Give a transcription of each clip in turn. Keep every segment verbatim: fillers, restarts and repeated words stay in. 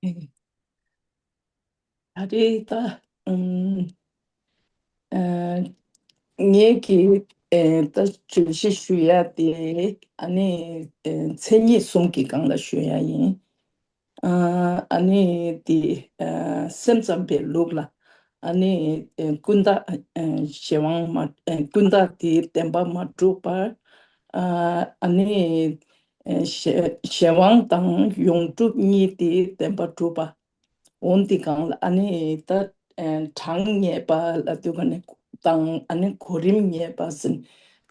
ད་རེས་ད་ཨམ་ཨ་ངེད་ཀྱི་ཨེ་ད་བརྗོད་གཞི་ཞུ་ཡ་དེ་ཨ་ནི་ཨེ་མཚན་ཉིད་གསུམ་གྱི་སྒང་ལ་ཞུ་ཡ་ཡིན། ཨ་ཨ་ནི་དེ་ཨ་སེམས་ཙམ་པའི་ལུགས་ལ་ཨ་ནི་ཨེ་ཀུན་བརྟགས་ཨེ་གཞན་དབང་མ་ཨེ་ཀུན་བརྟགས་དེ་བདེན་པ་མ་གྲུབ་པར། ཨ་ཨ་ནི་ཨེ་གཞན་གཞན་དབང་དང་ཡོངས་གྲུབ་གཉིས་དེ་བདེན་པ་གྲུབ་པ། འོན་ཏེ་གང་ལ་ཨ་ནི་ད་ཨེ་གྲངས་ངེས་པ་ལ་དུས་ག་ནས་དང་ཨ་ནི་གོ་རིམ་ངེས་པ་ཟིན་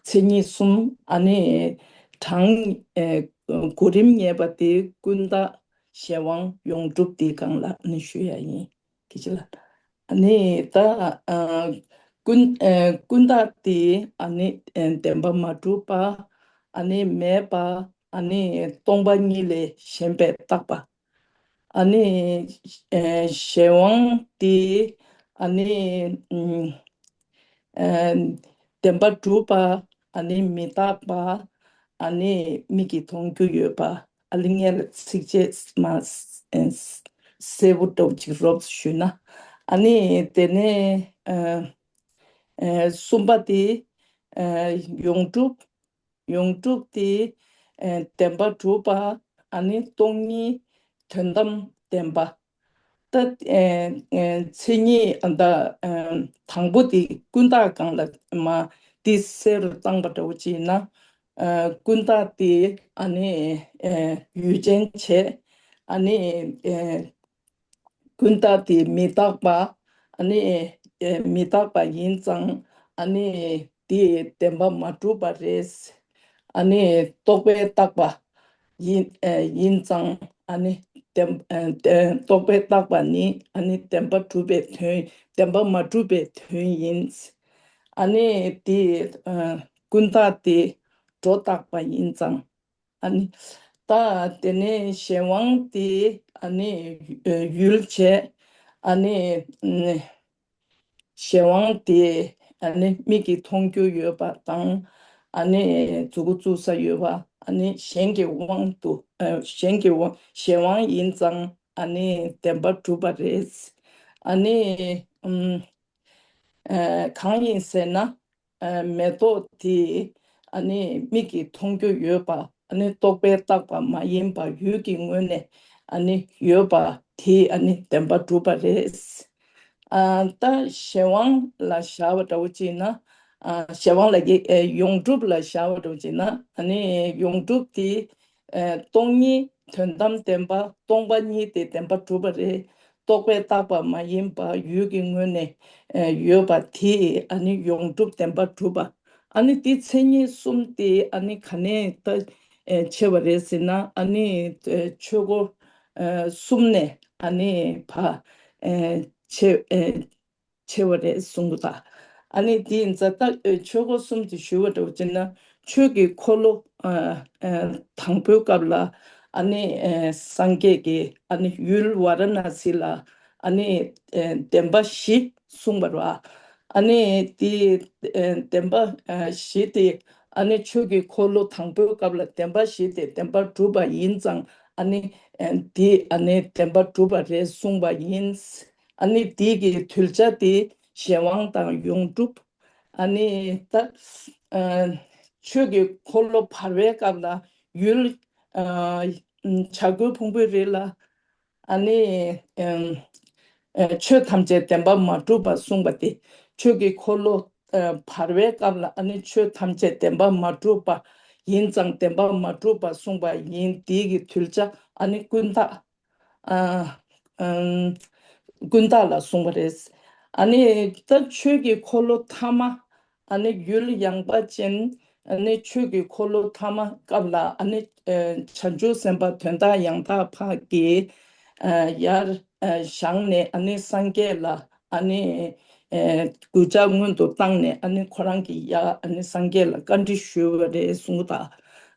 མཚན་ཉིད་གསུམ། ཨ་ནི་གྲངས་ཨེ་གོ་རིམ་ངེས་པ་དེ་ཀུན་བརྟགས་གཞན་དབང་ཡོངས་གྲུབ་དེ་གང་ལ་ཨ་ནི་ཞུ་ཡ་ཡིན། ཁྱེད་ཅི་ལ་ཨ་ནི་ད་ཨ་ཀུན་ཨེ་ཀུན་བརྟགས་དེ་ཨ་ནི་ཨེ་བདེན་པ་མ་གྲུབ་པ། ཨ་ནི་མེད་པ། ཨ་ནི་སྟོང་པ་ཉིད་ལས་གཞན་པའི་བཏགས་པ། ཨ་ནི་ཨེ་གཞན་དབང་དེ་ཨ་ནི་ཨམ་ཨེ་བདེན་པ་གྲུབ་པ། ཨ་ནི་མི་རྟག་པ། ཨ་ནི་མིག་གིས་མཐོང་རྒྱུ་ཡོད་པ། ཨ་ནི་ངས་ལ་ཚིགས་བཅད་མ་ཨེ་གསལ་པོ་འདྲ་པོ་ཅིག་རོབ་ཞུས་ན། ཨ་ནི་དེ་ནས་ཨེ་ཨེ་གསུམ་པ་དེ་ཨེ་ཡོངས་གྲུབ། ཡོངས་གྲུབ་དེ་ཨེ་བདེན་པ་གྲུབ་པ། ཨ་ནི་སྟོང་ཉིད་དོན་དམ་བདེན་པ། ད་ཨེ་ཨེ་མཚན་ཉིད་ད་ཨེ་དང་པོ་དེ་ཀུན་བརྟགས་སྒང་ལ་མ་དེ་གསལ་རུ་བཏང་པ་འདྲ་པོ་ཅིག་ཡིན་ན། ཨེ་ཀུན་བརྟགས་དེ་ཨ་ནི་ཨེ་ཡུལ་ཅན་བྱས། ཨ་ནི་ཨེ་ཀུན་བརྟགས་དེ་མི་རྟག་པ། ཨ་ནི་ཨེ་མི་རྟག་པ་ཡིན་ཙང་ཨ་ནི་དེ་བདེན་པ་མ་གྲུབ་པ་རེད། ཨ་ནི་རྟོག་པས་བཏགས་པ་ཡིན་ཨེ་ཡིན་ཙང་ཨ་ནི་བདེན་ཨེ་བདེན་རྟོག་པས་བཏགས་པ་ནི་ཨ་ནི་བདེན་པ་གྲུབ་པའི་དོན། བདེན་པ་མ་གྲུབ་པའི་དོན་ཡིན། ཨ་ནི་དེ་ཨེ་ཀུན་བརྟགས་དེ་སྒྲོ་བཏགས་པ་ཡིན་ཙང་། ཨ་ནི་ད་དེ་ནས་གཞན་དབང་དེ་ཨ་ནི་ཡུལ་བྱས། ཨ་ནི་གཞན་དབང་དེ་ཨ་ནི་མིག་གིས་མཐོང་རྒྱུ་ཡོད་པ་དང་། ཨ་ནི་མཛུབ་གུ་བཙུགས་ས་ཡོད་པ། ཨ་ནི་གཞན་གྱི་དབང་དུ་ཨ་གཞན་གྱི་དབང་གཞན་དབང་ཡིན་ཙང་ཨ་ནི་བདེན་པ་གྲུབ་པ་རེད། ཨ་ནི་ཨམ་ཨ་གང་ཡིན་ཟེར་ན། ཨ་མེ་ཏོག་དེ་ཨ་ནི་མིག་གིས་མཐོང་རྒྱུ་ཡོད་པ། ཨ་ནི་རྟོག་པས་བཏགས་པ་མ་ཡིན་པ་ཡུལ་གྱི་ངོས་ནས་ཨ་ནི་ཡོད་པ་དེ་ཨ་ནི་བདེན་པ་གྲུབ་པ་རེད། ཨ་ད་གཞན་དབང་ལ་བཞག་པ་འདྲ་པོ་ཅིག་ན། ཨ་གཞན་དབང་ལ་ཡེ་ཨེ་ཡོངས་གྲུབ་ལ་བཞག་པ་འདྲ་པོ་ཅིག་ན། ཨ་ནི་ཡོངས་གྲུབ་དེ་ཨེ་སྟོང་ཉིད་དོན་དམ་བདེན་པ། སྟོང་པ་ཉིད་དེ་བདེན་པ་གྲུབ་པ་རེད། རྟོག་པས་བཏགས་པ་མ་ཡིན་པ་ཡུལ་གྱི་ངོས་ནས་ཨེ་ཡོད་པ་དེ་ཨ་ནི་ཡོངས་གྲུབ་བདེན་པ་གྲུབ་པ། ཨ་ནི་དེ་མཚན་ཉིད་གསུམ་དེ་ཨ་ནི་ག་ནས་ད་ཨེ་ཕྱེ་བ་རེད་ཟེར་ན། ཨ་ནི་ཨེ་ཆོས་འཁོར་ཨེ་གསུམ་ནས་ཨ་ནི་ཕ་ཨེ་ཕྱེ་ཨེ་ཕྱེ་བ་རེད་གསུང་གི་འདུག་ཨ་ནི་དེ་ཡིན་ཙང་ད་ཨེ་ཆོས་འཁོར་གསུམ་དེ་ཞུ་བ་འདྲ་པོ་བྱས་ན། ཆོས་ཀྱི་འཁོར་ལོ་ཨ་ཨ་དང་པོའི་སྐབས་ལ་ཨ་ནི་ཨེ་སངས་རྒྱས་ཀྱིས་ཨ་ནི་ཡུལ་ཝཱ་ར་ཎཱ་སི་ལ་ཨ་ནི་ཨེ་བདེན་པ་བཞི་གསུངས་པ་རེད་བ། ཨ་ནི་དེ་ཨེ་བདེན་པ་ཨ་བཞི་དེ་ཨ་ནི་ཆོས་ཀྱི་འཁོར་ལོ་དང་པོའི་སྐབས་ལ་བདེན་པ་བཞི་དེ་བདེན་པ་གྲུབ་པ་ཡིན་ཙང་། ཨ་ནི་ཨེ་དེ་ཨ་ནི་བདེན་པ་གྲུབ་པ་རེད་གསུངས་པ་ཡིན། ཨ་ནི་དེ་གི་གདུལ་བྱ་དེ་གཞན་དབང་དང་ཡོངས་གྲུབ། ཨ་ནི་ད་ཨ་ཆོས་ཀྱི་འཁོར་ལོ་བར་པའི་སྐབས་ལ་ཡུལ་ཨ་བྱ་རྒོད་ཕུང་པོའི་རི་ལ་ཨ་ནི་ཨ་ཨ་ཆོས་ཐམས་ཅད་བདེན་པར་མ་གྲུབ་པ་གསུངས་པ་དེ། ཆོས་ཀྱི་འཁོར་ལོ་ཨ་བར་པའི་སྐབས་ལ་ཨ་ནི་ཆོས་ཐམས་ཅད་བདེན་པར་མ་གྲུབ་པ་ཡིན་ཙང་བདེན་པར་མ་གྲུབ་པ་གསུངས་པ་ཡིན། དེ་གི་གདུལ་བྱ་ཨ་ནི་ཀུན་བརྟགས། ཨ་ཨམ་ཀུན་བརྟགས་ལ་གསུངས་པ་རེད། ཨ་ནི་ད་ཆོས་ཀྱི་འཁོར་ལོ་ཐ་མ། ཨ་ནི་ཡུལ་ཡངས་པ་ཅན། ཨ་ནི་ཆོས་ཀྱི་འཁོར་ལོ་ཐ་མ་སྐབས་ལ་ཨ་ནི་ཨ་བྱང་ཆུབ་སེམས་དཔའ་དོན་དག་ཡང་དག་འཕགས་ཀྱིས་ཨ་ཡར་ཨ་བཞེངས་ནས་ཨ་ནི་སངས་རྒྱས་ལ་ཨ་ནི་ཨ་གུས་ཕྱག་སྔོན་དུ་བཏང་ནས། ཨ་ནི་ཁོ་རང་གིས་ཡར་ཨ་ནི་སངས་རྒྱས་ལ་བཀའ་འདྲི་ཞུས་པ་རེད་གསུངས་དང་།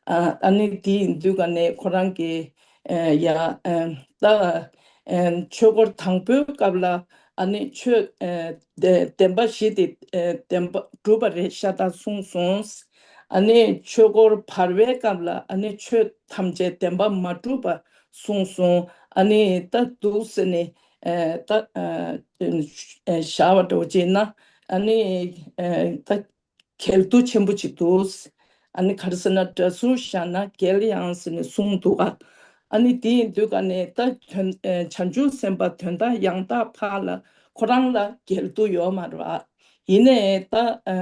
ཨ་ཨ་ནི་དེ་ཡིན་དུས་ག་ནས་ཁོ་རང་གིས་ཨ་ཡ་ཨ་ད་ཨ་ཆོས་འཁོར་དང་པོའི་སྐབས་ལ་ཨ་ནི་ཆོས་ཨ་བདེན་པ་བཞི་དེ་ཨ་བདེན་པ་གྲུབ་པ་རེད་ཤག་ད་གསུངས་སོང་། ཨ་ནི་ཆོས་འཁོར་བར་བའི་སྐབས་ལ་ཨ་ནི་ཆོས་ཐམས་ཅད་བདེན་པ་མ་གྲུབ་པ་གསུངས་སོང་། ཨ་ནི་ད་འདུག་ཟེར་ནས་ཨ་ད་ཨ་བཞག་པ་འདྲ་བོ་ཅིག་ན་ཨ་ནི་ཨ་ད་གལ་དུ་ཆེན་པོ་ཅིག་འདུག་ཨ་ནི་ག་རེ་ཟེར་ན་འདྲ་ཟུར་བཞག་ན་གལ་ཡང་ཟེར་ནས་གསུངས་འདུག་ག་ཨ་ནི་དེ་ཡིན་དུས་ག་ནས་ད་དོན་ཨ་བྱང་ཆུབ་སེམས་དཔའ་དོན་དག་ཡང་དག་འཕགས་ལ་ཁོ་རང་ལ་འགལ་འདུ་ཡོད་མ་རེད་བ། ཡིན་ནའི་ད་ཨ་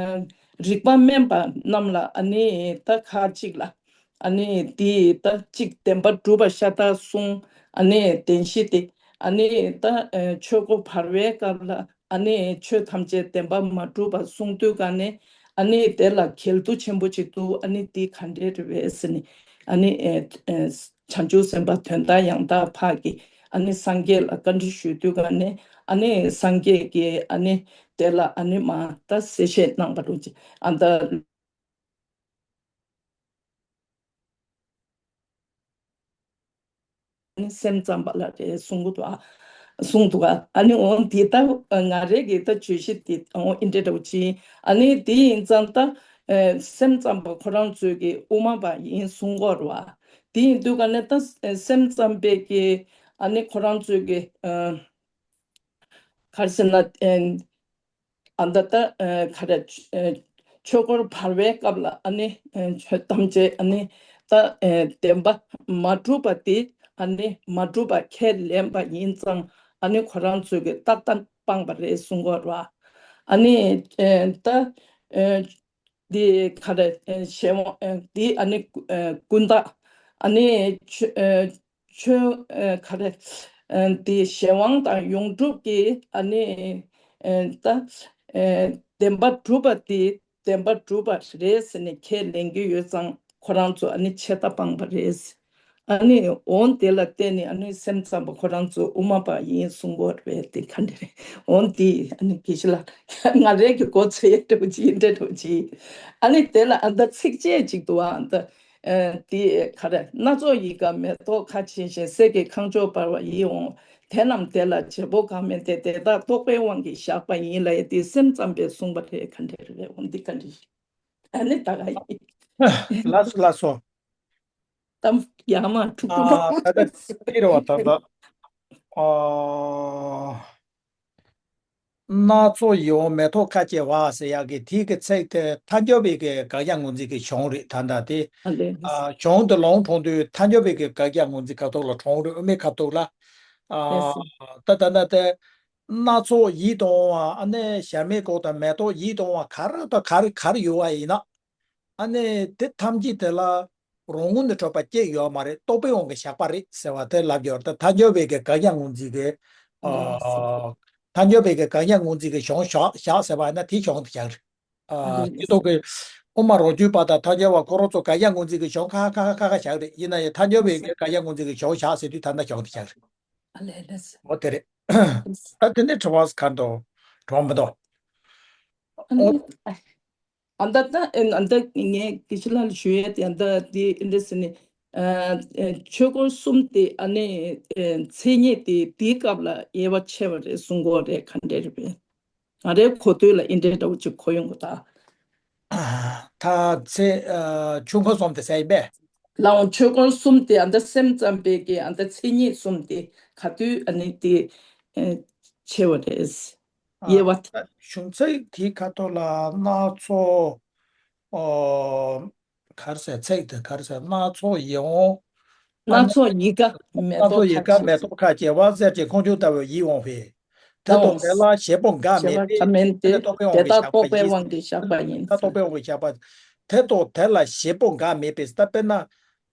རིག་པ་དམན་པ་རྣམས་ལ་ཨ་ནི་ད་ཁ་ཅིག་ལ་ཨ་ནི་དེ་ད་ཅིག་བདེན་པ་གྲུབ་པ་ཤ་སྟག་གསུང་། ཨ་ནི་བདེན་བཞི་དེ་ཨ་ནི་ད་ཨ་ཆོས་འཁོར་བར་བའི་སྐབས་ལ་ཨ་ནི་ཆོས་ཐམས་ཅད་བདེན་པ་མ་གྲུབ་པ་གསུང་དུས་ག་ནས་ཨ་ནི་དེ་ལ་གལ་དུ་ཆེན་པོ་ཅིག་འདུག་ཨ་ནི་དེ་ག་འདྲས་རེད་པས་ཟེར་ནས་ཨ་ནི་ཨ་ཨ་བྱང་ཆུབ་སེམས་དཔའ་དོན་དག་ཡང་དག་འཕགས་ཀྱིས་ཨ་ནི་སངས་རྒྱས་ལ་བཀའ་འདྲི་ཞུས་དུས་ག་ནས་ཨ་ནི་སངས་རྒྱས་ཀྱིས་ཨ་ནི་དེ་ལ་ཨ་ནི་མ་ད་གསལ་བཤད་གནང་བ་རུ་ཅི་ཨ་ད་ཨ་ནི་སེམས་ཙམ་པ་ལ་རེད་གསུང་གི་འདུག་ཨ། གསུང་འདུག་ཨ། ཨ་ནི་འོང་དེ་ལྟ་ང་རེ་གི་ད་བརྗོད་གཞི་དེ་འོང་ཨིན་དྲེ་འདྲ་བོ་ཅི། ཨ་ནི་དེ་ཡིན་ཙང་ད་སེམས་ཙམ་པ་ཁོ་རང་ཚོས་ཀྱི་དབུ་མ་པ་ཡིན་གསུང་གི་རེད་བ། དེ་ཡིན་དུས་ག་ནས་ད་སེམས་ཙམ་པའི་གི་ཨ་ནི་ཁོ་རང་ཚོས་ཀྱི་ག་རེ་ཟེར་ན་ཨ་ད་ལྟ་ག་རེ་ཆོས་འཁོར་བར་བའི་སྐབས་ལ་ཨ་ནི་ཆོས་ཐམས་ཅད་ཨ་ནི་ད་བདེན་པ་མ་གྲུབ་པ་དེ་ཨ་ནི་མ་གྲུབ་པ་ཁས་ལེན་པ་ཡིན་ཙང་ཨ་ནི་ཁོ་རང་ཚོས་ཀྱི་རྟག་གཏན་སྤངས་པ་རེད་གསུང་གི་རེད་བ། ཨ་ནི་ད་འདི་ག་རེ་གཞན་དབང་འདི་ཨ་ནི་ཀུན་བརྟགས་ཨ་ནི་ཆོས་ཆོས་ག་རེ་འདི་གཞན་དབང་དང་ཡོངས་གྲུབ་ཀྱི་ཨ་ནི་ད་བདེན་པ་གྲུབ་པ་དེ་བདེན་པ་གྲུབ་པ་རེད་ཟེར་ནས་ཁས་ལེན་གྱི་ཡོད་ཙང་ཁོ་རང་ཚོ་ཨ་ནི་ཆད་ལྟ་སྤངས་པ་རེད། ཨ་ནི་འོང་དེ་ལ་བརྟེན་ནས་ཨ་ནི་སེམས་ཙམ་པ་ཁོ་རང་ཚོ་དབུ་མ་པ་ཡིན་གསུང་གི་རེད་དེ་ག་འདྲ་རེད། འོང་དེ་ཨ་ནི་དགེ་བཤེས་ལགས་ང་རའི་གི་མགོ་ཚོས་ཡ་འདྲ་བོ་ཅིག་ཡིན་འདྲ་འདྲ་བོ་ཅིག་ཨ་ནི་དེ་ལ་ཨ་ད་ཚིགས་བཅད་ཅིག་འདུག་ཨ་ད་དེ་ག་རེ་སྣ་ཚོགས་ཡིད་དགའ་མེ་ཏོག་ཁ་ཆེ་ཞིང་གསེར་གྱི་ཁང་ཆུང་འབར་བ་ཡིད་འོང་། དེ་རྣམས་དེ་ལ་བྱེད་པོ་གང་མིན་ཏེ། དེ་དག་རྟོག་པའི་དབང་གིས་བཞག་པ་ཡིན་ལ་ཡ། དེ་སེམས་ཙམ་པས་གསུངས་པ་རེད། ག་འདྲ་རེད། འོང་འདི་ག་འདྲ་ཡིན། ཨ་ནི་ད་ག་ཡིན། ལགས་སོ་ལགས་སོ། གཏམ་ཡག་མ་འཁྲུག་འཁྲུག་ཨ་ད་ལྟ་ཅི་རེད་བ་ད་ལྟ། ཨ་སྣ་ཚོགས་ཡིད་འོང་མེ་ཏོག་ཁ་བྱེ་བ་ཟེར་ཡག་གི་དེའི་གི་ཚིག་དེ་ཐལ་འགྱུར་བའི་གི་དགག་བྱ་ངོས་འཛིན་གི་གཞུང་རེད་ད་ལྟ་དེ། ཨ་ལས་ཨ་གཞུང་དེ་ལུང་དྲངས་དུས་ཐལ་འགྱུར་བའི་གི་དགག་བྱ་ངོས་འཛིན་ག་ཐོག་ལ་དྲངས་རེད། དབུ་མའི་ཁ་ཐོག་ལ། ཨ་ལས་ད་ད་ལྟ་དེ་སྣ་ཚོགས་ཡིད་དུ་འོང་བ་ཨ་ནི་ཞལ་མའི་སྒོ་དང་མེ་ཏོག་ཡིད་དུ་འོང་བ་ག་རེ་དང་ག་རེ་ག་རེ་ཡོད་པ་ཡིན་ན། ཨ་ནི་དེ་ཐམས་ཅད་དེ་ལ་རང་ངོས་ནས་གྲུབ་པ་གཅིག་ཡོད་མ་རེད། རྟོག་པའི་དབང་གིས་བཞག་པ་རེད་ཟེར་བ་དེ་ལབ་ཡོད་རེད། ད་ཐལ་འགྱུར་བའི་གི་དགག་བྱ་ངོས་འཛིན་གི་ཨ་ཐལ་འགྱུར་བའི་གི་དགག་བྱ་ངོས་འཛིན་གི་གཞུང་བཞག་བཞག་ཟེར་བ་ཡིན་ན་དེ་གཞུང་དེ་བཞག་རེད། ཨ་དེ་ཐོག་གི་དབུ་མ་རང་རྒྱུད་པ་དང་ཐལ་འགྱུར་བ་ཁོ་རང་ཚོ་དགག་བྱ་ངོས་འཛིན་གི་གཞུང་ཁ་ཁ་ཁ་ཁ་ཁ་བཞག་རེད། ཡིན་ན་ཡང་ཐལ་འགྱུར་བའི་གི་དགག་བྱ་ངོས་འཛིན་གི་གཞུང་བཞག་ཟེར་དུས་ད་ལྟ་གཞུང་དེ་བཞག་རེད། ཨ་ལས་ལས། འོ་དེ་རེད། ད་དེ་ནས་དྲི་བ་ག་འདུག་དྲི་བ་མི་འདུག་ཨ་ནི་ཨ་ད་ད་ཨ་ད་ངས་དགེ་བཤེས་ལགས་ལ་ཞུ་ཡས་དེ་ཨ་ད་དེ་འདྲ་ཟེར་ནས་ཨ་ཆོས་འཁོར་གསུམ་དེ་ཨ་ནི་མཚན་ཉིད་དེ་དེའི་སྐབས་ལ་དབྱེ་བ་ཕྱེ་བ་རེད་གསུང་གི་རེད། ག་འདྲ་རེད་པས། ང་རའི་གོ་ཐོས་ལ་ཨེ་འདྲའི་འདྲ་བོ་ཅིག་གོ་ཡོང་གི་ད། ད་ཚེ་ཨ་ཆོས་འཁོར་གསུམ་དེ་ཟེར་ཡིན་པས། ལའང་ཆོས་འཁོར་གསུམ་དེ་ཨ་ད་སེམས་ཙམ་པའི་གི་ཨ་ད་མཚན་ཉིད་གསུམ་དེ་ག་དུས་ཨ་ནི་དེ་ཨེ་ཕྱེ་བ་རེད། དབྱེ་བ་དེ། གཞུང་ཚིག་དེའི་ཁ་ཐོག་ལ་སྣ་ཚོགས་ཨོ། གར་ཟེར་ཚིག་དེ་གར་ཟེར་སྣ་ཚོགས་ཡིད་འོང་། སྣ་ཚོགས་ཡིད་དགའ་མེ་སྣ་ཏོག་ཚོགས་ཡིད་ཁ་དགའ་མེ་ཆེ་ཏོག་ཁ་བྱེ་བ་གསེར་གྱི་ཁང་ཆུང་ལྟ་བུ་ཡིད་འོང་བས། དེ་དང་དེ་ལ་བྱེད་པོ་འགའ་མེད་པས། དེ་ལ་རྟོག་པའི་དབང་གིས་བཞག་པ་ཡིན། ད་རྟོག་པའི་དབང་གིས་བཞག་པ། དེ་དང་དེ་ལ་བྱེད་པོ་འགའ་མེད་པས། ད་དཔེར་ན།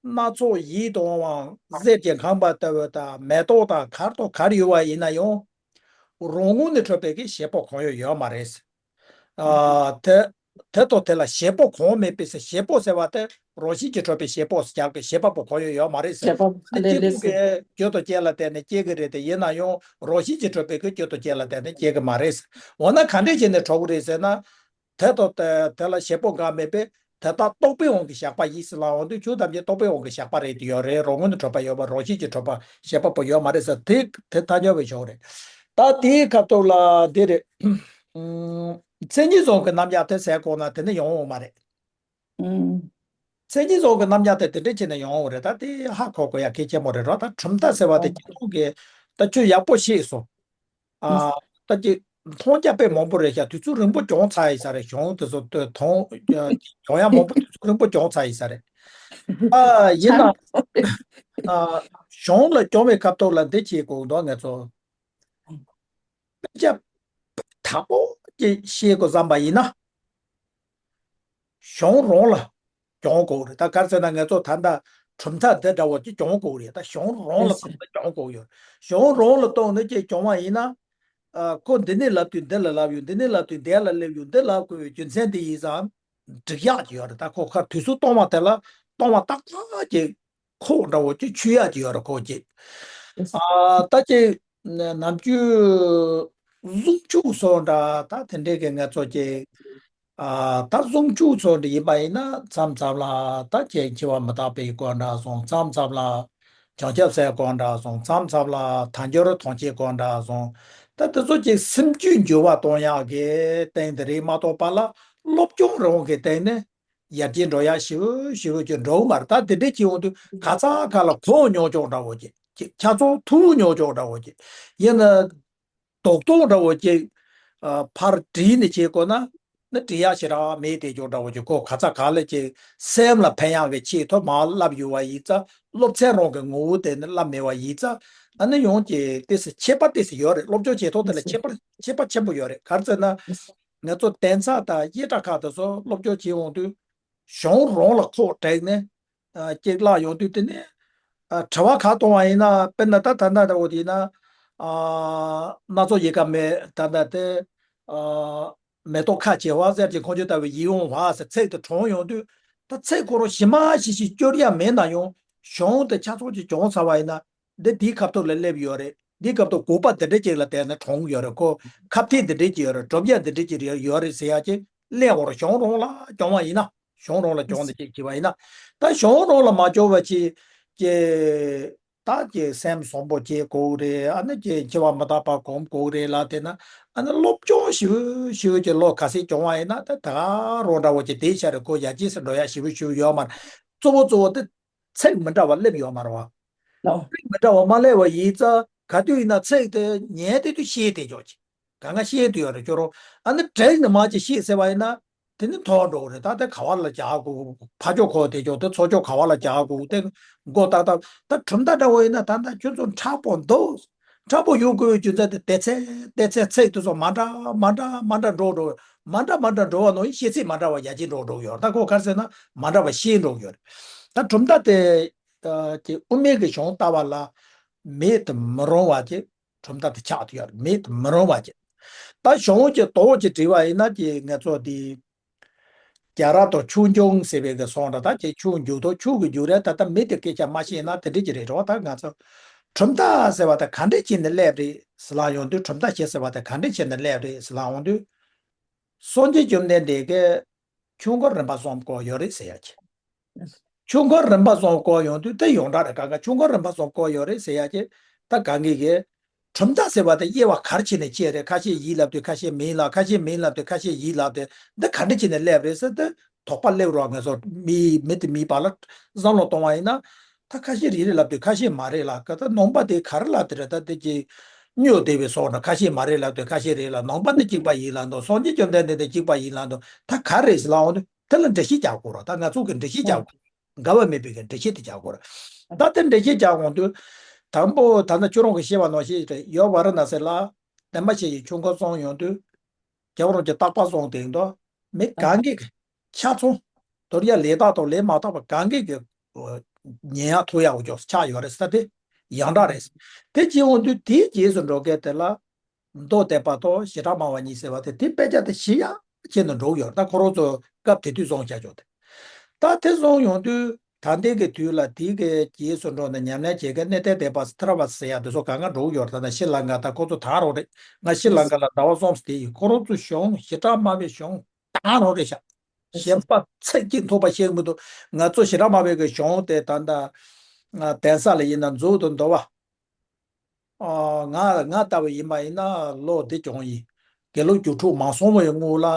སྣ་ཚོགས་ཡིད་དུ་འོང་བའང་གསེར་གྱི་ཁང་པ་ལྟ་བུ་དང་མེ་ཏོག་དང་གར་དང་གར་ཡོད་པ་ཡིན་ན་ཡང་། རང་ངོས་ནས་གྲུབ་པའི་གི་བྱེད་པོ་གང་ཡང་ཡོད་མ་རེད། ཨ་དེ་དེ་དང་དེ་ལ་བྱེད་པོ་གང་མེད་པའི་ཟེར། བྱེད་པོ་ཟེར་བ་དེ་རང་བཞིན་གྱིས་གྲུབ་པའི་བྱེད་པོ་ཟེར་རྒྱག་གི་བྱེད་པ་པོ་གང་ཡང་ཡོད་མ་རེད་ཟེར། བྱེད་པ་ཨ་ནི་ལས་སྐྱེས་ལས་བུ་གི་རྒྱུ་དང་རྐྱེན་ལ་བརྟེན་ནས་སྐྱེ་གི་རེད་དེ། ཡིན་ན་ཡང་རང་བཞིན་གྱིས་གྲུབ་པའི་གི་རྒྱུ་དང་རྐྱེན་ལ་བརྟེན་ནས་སྐྱེ་གི་མ་རེད་ཟེར། འོ་ན་ག་འདྲས་བྱས་ནས་གྲུབ་གི་རེད་ཟེར་ན། དེ་དང་དེ་དེ་ལ་བྱེད་པོ་འགའ་མེད་པས། དེ་དག་རྟོག་པའི་དབང་གིས་བཞག་པ་ཡིན་ཟེར་ལབ་ཡོང་དུས་ཆོས་ཐམས་ཅད་རྟོག་པའི་དབང་གིས་བཞག་པ་རེད་དེ་ཡོད་རེད། རང་ངོས་ནས་གྲུབ་པ་ཡོད་པ་རང་བཞིན་གྱིས་གྲུབ་པ་བྱེད་པ་པོ་ཡོད་མ་རེད་ཟེར། དེ་དེ་ཐལ་འགྱུར་བའི་གཞུང་རེད། ད་དེའི་ཁ་ཐོག་ལ་འདི་རེད། མཚན་ཉིད་གསུམ་གྱི་རྣམ་གཞག་དེ་ཟེར་དགོས་ན་དེ་ནི་ཡོང་འོང་མ་རེད། ཨུམ། མཚན་ཉིད་སོགས་ཀྱི་རྣམ་གཞག་དེ་དེ་འདྲ་བྱས་ནས་ཡོང་བ་རེད། ད་དེ་ཧ་གོ་དགོས་ཡ་གལ་ཆེན་པོ་རེད་རོ། ད་གྲུབ་མཐའ་ཟེར་བ་དེ་ཨོ། ཁྱེད་རང་གིས་ད་ཁྱོད་ཡག་པོ་ཤེས་སོང་། ཨ། ད་ཀྱི་མཐོང་རྒྱ་དཔེ་མང་པོ་རེད་ཤག་དུས་ཚོད་རིང་པོ་གྱོང་ཚར་ཡིན་ས་རེད། གཞུང་དེ་ཚོ་དེ་མཐོང་གྱོང་ཡ་མང་པོ་དུས་ཚོད་རིང་པོ་གྱོང་ཚར་ཡིན་ས་རེད། ཨ་ཡིན་ན་ཨ་གཞུང་ལ་གྱོང་བའི་སྐབས་ཐོག་ལ་འདི་བྱེད་དགོས་འདུག་ངས་ཚོ། དཔེ་ཆ་དག་པོ་ཅིག་ཤེས་དགོས་བསམ་པ་ཡིན་ན། གཞུང་རང་ལ་གྱོང་དགོས་རེད། ད་ག་རེ་ཟེར་ན་ང་ཚོ་ད་ལྟ་གྲུབ་མཐའ་འདི་འདྲ་བོ་ཅིག་གྱོང་དགོས་རེད། ད་གཞུང་རང་ལ་ཨེ་གང་ལྟར་གྱོང་དགོས་ཡོད། གཞུང་རང་ལ་གཏོང་ནས་ཅིག་གྱོང་བ་ཡིན་ན། ཨ། ཁོ་འདི་ནས་ལབ་དུས་འདི་ལ་ལབ་ཡོད། འདི་ནས་ལབ་དུས་འདི་ལ་སླེབས་ཡོད། འདི་ལབ་དགོས་པའི་རྒྱུ་མཚན་དེ་ཡིན་ཙང་འགྲིག་ཡག་ཅིག་ཡོད་རེད། ད་ཁོ་ཁ་དུས་སུ་གཏོང་བ་དེ་ལ་གཏོང་བ་ཏག་ཏག་ཅིག་ཁོག་འདྲ་བོ་ཅིག་ཆུད་ཡག་ཅིག་ཡོད་རེད་ཁོ་ཅིག་ཨ། ད་ཅིག་ནམ་རྒྱུན་གཟུངས་གཞུག་སོགས་འདྲ་ད་དེ་འདྲའི་གི་ང་ཚོ་ཅིག་ཨ། ད་གཟུངས་གཞུག་སོགས་འདྲ་ཡིན་པ་ཡིན་ན་མཚམས་མཚམས་ལ་ད་ཅིག་འཆི་བ་མི་རྟག་པའི་སྐོར་འདྲ་སོང་། མཚམས་མཚམས་ལ་བྱང་ཆུབ་སེམས་སྐོར་འདྲ་སོང་། མཚམས་མཚམས་ལ་དལ་འབྱོར་ཐམས་ཅད་སྐོར་འདྲ་སོང་། ད་དེ་ཚོ་ཅིག་སེམས་རྒྱུད་འགྱུར་བ་གཏོང་ཡག་གི་སྟེང་དེ་རེད་མ་གཏོགས་པ་ལ་སློབ་སྦྱོང་རང་གི་སྟེང་ནས་ཡར་རྒྱས་འགྲོ་ཡག་ཞེ་པོ་ཞེ་པོ་ཅིག་འགྲོ་གི་མ་རེད། ད་དེ་འདྲས་ཅིག་འོང་དུས་ག་ས་ག་ལ་གོ་མྱོང་ཅོག་འདྲ་བོ་ཅིག་ཅིག་ཆ་ཚང་ཐུག་མྱོང་ཅོག་འདྲ་བོ་ཅིག་ཡིན་ན། རྡོག་རྡོག་འདྲ་བོ་ཅིག་ཨ། ཕར་བྲིས་ནས་བྱེད་དགོས་ན་ནི་བྲིས་ཡག་ཞེ་དྲག་མེད་དེ་ཅོག་འདྲ་བོ་ཅིག་ཁོ་ག་ས་ག་ལ་ཅིག་སེམས་ལ་ཕན་ཡག་གི་ཆེད་དུ་མར་བསླབ་ཡོད་པ་ཡིན་ཙང་སློབ་ཚན་རང་གི་ངོ་བོ་དེ་ནི་བསླབ་མེད་པ་ཡིན་ཙང་ཨ་ནི་ཡོང་ཅིག་ཏོག་ཙམ་ཁྱད་པར་ཏོག་ཙམ་ཡོད་རེད། སློབ་སྦྱོང་བྱེད་ཐོག་དེ་ལ་ཁྱད་པར་ཁྱད་པར་ཆེན་པོ་ཡོད་རེད། ག་རེ་ཟེར་ན། ང་ཚོ་གདན་ས་དང་གཡས་གྲ་ཁག་དེ་ཚོ་སློབ་སྦྱོང་བྱེད་འོང་དུས། གཞུང་རང་ལ་ཁོག་བྲེགས་ནས། ཨ། ཅིག་བཀླགས་ཡོང་དུས་དེ་ནས། ཨ། དྲི་བ་ག་གཏོང་བ་ཡིན་ན་དཔེར་ན་ད་ད་ལྟ་འདྲ་བོ་དེ་ཡིན་ན། ཨ། སྣ་ཚོགས་ཡལ་ག་མེ་ད་ལྟ་དེ། ཨ། མེ་ཏོག་ཁ་བྱེ་བ་གསེར་གྱི་ཁོང་ཆུ་ལྟ་བུའི་ཡིད་འོང་བ་ཟེར་ཚིག་དེ་དྲངས་ཡོང་དུས། ད་ཚིག་ཁོ་རང་ཞིབ་མ་ཞིབ་ཞིབ་སྐྱོར་ཡ་མེད་ན་ཡང་གཞུང་དེ་ཆ་ཚང་ཅིག་སྦྱོང་ཚར་བ་ཡིན་ན། འདི་དེའི་ཁ་ཐུག་ལ་སླེབས་ཡོད་རེད། འདིའི་སྐབས་དུ་དགོས་པ་འདི་འདྲ་ཅིག་ལ་བརྟེན་ནས་གྲོངས་ཡོད་རེད། ཁོ་ཁ་གཏད་འདི་འདྲ་ཅིག་ཡོད་རེད། གྲུབ་ཡ་འདི་འདྲ་ཅིག་ཡོད་རེད་ཟེར་ཡ་ཅིག་གླེང་བར་གཞུང་རང་ལ་སྦྱོང་བ་ཡིན་ན། གཞུང་རང་ལ་སྦྱོང་ནས་ཅིག་བྱས་པ་ཡིན་ན། ད་གཞུང་རང་ལ་མ་སྦྱོང་བ་ཅིག་ཅིག་ད་ཅིག་སེམས་བཟང་པོ་བྱེད་དགོས་རེད། ཨ་ནི་ཅིག་འཆི་བ་མི་རྟག་པ་སྒོམ་དགོས་རེད་ལབ་བསྡད་ན། ཨ་ནི་སློབ་སྦྱོང་ཞུ་ཞུ་ཅིག་ལོ་ག་ཚོད་སྦྱོང་བ་ཡིན་ན་ད་ད་རང་འདྲ་བོ་ཅིག་དེ་ཤ་རེད། ཁོ་ཡར་རྒྱས་སུ་འགྲོ་ཡ་ཞེ་པོ་ཞེ་པོ་ཡོད་མ་རེད། གཙོ་བོ་གཙོ་བོ་དེ། ཚིག་མི་འདྲ་བ་སླེབས་ཡོད་མ་རེད་བ། ལོ། ཚིག་མི་འདྲ་བ་མ་སླེབས་པ་ཡིན་ཙང་ག་དུས་ཡིན་ན་ཚིག་དེ་ཉན་དེ་དུས་ཤེས་དེ་ཆོག་ཅིག་གང་ག་ཤེས་དེ་ཡོད་རེད་ཁྱོད་རང་། ཨ་ནི་བྲེགས་ནས་མ་ཅིག་ཤེས་ཟེར་བ་ཡིན་ན། དེ་ནི་མཐོ་འགྲོ་གི་རེད། ད་དེ་ག་བ་ལ་རྒྱག་དགོས། ཕ་ཕྱོགས་ཁོ་དེ་ཆོག་དེ་ཚོ་ཕྱོགས་ག་བ་ལ་རྒྱག་དགོས་དེ་མགོ་ཏག་ཏག་ད་གྲུབ་མཐའ་འདྲ་བོ་ཡིན་ན་ད་ལྟ་ཁྱོད་ཚོ་མཁྲེགས་པོ་འདུག་མཁྲེགས་པོ་ཡོང་དགོས་རྒྱུ་མཚན་དེ་དེ་ཚེ་དེ་ཚེ་ཚིག་དེ་ཚོ་མ་འདྲ་མ་འདྲ་མ་འདྲ་འགྲོ་འགྲོ། མ་འདྲ་མ་འདྲ་འགྲོ་བ་ནང་བཞིན་ཤེས་ཚད་མ་འདྲ་བ་ཡར་རྒྱས་འགྲོ་འགྲོ་ཡོད། ད་ཁོ་ག་རེ་ཟེར་ན་མ་འདྲ་བ་ཤེས་འགྲོ་ཡོད། ད་གྲུབ་མཐའ་དེ་ཨ་ཀྱི་དབུ་མའི་གི་གཞུང་ལྟ་བ་ལ་མེད་དུ་མི་རུང་བ་ཅིག་གྲུབ་མཐའ་དེ་ཆགས་ཏེ་ཡོད། མེད་དུ་མི་རུང་བ་ཅིག་ད་གཞུང་གི་དོགས་ཅིག་བྲིས་པ་ཡིན་ན་ཀྱི་ང་ཚོ་དེ་རྒྱ་ར་དང་ཆུ་འགྱུར་ཟེར་བའི་གི་སོང་འདྲ། ད་ཀྱི་ཆུ་འགྱུར་དང་ཆུ་གི་འགྱུར་རེད། ད་ལྟ་མི་དེ་སྐད་ཆ་མ་ཤེས་ན་དེ་འདྲ་ཅིག་རེད་རོ། ད་ང་ཚོ་གྲུབ་མཐའ་ཟེར་བ་དེ་ག་འདྲ་བྱས་ནས་སླེབས་རེད་ཟེར་ལབ་ཡོང་དུས། གྲུབ་མཐའ་ཞེས་ཟེར་བ་དེ་ག་འདྲ་བྱས་ནས་སླེབས་རེད་ཟེར་ལབ་ཡོང་དུས། སངས་རྒྱས་བཅོམ་ལྡན་འདས་ཀྱིས་ཆོས་འཁོར་རིམ་པ་གསུམ་བསྐོར་ཡོད་རེད་ཟེར་ཡ་ཅིག་ཆོས་འཁོར་རིམ་པ་གསུམ་བསྐོར་ཡོང་དུས་དེ་ཡོངས་གྲགས་རེད། གང་ག་ཆོས་འཁོར་རིམ་པ་གསུམ་བསྐོར་ཡོད་རེད་ཟེར་ཡ་ཅིག་ད་གང་གི་གི་གྲུབ་མཐའ་ཟེར་བ་དེ་དབྱེ་བ་ག་རེ་ཕྱེ་ནས་ཕྱེ་རེད། ཁ་ཤས་ཡིན་ལབ་དུས་ཁ་ཤས་མིན་ལབ། ཁ་ཤས་མིན་ལབ་དུས་ཁ་ཤས་ཡིན་ལབ་དེ་འདི་ག་འདྲ་བྱས་ནས་སླེབས་རེད་ཟེར་དུས་དོགས་པ་སླེབས་རོགས། ངེད་ཚོ་མི་མི་དེ་མིན་པ་ལ་བསམ་བློ་གཏོང་བ་ཡིན་ན། ད་ཁ་ཤས་རེད་རེད་ལབ་དུས་ཁ་ཤས་མ་རེད་ལབ། ད་ནང་པ་དེ་ག་རེ་ལབ་དེ་རེད། ད་དེ་ཅིག་སྨྱོ་བསྡད་པའི་སོགས་ན། ཁ་ཤས་མ་རེད་ལབ་དུས་ཁ་ཤས་རེད་ལབ། ནང་པ་འདི་གཅིག་པ་ཡིན་ལབ་འདུག་སངས་རྒྱས་བཅོམ་ལྡན་འདས་འདི་གཅིག་པ་ཡིན་ལབ་འདུག་ད་ག་རེད་ཟེར་ལབ་འོང་དུས་དེ་ལ་འགྲེལ་བཤད་རྒྱག་དགོས་ར། ད་ང་ཚོ་གི་འགྲེལ་བཤད་རྒྱག་དགོས། འགལ་བ་མེད་པའི་གི་འགྲེལ་བཤད་དེ་རྒྱག་དགོས་ར། ད་དེ་འགྲེལ་བཤད་རྒྱག་འོང་དུས་དང་པོ་ད་ལྟ་ཁྱོད་རང་གི་བཤད་པ་ནང་བཞིན་རེད། ཡབ་ཝཱ་ར་ཎ་སི་ལ་བསྟན་པ་ཆེ་ཡི་ཆོས་འཁོར་གསུངས་ཡོང་དུས། རྒྱལ་བ་རང་གི་བརྟག་པ་སོང་དེ་འདུག་མི་གང་གིས་ཀྱི་ཆ་ཚང་། དོར་ཡ་ལས་དག་དང་ལས་མ་དག་པ་གང་གིས་ཀྱི་ཉན་ཡ་ཐོས་ཡ་འོ་ཅོག་ཆགས་ཡོད་རེད་ཟེར་དེ་ཡང་དག་རེད། དེ་བྱེད་འོང་དུས་དེའི་རྗེས་སུ་འགྲོ་མཁན་དེ་ལ་མདོ་སྡེ་པ་དང་བྱེ་བྲག་སྨྲ་བ་གཉིས་ཟེར་བ་དེ་དེ་དཔེ་ཆ་དེ་ཞིབ་ཡ་བྱས་ནས་འགྲོ་གི་ཡོད་རེད། ད་ཁོ་རང་ཚོ་སྐབས་དེ་དུས་སོང་བྱ་ཆོག་དེ། ད་དེ་སོང་ཡོང་དུས། ད་ལྟའི་གི་དུས་ལ་དེའི་གི་རྗེས་སུ་འགྲོ་ནས་ཉམས་ལེན་བྱེད་མཁན་གནས་བརྟན་སྡེ་པ་ཐེ་ར་ཝ་ཟེར་ཡ་དེ་ཚོ་གང་ག་འགྲོ་གི་ཡོད་རེད། ད་ནི་ཤྲི་ལང་ཀ་ད་ཁོ་ཚོ་ད་རོགས་རེད། ང་ཤྲི་ལང་ཀ་ལ་ཟླ་བ་གསུམ་ཙམ་དེ་ཡིན། ཁོ་རང་ཚོ་གཞུང་བྱེ་བྲག་སྨྲ་བའི་གཞུང་ད་རོགས་རེད་ཤག་གཞན་པ་ཚིག་གཅིག་ཐོགས་པ་ཤེས་མི་འདུག་ང་ཚོ་བྱེ་བྲག་སྨྲ་བའི་གི་གཞུང་དེ་ད་ལྟ་གདན་ས་ལ་ཡིན་ན་མཛོད་དང་འདུལ་བ། ང་ང་ལྟ་བུ་ཡིན་པ་ཡིན་ན་ལོ་འདི་གྱོང་ཡིན། དགེ་ལུགས་སྒྱུ་འཕྲུལ་མ་སོང་བའི་སྔོན་ལ་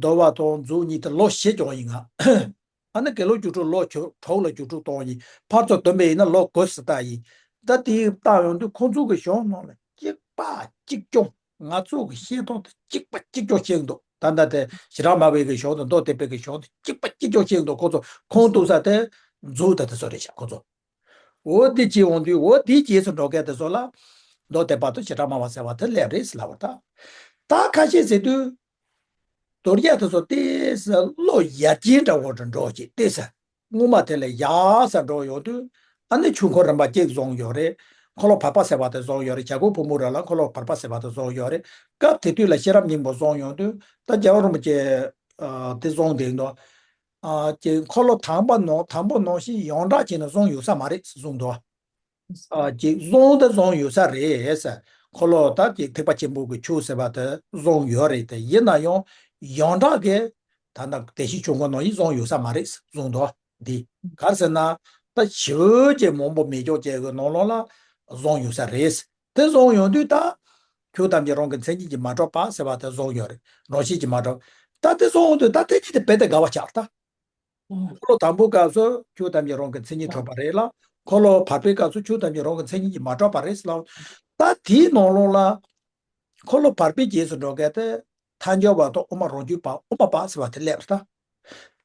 འདུལ་བ་དང་མཛོད་གཉིས་དེ་ལོ་བཞི་གྱོང་ཡིན་ང་། ཨ་ནི་དགེ་ལུགས་རྒྱུགས་སྤྲོད་ལོ་དྲུག་ལ་རྒྱུགས་སྤྲོད་གཏོང་ཡིན། ཕར་ཚུར་བསྡོམས་པ་ཡིན་ན་ལོ་དགུ་ཙམ་ལྟ་ཡིན། ད་དེ་བལྟ་ཡོང་དུས་ཁོང་ཚོ་གི་གཞུང་ནང་ལ་གཅིག་པ་གཅིག་རྐྱང་། ང་ཚོ་གི་ཤེས་སྟངས་དེ་གཅིག་པ་གཅིག་རྐྱང་ཤེས་འདུག་ད་ལྟ་དེ་ཞེ་དྲག་སྨྲ་བའི་གི་གཞུང་དང་མདོ་སྡེ་པའི་གི་གཞུང་དེ་གཅིག་པ་གཅིག་རྐྱང་ཤེས་འདུག་ཁོང་ཚོ་ཁུངས་གཏུགས་ས་དེ་མཛོད་དང་དེ་ཚོ་རེད་ཤག་ཁོང་ཚོ། འོ་འདི་བྱས་ཡོང་དུས་འོ་འདིའི་རྗེས་སུ་འགྲོ་མཁན་དེ་ཚོ་ལ་མདོ་སྡེ་པ་དང་བྱེ་བྲག་སྨྲ་བ་ཟེར་བ་དེ་སླེབས་རེད་ཟེར་ལབ་པ་རེད་ད། ད་ཁ་ཤས་ཟེར་དུས་དོལ་རྒྱལ་དེ་ཚོ་ཏོག་ཙམ་བློ་ཡར་རྒྱས་འདྲ་བོ་འདྲ་འགྲོ་ཅིག་ཏོག་ཙམ་སྔོན་མ་དེ་ལས་ཡག་ས་འགྲོ་ཡོང་དུས་ཨ་ནི་ཆོས་འཁོར་རིམ་པ་གཅིག་བཟུང་ཡོད་རེད། འཁོར་ལོ་བར་པ་ཟེར་བ་དེ་བཟུང་ཡོད་རེད། བྱ་རྒོད་ཕོ་མོ་ར་ལ་འཁོར་ལོ་བར་པ་ཟེར་བ་དེ་བཟུང་ཡོད་རེད། སྐབས་དེ་དུས་ལ་ཤེས་རབ་སྙིང་པོ་བཟུང་ཡོང་དུས་ད་རྒྱལ་བ་རིན་པོ་ཆེ་ཨ་དེ་བཟུང་བསྡད་འདུག་ཨ་ཅེ་འཁོར་ལོ་དང་པོ་ནང་དང་པོ་ནང་བཞིན་ཡོངས་གྲགས་བྱས་ནས་བཟུང་ཡོད་ས་མ་རེད་གསུངས་འདུག་ཨ་ཅེ་བཟུང་དེ་བཟུང་ཡོད་ས་རེད་ཟེར། འཁོར་ལོ་ད་ཅེ་ཐེག་པ་ཆེན་པོ་གི་ཆོས་ཟེར་བ་དེ་བཟུང་ཡོད་རེད་དེ། ཡིན་ན་ཡང་ཡོངས་གྲགས་ཀྱི་ད་ལྟ་བདེ་གཤེགས་ཆོས་འཁོར་ནང་བཞིན་བཟུང་ཡོད་ས་མ་རེད་གསུངས་འདུག་འདི་ག་རེ་ཟེར་ན་ད་ཞི་བའི་ཅེ་མང་པོ་མེད་ཀྱོག་ཅེ་གི་ནང་ལོགས་ལ་བཟུང་ཡོད་ས་རེད། དེ་བཟུང་ཡོང་དུས་ད་ཆོས་ཐམས་ཅད་རང་གི་མཚན་ཉིད་ཀྱིས་མ་གྲུབ་པ་ཟེར་བ་དེ་བཟུང་ཡོད་རེད། རང་བཞིན་གྱིས་མ་གྲུབ། ད་དེ་བཟུང་ཡོང་དུས་ད་དེ་གཉིས་དེ་རྦད་དེ་འགལ་བ་ཆགས་ད། འཁོར་ལོ་དང་པོའི་སྐབས་སུ་ཆོས་ཐམས་ཅད་རང་གི་མཚན་ཉིད་གྲུབ་པ་རེད་ལ། འཁོར་ལོ་བར་པའི་སྐབས་སུ་ཆོས་ཐམས་ཅད་རང་གི་མཚན་ཉིད་ཀྱིས་མ་གྲུབ་པ་རེད་ཟེར་ལ། ད་དེའི་ནང་ལོགས་ལ་འཁོར་ལོ་བར་པའི་རྗེས་སུ་འགྲོ་མཁན་དེ་ཐལ་འགྱུར་བ་དང་དབུ་མ་རང་རྒྱུད་པ་དབུ་མ་པ་ཟེར་བ་དེ་སླེབས་ད།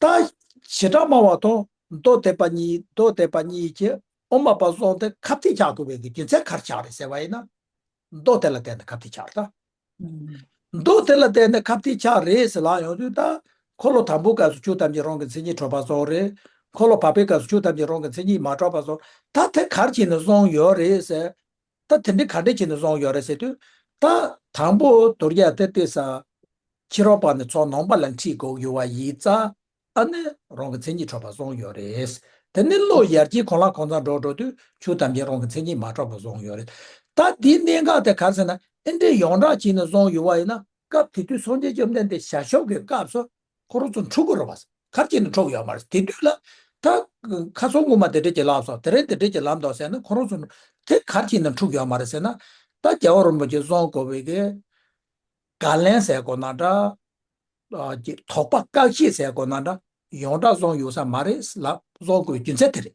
ད་བྱེ་བྲག་སྨྲ་བ་དང་མདོ་སྡེ་པ་གཉིས་མདོ་སྡེ་པ་གཉིས་ཀྱིས་དབུ་མ་པ་བཟུང་སྟེ་ཁ་གཏད་བཅག་དགོས་པའི་གི་རྒྱུ་མཚན་ག་རེ་ཆགས་རེད་ཟེར་བ་ཡིན་ན། མདོ་དེ་ལ་བརྟེན་ནས་ཁ་གཏད་བཅག་ད། མདོ་དེ་ལ་བརྟེན་ནས་ཁ་གཏད་བཅག་རེད་ཟེར་ལབ་ཡོང་དུས་ད། འཁོར་ལོ་དང་པོའི་སྐབས་སུ་ཆོས་ཐམས་ཅད་རང་གི་མཚན་ཉིད་གྲུབ་པ་བཟུང་རེད། འཁོར་ལོ་བར་པའི་སྐབས་སུ་ཆོས་ཐམས་ཅད་རང་གི་མཚན་ཉིད་མ་གྲུབ་པ་བཟུང་། ད་དེ་ག་རེ་བྱས་ནས་བཟུང་ཡོད་རེད་ཟེར། ད་དེ་འདྲ་ག་འདྲ་བྱས་ནས་བཟུང་ཡོད་རེད་ཟེར་དུས། ད་དང་པོ་དོལ་རྒྱལ་དེ་ལྟོས་ས། ཕྱི་རོལ་པ་ནས་ཚོགས་ནང་པ་ལ་འཁྲིད་དགོས་ཡོད་པ་ཡིན་ཙང་། ཨ་ནི་རང་གི་མཚན་ཉིད་གྲུབ་པ་བཟུང་ཡོད་རེད། དེ་ནི་བློ་ཡར་རྒྱས་གང་ལ་གང་འཚམ་འགྲོ་འགྲོ་དུས་ཆོས་ཐམས་ཅད་རང་གི་མཚན་ཉིད་མ་གྲུབ་པ་བཟུང་ཡོད་རེད། ད་འདིའི་གནད་འགག་དེ་ག་རེ་ཟེར་ན་ཨེ་འདྲའི་ཡོངས་གྲགས་བྱས་ནས་བཟུང་ཡོད་པ་ཡིན་ན་སྐབས་དེ་དུས་སངས་རྒྱས་བཅོམ་ལྡན་འདས་ཞལ་བཞུགས་ཀྱི་སྐབས་སུ་ཁོ་རང་ཚོ་འཁྲུག་གི་རེད་པ། ག་རེ་བྱས་ནས་འཁྲུག་ཡོད་མ་རེད། དེ་དུས་ལ་ད་ཁ་སང་སྔོན་མ་དེ་འདྲ་ཅིག་ལབ་སོང་། དེ་རིང་དེ་འདྲ་ཅིག་ལབ་འདུག་ཟེར་ན་ཁོ་རང་ཚོ་དེ་ག་རེ་བྱས་ནས་འཁྲུག་ཡོད་མ་རེད་ཟེར་ན། ད་རྒྱལ་བ་རིན་པོ་ཆེ་བཟུང་དགོས་པའི་གི་བཀའ་ལན་ཟེར་དགོས་ན་འདྲ། ཨ་ཀྱི་དོགས་པ་བཀག་ཤེས་ཟེར་དགོས་ན་འདྲ། ཡོངས་གྲགས་བཟུང་ཡོད་ས་མ་རེད་ལབ་བཟུང་དགོས་རྒྱུ་མཚན་དེ་རེད།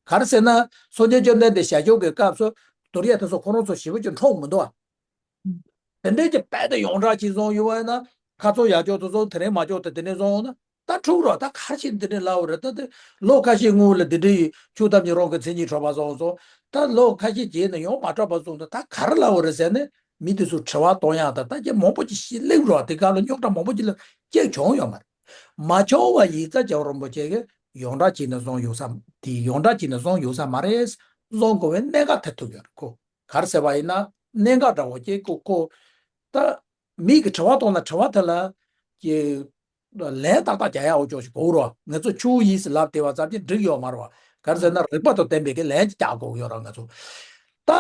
ག་རེ་ཟེར་ན་སངས་རྒྱས་བཅོམ་ལྡན་འདས་ཞལ་བཞུགས་ཀྱི་སྐབས་སུ་དོལ་རྒྱལ་དེ་ཚོ་ཁོ་རང་ཚོ་ཞེ་པོ་ཅིག་འཁྲུག་མི་འདུག་ཨ། དེ་འདྲའི་ཀྱི་རྦད་དེ་ཡོངས་གྲགས་ཅིག་བཟུང་ཡོད་པ་ཡིན་ན། ཁ་སང་ཡག་ཅོག་ཏུ་བཟུང་། དེ་རིང་མ་ཅོག་ཏུ་དེ་ནས་བཟུང་ཡོང་ན་ད་འཁྲུག་རོགས། ད་ག་རེ་བྱས་འདི་འདྲའི་ལབ་པ་རེད། ད་དེ་ལོ་ཁ་ཤས་སྔོན་ལ་འདི་འདྲའི་ཆོས་ཐམས་ཅད་རང་གི་མཚན་ཉིད་གྲུབ་པ་བཟུང་སོང་། ད་ལོ་ཁ་ཤས་རྗེས་ནས་ཡང་མ་གྲུབ་པ་བཟུང་། ད་ད་ག་རེ་ལབ་པ་རེད་ཟེར་ནས་མི་དེ་ཚོ་དྲི་བ་གཏོང་ཡག་ད་ད་ཀྱི་མང་པོ་ཅིག་ཤི་སླེབས་རོགས། དེ་ག་ལ་རྙོག་དྲ་མང་པོ་ཅིག་ལ་སྐྱེས་བྱུང་ཡོད་མ་རེད། མ་བྱུང་བ་ཡིན་ཙང་རྒྱལ་བ་རིན་པོ་ཆེ་གིས་ཡོངས་གྲགས་བྱས་ནས་བཟུང་ཡོད་ས་དེ་ཡོངས་གྲགས་བྱས་ནས་བཟུང་ཡོད་ས་མ་རེད། བཟུང་དགོས་པའི་གནད་འགག་དེ་ཐུག་ཡོད་རེད་ཁོ། ག་རེ་ཟེར་བ་ཡིན་ན་གནད་འགག་འདྲ་བོ་ཅིག་ཁོ་ཁོ། ད་མིག་གིས་དྲི་བ་གཏོང་ན་དྲི་བ་དེ་ལ་ཀྱི་ལན་ཏག་ཏག་རྒྱག་ཡག་འོ་ཅོག་ཞིག་དགོས་རོགས། ང་ཚོ་ཆུ་བོ་ཡིས་ལབ་བསྡད་པ་ཙམ་གྱིས་འགྲིག་ཡོད་མ་རེད་བ། ག་རེ་ཟེར་ན་རིགས་པ་དང་ལྡན་པའི་གི་ལན་ཅིག་རྒྱག་དགོས་ཡོད་རེད་ང་ཚོ། ད་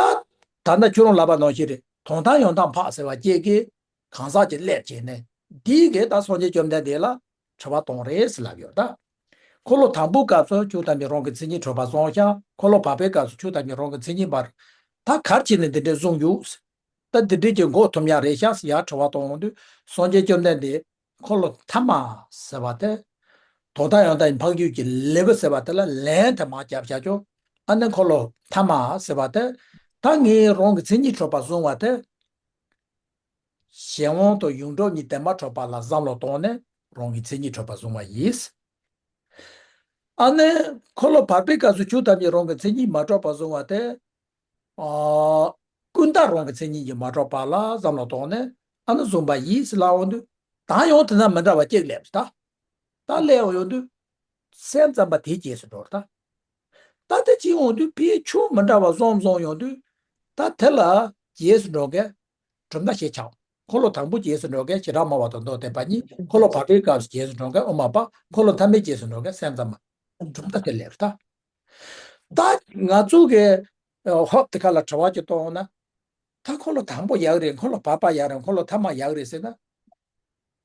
ད་ལྟ་ཁྱོད་རང་ལབ་པ་ནང་བཞིན་རེད། དོན་དམ་ཡང་དག་འཕགས་ཟེར་བ་ཅིག་གིས་གང་ཟག་ཅིག་སླེབས་བྱས་ནས་འདིའི་གི་ད་སངས་རྒྱས་བཅོམ་ལྡན་འདས་ལ་དྲི་བ་གཏོང་རེད་ཟེར་ལབ་ཡོད་ད། འཁོར་ལོ་དང་པོའི་སྐབས་སུ་ཆོས་ཐམས་ཅད་རང་གི་མཚན་ཉིད་གྲུབ་པ་བཟུང་ཤག་འཁོར་ལོ་བར་པའི་སྐབས་སུ་ཆོས་ཐམས་ཅད་རང་གི་མཚན་ཉིད་པར། ད་ག་རེ་བྱས་ནས་འདི་འདྲའི་བཟུང་ཡོད། ད་འདི་འདྲའི་ཀྱི་འགོག་ཐུབ་ཡག་རེད་ཤག་ཟེར་ཡག་དྲི་བ་གཏོང་ཡོང་དུས་སངས་རྒྱས་བཅོམ་ལྡན་འདས་འཁོར་ལོ་ཐ་མ་ཟེར་བ་དེ། དོན་དམ་ཡང་དག་གི་འཕགས་རྒྱུད་ཀྱི་ལེའུ་ཟེར་བ་དེ་ལ་ལན་དེ་མར་བརྒྱབ་བཞག་ཆོག་ཨ་ནི་འཁོར་ལོ་ཐ་མ་ཟེར་བ་དེ། ད་ངས་རང་གི་མཚན་ཉིད་གྲུབ་པ་བཟུང་བ་དེ། གཞན་དབང་དང་ཡོངས་གྲུབ་གཉིས་དེ་མ་གྲུབ་པ་ལ་བསམ་བློ་བཏང་ནས་རང་གི་མཚན་ཉིད་གྲུབ་པ་བཟུང་བ་ཡིན། ཨ་ནི་འཁོར་ལོ་བར་པའི་སྐབས་སུ་ཆོས་ཐམས་ཅད་རང་གི་མཚན་ཉིད་མ་གྲུབ་པ་བཟུང་བ་དེ། ཨ། ཀུན་བརྟགས་རང་གི་མཚན་ཉིད་ཀྱིས་མ་གྲུབ་པ་ལ་བསམ་བློ་བཏང་ནས་ཨ་ནི་བཟུང་བ་ཡིན་ཟེར་ལབ་འོང་དུས་ད་ཡང་དེ་ན་མི་འདྲ་བ་གཅིག་སླེབས་ད། ད་སླེབས་འོང་ཡོང་དུས་སེམས་ཙམ་པ་དེའི་རྗེས་སུ་འགྲོ་ད། ད་དེ་གཅིག་འོང་དུས་ཕའི་ཆོས་མི་འདྲ་བ་བཟུང་བཟུང་ཡོང་དུས་ད་དེ་ལ་རྗེས་སུ་འགྲོ་མཁན་གྲུབ་མཐའ་ཞེས་བྱ། འཁོར་ལོ་དང་པོ་རྗེས་སུ་འགྲོ་མཁན་བྱེ་བྲག་སྨྲ་བ་དང་མདོ་སྡེ་པ་གཉིས། འཁོར་ལོ་བར་པའི་སྐབས་སུ་རྗེས་སུ་འགྲོ་མཁན་དབུ་མ་པ། འཁོར་ལོ་ཐ་མའི་རྗེས་སུ་འགྲོ་མཁན་སེམས་ཙམ་པ། གྲུབ་མཐའ་དེ་སླེབས་ད། ད་ང་ཚོ་གི་ཧོབ་དེ་ཁ་ལ་དྲི་བ་ཅིག་གཏོང་ན། ད་འཁོར་ལོ་དང་པོ་ཡག་རེད། འཁོར་ལོ་བར་པ་ཡག་རེད། འཁོར་ལོ་ཐ་མ་ཡག་རེད་ཟེར་ན།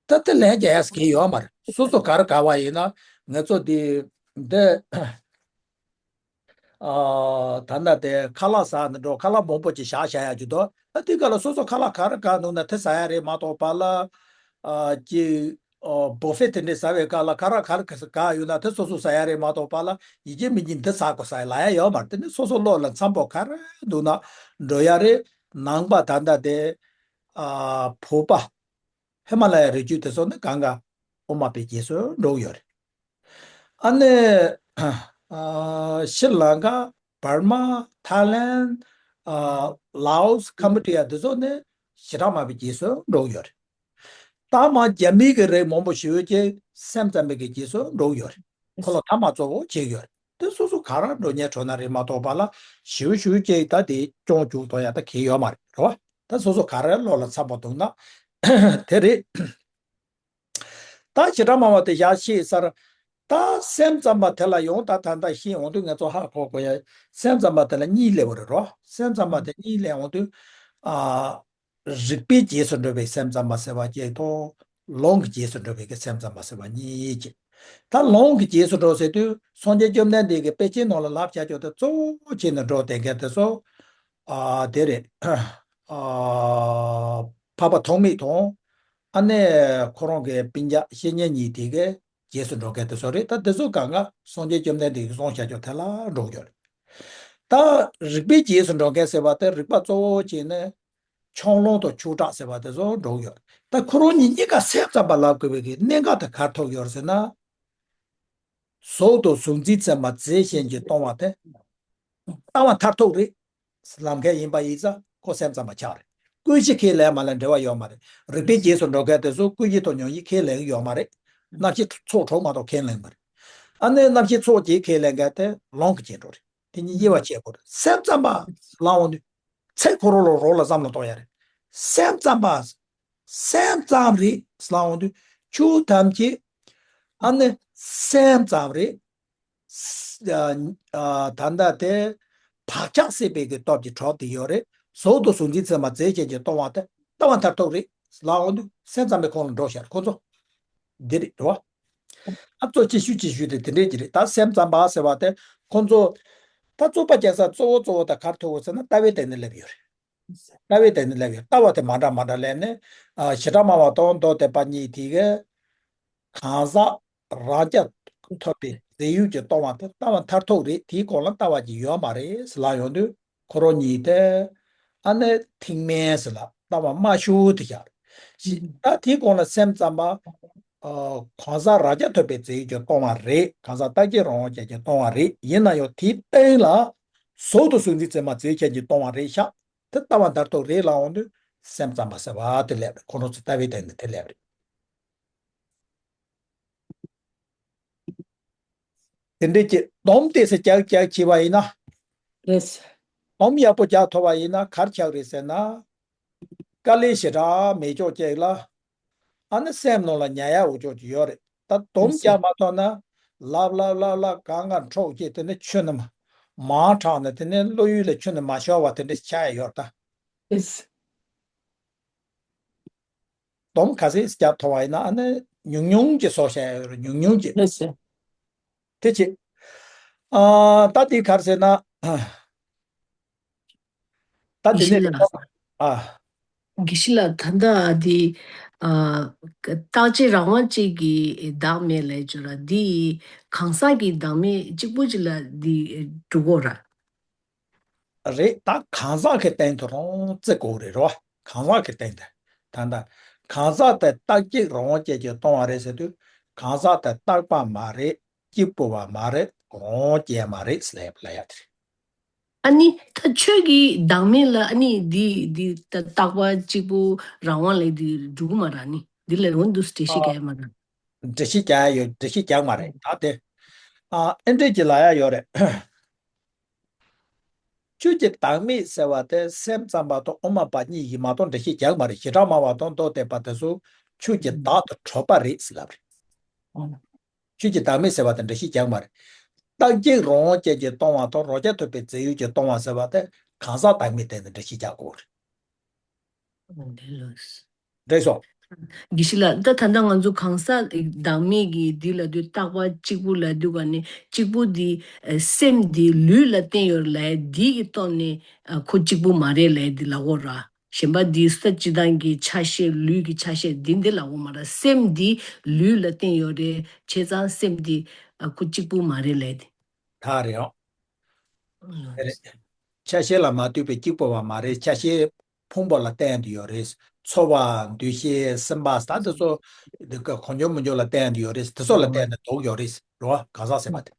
ད་དེ་ལན་རྒྱག་ཡག་གི་ཡོད་མ་རེད། སོ་སོ་ག་རེ་དགའ་བ་ཡིན་ན་ང་ཚོ་འདི་འདི་ཨ་ད་ལྟ་དེ་ཁ་ལག་ཟ་ནས་འགྲོ། ཁ་ལག་མང་པོ་ཅིག་བཞག་བཞག་ཡག་ཅིག་འདུག་ཨ་དེ་ག་ལ་སོ་སོ་ཁ་ལག་ག་རེ་དགའ་འདུག་ན་དེ་ཟ་ཡག་རེད་མ་གཏོགས་པ་ལ་ཨ་ཅིག་ཨོ་བོ་ཧྥེ་དེ་འདྲས་ཟ་བའི་སྐབས་ལ་ག་ར་ག་རེ་ག་ཟ་ག་ཡོད་ན་དེ་སོ་སོ་ཟ་ཡ་རེད་མ་གཏོགས་པ་ལ་ཡི་གེ་མི་གཉིས་འདི་ཟ་དགོས་ཟ་ཡ་ལབ་ཡ་ཡོད་མ་རེད། དེ་ནི་སོ་སོ་བློ་ལ་འཚམ་པོ་ག་རེ་འདུག་ན་འགྲོ་ཡ་རེད། ནང་པ་ད་ལྟ་དེ་ཨ་བོད་པ་ཧི་མ་ལ་ཡ་རི་རྒྱུད་དེ་ཚོ་ནི་གང་ག་ཨོ་མ་པའི་རྗེས་སུ་འགྲོ་གི་ཡོད་རེད། ཨ་ནི་ཨ་ཤྲི་ལང་ཀ། འབར་མ། ཐའི་ལེན། ཨ་ལའོ་སི། ཁམ་བྷོ་ཌི་ཡ་འདི་ཚོ་ནི་ཞེ་དྲག་མང་པོའི་རྗེས་སུ་འགྲོ་གི་ཡོད་རེད། ད་མ་རྒྱ་མི་གི་རིགས་མང་པོ་ཞེ་པོ་ཅིག་སེམས་ཙམ་པའི་གི་རྗེས་སུ་འགྲོ་གི་ཡོད་རེད། ཁོ་ལ་ཐ་མག་གཙོ་བོ་བྱེད་ཀྱི་ཡོད་རེད། དེ་སོ་སོ་ག་རང་འགྲོ་ཉེ་འགྲོ་ན་རེད་མ་གཏོགས་པ་ལ་ཞེ་པོ་ཞེ་པོ་ཅིག་ད་དེ་སྐྱོན་བྱུང་གཏོང་ཡ་ད་གལ་ཡོད་མ་རེད་རོ། ད་སོ་སོ་ག་རང་བློ་ལ་འཚམ་པོ་འདུག་ན་དེ་རེད། ད་བྱེ་བྲག་སྨྲ་བ་དེ་བཞག་ཤེས་ཚར། ད་སེམས་ཙམ་པ་དེ་ལ་ཡོང་ད་ད་ལྟ་ཤེས་འོང་དུས་ང་ཚོ་ཧ་གོ་དགོས་ཡ། སེམས་ཙམ་པ་དེ་ལ་གཉིས་སླེབས་པ་རེད་རོ། སེམས་ཙམ་པ་དེ་གཉིས་སླེབས་འོང་དུས་ཨ་རིགས་པའི་རྗེས་སུ་འགྲོ་བའི་སེམས་ཙམ་པ་ཟེར་བ་གཅིག་དང་། ལུང་གི་རྗེས་སུ་འགྲོ་བའི་གི་སེམས་ཙམ་པ་ཟེར་བ་གཉིས་ཀྱི། ད་ལུང་གི་རྗེས་སུ་འགྲོ་ཟེར་དུས་སངས་རྒྱས་བཅོམ་ལྡན་འདས་ཀྱི་དཔེ་ཆའི་ནང་ལ་ལབ་བྱ་ཆོག་དེ་གཙོ་བོ་བྱས་ནས་འགྲོ་བསྡད་མཁན་དེ་ཚོ་ཨ་དེ་རེད། ཨ་འཕགས་པ་ཐོགས་མེད་དང་། ཨ་ནི་ཁོ་རང་གི་སྤུན་ཀྱག་བཤེས་གཉེན་གཉིས་དེ་གའི་རྗེས་སུ་འགྲོ་མཁན་དེ་ཚོ་རེད། ད་དེ་ཚོ་གང་ག་སངས་རྒྱས་བཅོམ་ལྡན་འདས་ཀྱིས་གསུངས་བཞག་ཆོག་དེ་ལ་འགྲོ་གི་ཡོད་རེད། ད་རིགས་པའི་རྗེས་སུ་འགྲོ་མཁན་ཟེར་བ་དེ་རིགས་པ་གཙོ་བོ་བྱས་ནས་ཆུང་ལུང་དང་ཆུང་དྲགས་ཟེར་བ་དེ་ཚོ་འགྲོ་གི་ཡོད་རེད། ད་ཁོ་རང་གཉིས་གཉིས་ཀ་སེམས་ཙམ་པ་ལབ་དགོས་པའི་གི་གནད་འགག་དེ་ག་རེ་ཐུག་ཡོད་རེད་ཟེར་ན། གཟུགས་དང་གཟུགས་འཛིན་ཚད་མ་རྫས་གཞན་གྱིས་སྟོང་བ་དེ་ལྟ་བ་མཐར་ཐུག་རེད་ལབ་མཁན་ཡིན་པ་ཡིན་ཙང་ཁོ་སེམས་ཙམ་པ་ཆགས་རེད། ཀུན་གཞི་ཁས་ལེན་མ་ལེན་འབྲེལ་བ་ཡོད་མ་རེད། རིགས་པའི་རྗེས་སུ་འགྲོ་མཁན་དེ་ཚོ་ཀུན་གཞི་དང་མྱོང་བཞིན་ཁས་ལེན་གྱི་ཡོད་མ་རེད། རྣམ་ཤེས་ཚོགས་གྲོགས་མ་གཏོགས་ཁས་ལེན་མ་རེད། ཨ་ནི་རྣམ་ཤེས་ཚོགས་ཀྱིས་ཁས་ལེན་མཁན་དེ་ལུང་གི་རྗེས་འགྲོ་རེད། དེ་གཉིས་དབྱེ་བ་ཕྱེ་དགོས་རེད། སེམས་ཙམ་པ་ལབ་འོང་དུས་ཚེ་འཁོར་ལོ་རོ་ལ་བསམ་བློ་གཏོང་ཡ་རེད། སེམས་ཙམ་པ། སེམས་ཙམ་རེད་ལབ་འོང་དུས་ཆོས་ཐམས་ཅད་ཨ་ནི་སེམས་ཙམ་རེད། ཨ་ཨ་ད་ལྟ་དེ་བག་ཆགས་སད་པའི་གི་སྟོབས་ཀྱིས་གྲོགས་དེ་ཡོད་རེད། གཟུགས་དང་གཟུགས་འཛིན་ཚད་མ་རྫས་གཞན་གྱིས་སྟོང་བ་དེ་ལྟ་བ་མཐར་ཐུག་རེད་ལབ་འོང་དུས་སེམས་ཙམ་པའི་ཁོངས་ལ་འགྲོ་ཤར་ཁོ་ཚོ་འདི་རེད་རོ། ཨ་གཙོ་ཆེ་ཤོས་ཆེ་ཤོས་དེ་དེ་འདྲས་ཀྱི་རེད། ད་སེམས་ཙམ་པ་ཟེར་བ་དེ་ཁོ་ཚོ་ད་རྩོད་པ་རྒྱག་ས་གཙོ་བོ་གཙོ་བོ་དེ་ག་རེ་ཐུག་ཡོད་ཟེར་ན་ལྟ་བའི་སྟེང་ནས་སླེབས་ཡོད་རེད། ལྟ་བའི་སྟེང་ནས་སླེབས་ཡོད། ལྟ་བ་དེ་མ་འདྲ་མ་འདྲ་ལས་ནས་ཨ་བྱེ་བྲག་སྨྲ་བ་དང་མདོ་སྡེ་པ་གཉིས་དེ་གས་གང་ཟག་རང་རྐྱ་ཐུབ་པའི་རྫས་ཡོད་ཀྱིས་སྟོང་བ་དེ་ལྟ་བ་མཐར་ཐུག་རེད། དེའི་གོང་ལ་ལྟ་བ་ཅིག་ཡོད་མ་རེད་ལབ་ཡོང་དུས་ཁོ་རང་གཉིས་དེ་ཨ་ནི་ཐེག་དམན་ཟེར་ལ་ལྟ་བ་དམའ་ཤོས་དེ་བཞག་རེད། ད་དེའི་གོང་ལ་སེམས་ཙམ་པ་ཨ་གང་ཟག་རང་རྐྱ་ཐུབ་པའི་རྫས་ཡོད་ཀྱིས་སྟོང་བ་རེད། གང་ཟག་རྟག་གཅིག་རང་དབང་ཅན་གྱིས་སྟོང་བ་རེད། ཡིན་ན་ཡང་དེའི་སྟེང་ལ་གཟུགས་དང་གཟུགས་འཛིན་ཚད་མ་རྫས་གཞན་གྱིས་སྟོང་བ་རེད་ཤག་དེ་ལྟ་བ་མཐར་ཐུག་རེད་ལབ་འོང་དུས་སེམས་ཙམ་པ་ཟེར་བ་དེ་སླེབས་རེད། ཁོ་རང་ཚོ་ལྟ་བའི་སྟེང་ནས་དེ་སླེབས་རེད། དེ་འདྲས་ཀྱི་སྡོམ་དེ་སེ་རྒྱག་རྒྱག་བྱས་པ་ཡིན་ན། རེད། སྡོམ་ཡག་པོ་རྒྱག་ཐུབ་པ་ཡིན་ན་ག་རེ་ཆགས་རེད་ཟེར་ན། དཀའ་ལས་ཞེ་དྲག་མེད་ཅོག་ཅིག་ལ། ཨ་ནི་སེམས་ནང་ལ་ཉར་ཡག་འོ་ཅོག་ཅིག་ཡོད་རེད། ད་སྡོམ་རྒྱག་མ་ཐུབ་ན། ལབ་ལབ་ལབ་ལབ་གང་ག་འཕྲོག་བྱས་དེ་ནས་ཆུ་ནི་མ་མང་དྲགས་ནས་དེ་ནས་བློ་ཡུལ་ལ་ཆུ་ནི་མ་ཤོར་བ་དེ་འདྲ་ཆགས་ཡོད་ད། ཨེས། སྡོམ་ག་ཚད་རྒྱག་ཐུབ་པ་ཡིན་ན་ཨ་ནི་ཉུང་ཉུང་ཅིག་བཟོ་བྱས་ཡོད་རེད། ཉུང་ཉུང་ཅིག་ཨེས། དེ་ཅིག་ཨ་ད་དེ་ག་རེ་ཟེར་ན། ད་དེ་ནས་ཡིན་ལ། ཨ། དགེ་བཤེས་ལགས་ད་ལྟ་འདི་ཨ་རྟག་གཅིག་རང་དབང་གཅིག་གི་བདག་མེད་ལབ་ཀྱི་ཡོད་ར། འདི་གང་ཟག་གི་བདག་མེད་གཅིག་པུ་གཅིག་ལ་འདི་འགྲོ་གི་ཡོད་ར། རེད། ད་གང་ཟག་གི་སྟེང་དུ་རང་བརྩི་དགོས་རེད་རོ། གང་ཟག་གི་སྟེང་དུ། ད་ལྟ་གང་ཟག་དེ་རྟག་གཅིག་རང་དབང་ཅན་གྱིས་སྟོང་བ་རེད་ཟེར་དུས་གང་ཟག་དེ་རྟག་པ་མ་རེད། གཅིག་པུ་བ་མ་རེད། རང་དབང་ཅན་མ་རེད་ཟེར་ལབ་ལབ་ཡ་དེ་རེད། ཨ་ནི་ད་ཆོས་ཀྱི་བདག་མེད་ལ་ཨ་ནི་འདི་འདི་ད་རྟག་པ་གཅིག་པུ་རང་དབང་ལས་འདི་འགྲུབ་ཀྱི་མ་རེད། ཨ་ནི་འདི་ལ་འོན་དུ་འགྲེལ་བཤད་རྒྱག་ཡ་མ་རེད། འགྲེལ་བཤད་རྒྱག་ཡ་ཡོད། འགྲེལ་བཤད་རྒྱག་མ་རེད། ད་དེ་ཨ་ཨེ་འདྲས་ཀྱི་ལབ་ཡ་ཡོད་རེད། ཆོས་ཀྱི་བདག་མེད་ཟེར་བ་དེ་སེམས་ཙམ་པ་དང་དབུ་མ་པ་གཉིས་ཡིན་མ་གཏོགས་འགྲེལ་བཤད་རྒྱག་མ་རེད། བྱེ་བྲག་སྨྲ་བ་དང་མདོ་སྡེ་པ་དེ་ཚོ་ཆོས་ཀྱི་བདག་ཏུ་གྲུབ་པ་རེད་ཟེར་ལབ་རེད། ཆོས་ཀྱི་བདག་མེད་ཟེར་བ་དེ་འགྲེལ་བཤད་རྒྱག་མ་རེད། རྟག་གཅིག་རང་དབང་ཅན་གྱིས་སྟོང་བ་དང་རང་རྐྱ་ཐུབ་པའི་རྫས་ཡོད་ཀྱིས་སྟོང་བ་ཟེར་བ་དེ་གང་ཟག་བདག་མེད་སྟེང་དུ་འགྲེལ་བཤད་རྒྱག་དགོས་རེད། འདི་ལོས། རེད་སོ། དགེ་བཤེས་ལགས་ད་ད་ལྟ་ང་ཚོ་གང་ཟག་བདག་མེད་ཀྱི་འདི་ལ་དུས་རྟག་པ་གཅིག་པུ་ལ་དུས་ག་ནས་གཅིག་པུ་འདི་སེམས་འདི་ལུས་ལ་བརྟེན་ཡོད་ལས་འདི་གི་ཐོག་ནས་ཁོ་གཅིག་པུ་མ་རེད་ལས་འདི་ལ་འོ་ར། གཞན་པ་འདི་ས་སྤྱི་བཏང་གི་ཆ་ཤས་ལུས་ཀྱི་ཆ་ཤས་འདི་འདི་ལབ་དགོས་མ་རེད། སེམས་འདི་ལུས་ལ་བརྟེན་ཡོད་རེད། བྱས་ཙང་སེམས་འདི་ཨ་ཁོ་གཅིག་པུ་མ་རེད་ལབ་དེ། ད་རེད་ཨང་། ཨང་། དེ་རེད། ཆ་ཤས་ལ་མ་ལྟོས་པའི་གཅིག་པུ་བ་མ་རེད། ཆ་ཤས་ཕུང་པོ་ལ་བརྟེན་ཏེ་ཡོད་རེད། ཚོར་བ། འདུ་ཤེས། སེམས་པ་ད་དེ་ཚོ་འདི་ཀ་གོ་འཇོ་མི་འཇོ་ལ་བརྟེན་ཏེ་ཡོད་རེད། དེ་ཚོ་ལ་བརྟེན་ནས་འདུག་ཡོད་རེད། རེད་བ། གང་ཟག་ཟེར་བ་དེ།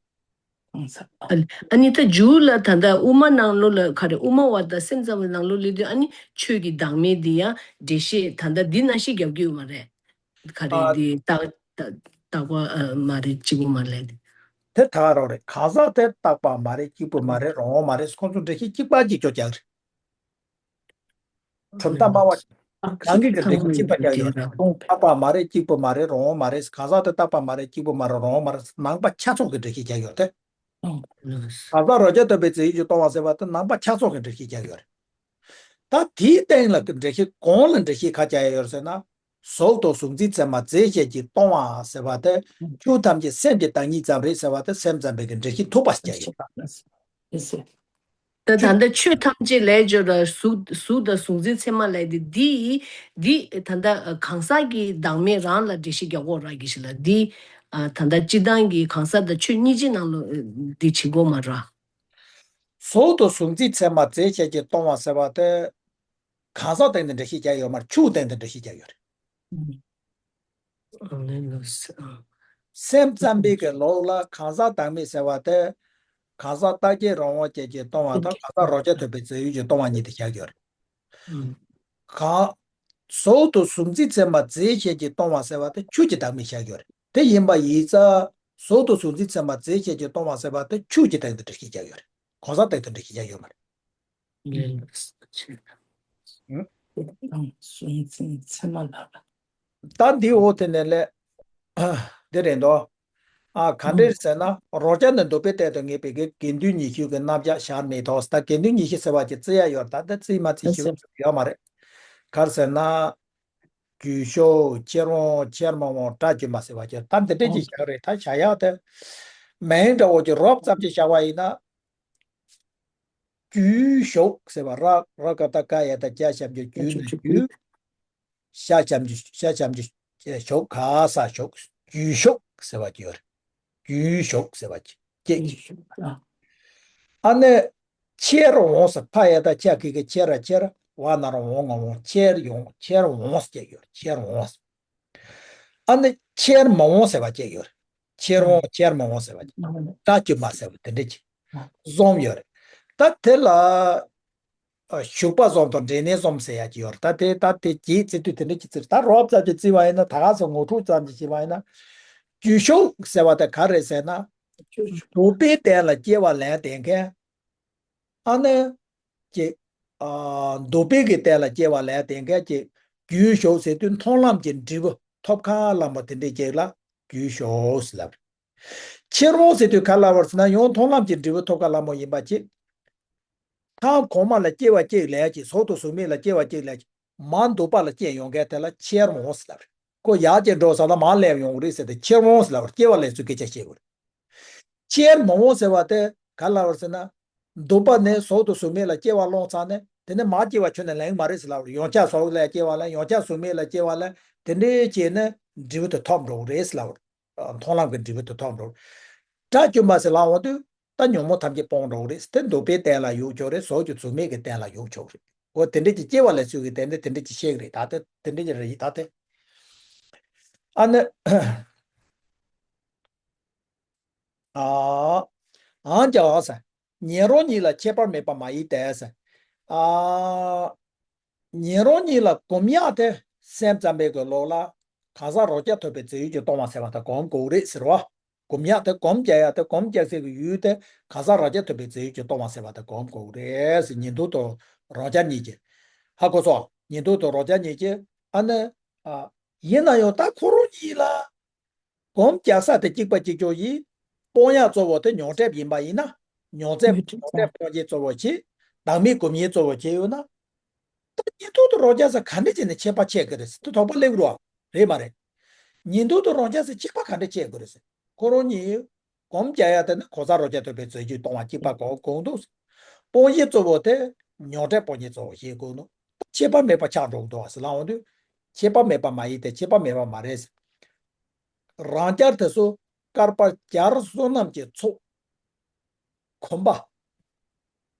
གང་ཟག་ཨ་ཨ་ནི་ད་མཇུག་ལ་ད་ལྟ་དབུ་མ་ནང་ལོགས་ལ་ག་རེ། དབུ་མ་བ་དང་སེམས་ཙམ་པའི་ནང་ལོགས་སླེབས་དུས་ཨ་ནི་ཆོས་ཀྱི་བདག་མེད་འདི་ཡང་འགྲེལ་བཤད་ད་ལྟ་འདི་ནང་བཞིན་རྒྱབ་ཀྱི་ཡོད་མ་རེད། ག་རེ། ཨ། འདི་རྟག་རྟག་རྟག་པ་ཨ་མ་རེད། གཅིག་པུ་མ་རེད། དེ་ད་རོགས་རེད། གང་ཟག་དེ་རྟག་པ་མ་རེད། གཅིག་པུ་མ་རེད། རང་དབང་མ་རེད། ཁོང་ཚོ་འགྲེལ་བཤད་གཅིག་པ་གཅིག་ཀྱོག་རྒྱག་རེད། གྲུབ་མཐའ་སྨྲ་བ་རང་གི་གི་འགྲེལ་བཤད་གཅིག་པ་རྒྱག་ཡོད་རེད། ཁོང་རྟག་པ་མ་རེད། གཅིག་པུ་མ་རེད། རང་དབང་མ་རེད། གང་ཟག་དེ་རྟག་པ་མ་རེད། གཅིག་པུ་མ་རེད། རང་དབང་མ་རེད། ནང་པ་ཆ་ཚང་གི་འགྲེལ་བཤད་རྒྱག་ཡོད་རེད། གང་ཟག་རང་རྐྱ་ཐོབ་པའི་རྫས་ཡོད་ཀྱིས་སྟོང་བ་ཟེར་བ་དེ་ནང་པ་ཆ་ཚང་གི་འགྲེལ་བཤད་རྒྱག་ཡོད་རེད། ད་དེའི་སྟེང་ལ་འགྲེལ་བཤད་གང་ལ་འགྲེལ་བཤད་ག་རྒྱག་ཡ་ཡོད་ཟེར་ན། གཟུགས་དང་གཟུགས་འཛིན་ཚད་མ་རྫས་ཤེས་ཀྱིས་སྟོང་བ་ཟེར་བ་དེ་ཆོས་ཐམས་ཅད་སེམས་ཀྱི་བདག་ཉིད་ཙམ་རེད་ཟེར་བ་དེ་སེམས་ཙམ་པའི་གི་འགྲེལ་བཤད་ཐུབ་པ་ཞིག་རྒྱག་ཡོད། ད་ད་ལྟ་ཆོས་ཐམས་ཅད་ལས་སྦྱོར་ར་གཟུགས་གཟུགས་དང་གཟུགས་འཛིན་ཚད་མ་ལས་དེ་འདི་འདི་ད་ལྟ་གང་ཟག་གི་བདག་མེད་རང་ལ་འགྲེལ་བཤད་རྒྱག་གོ་ར་གི་ཞིག་ལ་འདི་ད་ལྟ་སྤྱི་བཏང་གི་གང་ཟག་དང་ཆོས་སྙིང་རྗེ་ནང་ལ་འདི་བྱེད་གོ་མ་ར། གཟུགས་དང་གཟུགས་འཛིན་ཚད་མ་རྫས་ཤེས་ཀྱིས་སྟོང་བ་ཟེར་བ་དེ། གང་ཟག་སྟེང་དུ་འགྲེལ་བཤད་རྒྱག་ཡོད་མ་རེད། ཆོས་སྟེང་དུ་འགྲེལ་བཤད་རྒྱག་ཡོད་རེད། ཨ་ནི་ལོས། ཨ། སེམས་ཙམ་པའི་གི་ལུགས་ལ་གང་ཟག་བདག་མེད་ཟེར་བ་དེ། གང་ཟག་རྟག་གཅིག་རང་དབང་ཅན་གྱིས་སྟོང་བ་དང་གང་ཟག་རང་རྐྱ་ཐོབ་པའི་རྫས་ཡོད་ཀྱིས་སྟོང་བ་གཉིས་དེ་བཞག་ཡོད་རེད། ཨ། གང་། གཟུགས་དང་གཟུགས་འཛིན་ཚད་མ་རྫས་ཤེས་ཀྱིས་སྟོང་བ་ཟེར་བ་དེ་ཆོས་ཀྱི་བདག་མེད་བཞག་ཡོད་རེད། དེ་ཡིན་པ་ཡིན་ཙང་གཟུགས་དང་གཟུགས་འཛིན་ཚད་མ་རྫས་ཤེས་ཀྱིས་སྟོང་བ་ཟེར་བ་དེ་ཆོས་ཀྱི་སྟེང་དུ་འགྲེལ་བཤད་རྒྱག་ཡོད་རེད། གང་ཟག་སྟེང་དུ་འགྲེལ་བཤད་རྒྱག་ཡོད་མ་རེད། ད་འདི་འོག་དེ་ནས་ལས། འདི་རེད་འདུག་ཨ། ག་འདྲ་ཟེར་ན་རང་རྐྱ་ནི་འདོད་པའི་སྟེང་དུ་ངེས་པའི་གི་དགེ་འདུན་ཉི་ཤུ་གི་རྣམ་གཞག་བཞག་མེད་དོ། ད་དགེ་འདུན་ཉི་ཤུ་ཟེར་བ་ཅིག་བརྩི་ཡ་ཡོད། ད་ལྟ་བརྩི་མ་བརྩི་ཞིག་ཡོད་མ་རེད། ག་རེ་ཟེར་ན། རྒྱུད་ཤུགས། ཕྱིར་འོང་། ཕྱིར་མི་འོང་། སྒྲ་སྒྱུ་མ་ཟེར་བ་ཅིག་ད་འདི་འདྲ་ཅིག་བཞག་རེད། ད་བྱ་ཡག་དེ་མིང་འདྲ་བོ་ཅིག་རོབ་ཙམ་ཅིག་བཞག་པ་ཡིན་ན། རྒྱུད་ཤུགས་ཟེར་བ་ར། ར་ག་བཏགས་རྒ་ཡ་བཏགས་རྒྱ་ཞབས་ཀྱུ་རྒྱུ་ན་རྒྱུད། ཤ་ཞབས་ཀྱུ་ཤ་ཞབས་ཀྱུ་ཤུགས་ག་ས་ཤུགས། རྒྱུད་ཤུགས་ཟེར་བ་ཅིག་ཡོད་རེད། རྒྱུད་ཤུགས་ཟེར་བ་ཅིག་སྐད་ཅིག་ཨ་ནི། ཕྱིར་འོང་ཟེར། ཕ་ཡ་བཏགས་ཕྱ་གི་གུ་ཕྱི་ར་ཕྱིར། བ་ན་རོ་འོ་ང་འོང་། ཕྱིར་ཡོང་། ཕྱིར་འོང་ཟེར་ཡོད་རེད། ཕྱིར་འོང་ཟེར། ཨ་ནི་ཕྱིར་མ་འོང་ཟེར་བ་ཅིག་ཡོད་རེད། ཕྱིར་འོང་ཕྱིར་མ་འོང་ཟེར་བ་ཅིག་སྒྲ་སྒྱུ་མ་ཟེར་བ་དེ་འདྲ་ཅིག་གསུམ་ཡོད་རེད། ད་དེ་ལ་ཨ་ཞུགས་པ་གསུམ་དང་འབྲས་གནས་གསུམ་ཟེར་ཡ་ཅིག་ཡོད་རེད། ད་དེ་ད་དེ་རྗེས་བརྩི་དུས་དེ་འདྲ་ཅིག་བརྩི་རེད། ད་རོབ་ཙམ་ཅིག་བརྩི་བ་ཡིན་ན། ད་ག་ཚོད་ངོ་འཕྲོད་ཙམ་ཅིག་བྱས་པ་ཡིན་ན། རྒྱུད་ཤུགས་ཟེར་བ་དེ་ག་རེད་ཟེར་ན། འདོད་པའི་རྟེན་ལ་སྐྱེ་བ་ལེན་བསྡད་མཁན། ཨ་ནི། ཅིག་ཨ། འདོད་པའི་གི་རྟེན་ལ་སྐྱེ་བ་ལེན་བསྡད་མཁན་གྱི་རྒྱུད་ཤུགས་ཟེར་དུས་མཐོང་ལམ་གྱི་འབྲས་བུ་ཐོབ་ཁ་ལ་མོ་དེ་འདྲའི་ཅིག་ལ་རྒྱུད་ཤུགས་ཟེར་ལབ། ཕྱིར་འོང་ཟེར་དུས་ག་ལ་བར་ཟེར་ན་ཡང་མཐོང་ལམ་གྱི་འབྲས་བུ་ཐོབ་ཁ་ལ་མོ་ཡིན་པ་ཅིག་ཐབས་གོང་མ་ལ་སྐྱེ་བ་གཅིག་ལེན་ཅིག་གཟུགས་དང་གཟུགས་མེད་ལ་སྐྱེ་བ་གཅིག་ལེན་ཅིག་མ་འདོད་པ་ལ་སྐྱེ་ཡོང་མཁན་དེ་ལ་ཕྱིར་འོང་ཟེར་ལབ་རེད། ཁོ་ཡར་སྐྱེ་འགྲོ་ས་ལ་མར་སླེབས་ཡོང་གི་རེད་ཟེར་ཏེ་ཕྱིར་འོང་ཟེར་ལབ་རེད། སྐྱེ་བ་ལེན་ཚུལ་སྐད་ཆ་བཤད་དགོས་རེད། ཕྱིར་མ་འོང་ཟེར་བ་དེ་ག་ལ་བར་ཟེར་ན། འདོད་པ་ནས་གཟུགས་དང་གཟུགས་མེད་ལ་སྐྱེ་བ་བླངས་ཚར་ནས་དེ་ནས་མར་སྐྱེ་བ་ཁྱོན་ནས་ལེན་གྱི་མ་རེད་ཟེར་ལབ་རེད། ཡང་བསྐྱར་གཟུགས་ལ་སྐྱེ་བ་ལེན། ཡང་བསྐྱར་གཟུགས་མེད་ལ་སྐྱེ་བ་ལེན། དེ་འདྲའི་བྱས་ནས་འབྲས་བུ་དེ་ཐོབ་འགྲོ་གི་རེད་ཟེར་ལབ་རེད། མཐོང་ལམ་གྱི་འབྲས་བུ་དེ་ཐོབ་འགྲོ། སྒྲ་སྒྱུ་མ་ཟེར་ལབ་འོང་དུས་ད་ཉོན་མོངས་ཐམས་ཅད་སྤོང་འགྲོ་གི་རེད། དེ་འདོད་པའི་རྟེན་ལ་ཡོད་ཆོག་རེད། གཟུགས་ཀྱི་གཟུགས་མེད་ཀྱི་རྟེན་ལ་ཡོད་ཆོག་རེད། འོ་དེ་འདྲ་ཅིག་སྐྱེ་བ་ལེན་ཚུལ་གྱི་དེ་འདྲ་དེ་འདྲ་ཅིག་བཤད་ཀྱི་རེད། ད་དེ་དེ་འདྲ་ཅིག་རེད་ད་དེ། ཨ་ནི། ཨ། ཨང་ཀྱང་ཟེར། ཉན་རང་ཉིད་ལ་ཁྱད་པར་མེད་པ་མ་ཡིན་ཏེ་ཟེར། ཨ། ཉན་རང་ཉིད་ལ་སྒོམ་ཡག་དེ་སེམས་ཙམ་པའི་གི་ལུགས་ལ་གང་ཟག་རང་རྐྱ་ཐོབ་པའི་རྫས་ཡོད་ཀྱིས་སྟོང་བ་ཟེར་བ་དེ་སྒོམ་དགོས་རེད་ཟེར་བ། སྒོམ་ཡག་དེ་སྒོམ་རྒྱག་ཡག་དེ་སྒོམ་རྒྱག་སའི་གི་ཡུལ་དེ་གང་ཟག་རང་རྐྱ་ཐོབ་པའི་རྫས་ཡོད་ཀྱིས་སྟོང་བ་ཟེར་བ་དེ་སྒོམ་དགོས་རེད་ཟེར། ཉན་ཐོས་དང་རང་རྐྱ་གཉིས་ཀྱིས། ཧ་གོ་སོང་། ཉན་ཐོས་དང་རང་རྐྱ་གཉིས་ཀྱིས་ཨ་ནི། ཨ། ཡིན་ན་ཡང་ད་ཁོ་རང་གཉིས་ལ། སྒོམ་རྒྱག་ས་དེ་གཅིག་པ་གཅིག་ཀྱང་ཡིན། སྤོང་ཡག་གཙོ་བོ་དེ་མྱོང་འབྲས་ཡིན་པ་ཡིན་ན། མྱོང་ཚད་མྱོང་འབྲས་སྤོང་བྱེད་གཙོ་བོ་བྱེད། བདག་མེད་སྒོམ་ཡུལ་གཙོ་བོ་བྱེད་ཡོད་ན། ད་ཉན་ཐོས་དང་རང་རྐྱ་ཟེར་ག་འདྲ་བྱས་ནས་ཁྱད་པར་ཕྱེ་གི་རེད་ཟེར་དེ་དོགས་པ་སླེབས་རོགས་རེད་མ་རེད། ཉན་ཐོས་དང་རང་རྐྱ་ཟེར་ཁྱད་པར་ག་འདྲ་ཕྱེ་གི་རེད་ཟེར། ཁོ་རང་གཉིས་སྒོམ་རྒྱག་ཡག་དེ་ནི་གང་ཟག་རང་རྐྱ་ཐོབ་པའི་རྫས་ཡོད་ཀྱིས་སྟོང་བ་གཅིག་པ་གོ་གོ་འདུག་སྤོང་བྱེད་གཙོ་བོ་དེ་མྱོང་འབྲས་སྤོང་བྱེད་གཙོ་བོ་ཞེས་གོ་འདུག་ཁྱད་པར་མེད་པ་ཆགས་འགྲོ་གི་འདུག་ཟེར་ལབ་འོང་དུས། ཁྱད་པར་མེད་པ་མ་ཡིན་ཏེ། ཁྱད་པར་མེད་པ་མ་རེད་ཟེར། རང་རྐྱར་དེ་ཚོ་བསྐལ་པ་བརྒྱར་བསོད་ནམས་ཀྱི་ཚོགས་གོམས་པ།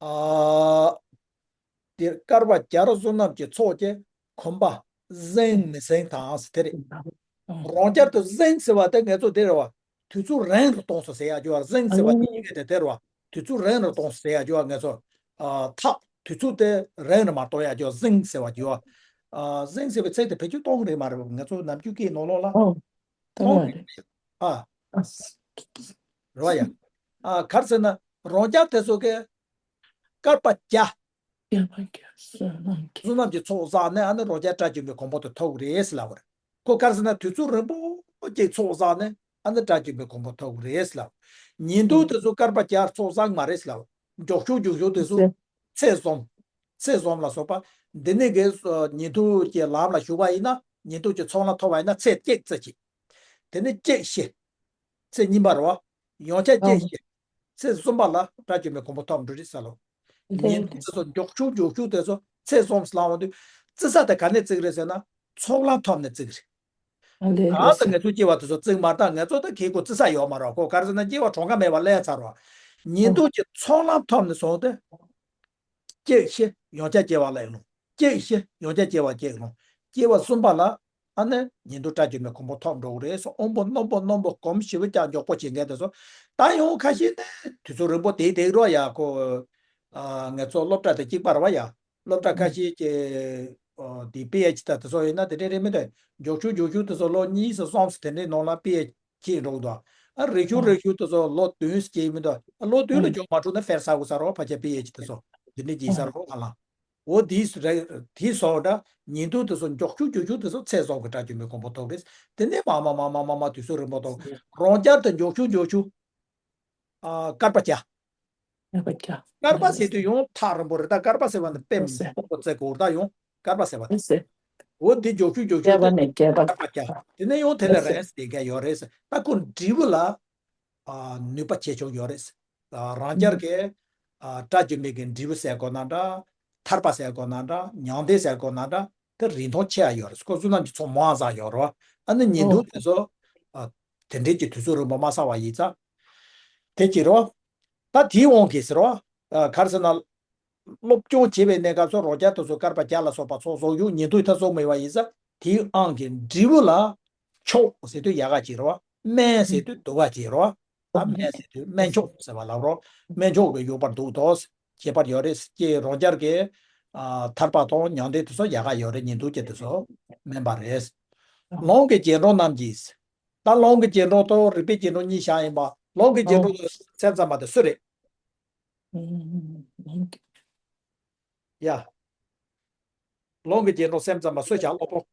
ཨ། དེ་བསྐལ་པ་བརྒྱར་བསོད་ནམས་ཀྱི་ཚོགས་ཀྱི་གོམས་པ་ཟིན་མི་ཟིན་དང་ཟེར་དེ་རེད། རང་རྐྱར་དུ་ཟིན་ཟེར་བ་དེ་ང་ཚོ་དེ་རེད་བ། དུས་ཚོད་རིང་རུ་གཏོང་སོང་ཟེར་ཡག་རྒྱུ་བ། ཟིན་ཟེར་བ་དེ་ཡི་གེ་དེ་དེ་རེད་བ། དུས་ཚོད་རིང་རུ་གཏོང་སོང་ཟེར་ཡག་རྒྱུ་བ། ང་ཚོ། ཨ། ཐག་དུས་ཚོད་དེ་རིང་རུ་མ་གཏོང་ཡག་རྒྱུ་བ། ཟིན་ཟེར་བ་རྒྱུ་བ། ཨ། ཟིན་ཟེར་བའི་ཚིག་དེ་བེད་སྤྱོད་གཏོང་གི་རེད་མ་རེད་བ། ང་ཚོ་ནམ་རྒྱུན་སྐད་ནང་ལོགས་ལ། ཨོ། གཏོང་གི་རེད། ཨ། རེད་བ་ཡ། ཨ། ག་རེ་ཟེར་ན། རང་རྐྱ་དེ་ཚོ་གི་བསྐལ་པ་བརྒྱ། བསོད་ནམས་ཀྱི་ཚོགས་བསགས་ནས། ཨ་ནི་རང་རྐྱ་དགྲ་བཅོམ་པའི་གོ་འཕང་དེ་ཐོབ་ཀྱི་རེད་ཟེར་ལབ་པ་རེད། ཁོ་ག་རེ་ཟེར་ན། དུས་ཚོད་རིང་པོ་ཅིག་ཚོགས་བསགས་ནས། ཨ་ནི་དགྲ་བཅོམ་པའི་གོ་འཕང་ཐོབ་ཀྱི་རེད་ཟེར་ལབ། ཉིན་ཐོ་དེ་ཚོ་བསྐལ་པ་བརྒྱ་ཚོགས་བསགས་མ་རེད་ཟེར་ལབ། མགྱོགས་ཤོས་མགྱོགས་ཤོས་དེ་ཚོ་ཚེ་འཛོམས། ཚེ་འཛོམས་ལ་སོགས་པ། འདི་ནས་གི་ཉིན་ཐོ་གི་ལམ་ལ་ཞུགས་པ་ཡིན་ན། ཉིན་ཐོ་གི་ཚོགས་ལམ་ཐོབ་པ་ཡིན་ན། ཚེ་གཅིག་ཙམ་ཅིག་དེ་ནས་གཅིག་ཤི། ཚེ་གཉིས་པ་རེད་བ། ཡང་བསྐྱར་གཅིག་ཤི། ཚེ་གསུམ་པ་ལ་དགྲ་བཅོམ་པའི་གོ་འཕང་ཐོབ་འགྲོ་རེད་ཟེར་ལོ། ཉིན་དེ་ཚོ་མགྱོགས་ཤོས་མགྱོགས་ཤོས་དེ་ཚོ་ཚེ་གསུམ་ལ་འོང་དུས། བརྩི་ས་དེ་ག་ནས་བརྩི་གི་རེད་ཟེར་ན། ཚོགས་ལམ་ཐོབ་ནས་བརྩི་གི་རེད། གང་ལྟར་ང་ཚོ་སྐྱེ་བ་དེ་ཚོ་བརྩི་མ་ད། ང་ཚོ་ད་ཁེ་ཁོ་བརྩི་ས་ཡོད་མ་རེད། ཁོ་ག་རེ་ཟེར་ན། སྐྱེ་བ་གྲངས་ཀ་མེད་པ་སླེབས་ཚར་བ། ཉིན་ཐོ་གི་ཚོགས་ལམ་ཐོབ་ནས་སོང་སྟེ། གཅིག་ཤི། ཡང་བསྐྱར་སྐྱེ་བ་ལེན་ནོ། གཅིག་ཤི། ཡང་བསྐྱར་སྐྱེ་བ་སྐྱེ་ནོ། སྐྱེ་བ་གསུམ་པ་ལ། ཨ་ནི་ཉིན་ཐོ་དགྲ་བཅོམ་པའི་གོ་འཕང་ཐོབ་འགྲོ་གི་རེད་ཟེར། སྔོན་པོ་སྣུམ་པོ་སྣུམ་པོ་གོམས་ཞེ་པོ་ཅིག་མགྱོགས་པོ་བྱེད་མཁན་དེ་ཚོ། ད་ཡང་ཁ་ཤས་ནི་དུས་ཚོད་རིང་པོ་དེ་དེ་རོ་ཡ། ཁོ། ཨ། ང་ཚོ་སློབ་གྲྭ་དེ་གཅིག་པ་རེད་བ་ཡ། སློབ་གྲྭ་ཁ་ཤས་ཀྱི། ཨ། དེ་པི་ཨེཆ་ད་དེ་ཚོ་ཡིན་ན་དེ་འདྲ་རེད་མི་འདུག་མགྱོགས་ཤོས་མགྱོགས་ཤོས་དེ་ཚོ་ལོ་གཉིས་སུ་གསུམ་སུ་དེ་འདྲའི་ནང་ལ་པི་ཨེཆ་ཁྱེད་འགྲོ་འདུག་ཨ། རིག་གཞུང་ཨ། རིག་གཞུང་དེ་ཚོ་ལོ་བདུན་སྐྱེལ་མི་འདུག་ཨ། ལོ་བདུན་ལ་ཨ། འཇོག་མ་འགྲོ་ན་ཕེར་ས་གོ་ས་རོ། ཕ་ཆ་པི་ཨེཆ་དེ་ཚོ་འདི་འདྲ་གྱིས་ས་ཨ། རོ་ང་ལ། འོ་དེས་རེད། དེས་སོ་འདྲ། ཉིན་ཐོ་དེ་ཚོ་མགྱོགས་ཤོས་མགྱོགས་ཤོས་དེ་ཚོ་ཚེ་གསུམ་གྱི་དགྲ་བཅོམ་པའི་གོ་འཕང་ཐོབ་རེད། དེ་ནས་མ་མ་མ་མ་མ་མ་དུས་ཚོད་རིང་པོ་ཐོབ། རང་རྐྱ་དེ་མགྱོགས་ཤོས་མགྱོགས་ཤོས། ཨ། བསྐལ་པ་བརྒྱ། བསྐལ་པ་བརྒྱ། བསྐལ་པ་ཟེར་དུས་ཡང་ཐག་རིང་པོ་རེད། ད་བསྐལ་པ་ཟེར་བ་ནི་དཔེ་མང་པོ་བརྩི་དགོས་རེད། ད་ཡང་བསྐལ་པ་ཟེར་བ་དེ། འོ་དེ་མགྱོགས་ཤོས་མགྱོགས་ཤོས་དེ། བསྐལ་པ་ནས་བསྐལ་པ། བསྐལ་པ་བརྒྱ། དེ་ནས་ཡང་དེ་ལས་རིང་དེ་ག་ཡོད་རེད་ཟེར། ད་ཁོ་འབྲས་བུ་ལ། ཨ། ནུས་པ་ཆེ་ཆུང་ཡོད་རེད་ཟེར། ཨ། རང་རྐྱ་གི། ཨ། དགྲ་བཅོམ་པའི་གི་འབྲས་བུ་ཟེར་དགོས་ན་འདྲ། ཐར་པ་ཟེར་དགོས་ན་འདྲ། མྱང་འདས་ཟེར་དགོས་ན་འདྲ། དེ་རིན་ཐང་ཆེ་བ་ཡོད་རེད། ཁོ་བསོད་ནམས་ཀྱི་ཚོགས་མང་ཙམ་ཡོད་རེད་བ། ཨ་ནི་ཉིན་ཐོ་དེ་ཚོ། ཨ། དེ་འདྲའི་གི་དུས་ཚོད་རིང་པོ་མ་བསགས་པ་ཡིན་ཙང་། དེ་གཅིག་རེད་བ། ད་དེའི་དབང་གིས་ཟེར་བ། ཨ། ག་རེ་ཟེར་ན། སློབ་སྦྱོང་བྱེད་པའི་གནས་སྐབས་སུ་རང་རྐྱ་དེ་ཚོ་བསྐལ་པ་བརྒྱ་ལ་སོགས་པ་ཚོགས་བསགས་ཡོང་། ཉིན་ཐོ་ད་ཚོགས་མེད་པ་ཡིན་ཙང་། དེའི་དབང་གིས་འབྲས་བུ་ལ་མཆོག་ཟེར་དུས་ཡག་ག་ཅིག་རེད་བ། དམན་ཟེར་དུས་སྡུག་ག་ཅིག་རེད་བ། ད་དམན་ཟེར་དུས་དམན་མཆོག་ཟེར་བ་ལབ་རོགས། དམན་མཆོག་གི་ཡོད་པར་འདུག་དོ། ཁྱད་པར་ཡོད་རེད། ཀྱེ། རང་རྐྱ་གི། ཨ། ཐར་པ་དང་མྱང་འདས་དེ་ཚོ་ཡག་ག་ཡོད་རེད། ཉིན་ཐོ་གི་དེ་ཚོ་དམན་པ་རེད། ལུང་གི་རྗེས་འགྲོ་རྣམས་ཀྱིས། ད་ལུང་གི་རྗེས་འགྲོ་དང་རིགས་པའི་རྗེས་འགྲོ་གཉིས་བཞག་ཡིན་པ། ལུང་གི་རྗེས་འགྲོ་དེ་སེམས་ཙམ་པ་དེ་སུ་རེད། ཡ། ལུང་གི་རྗེས་འགྲོ་སེམས་ཙམ་པ་སུ་བཞག་སློབ་དཔོན།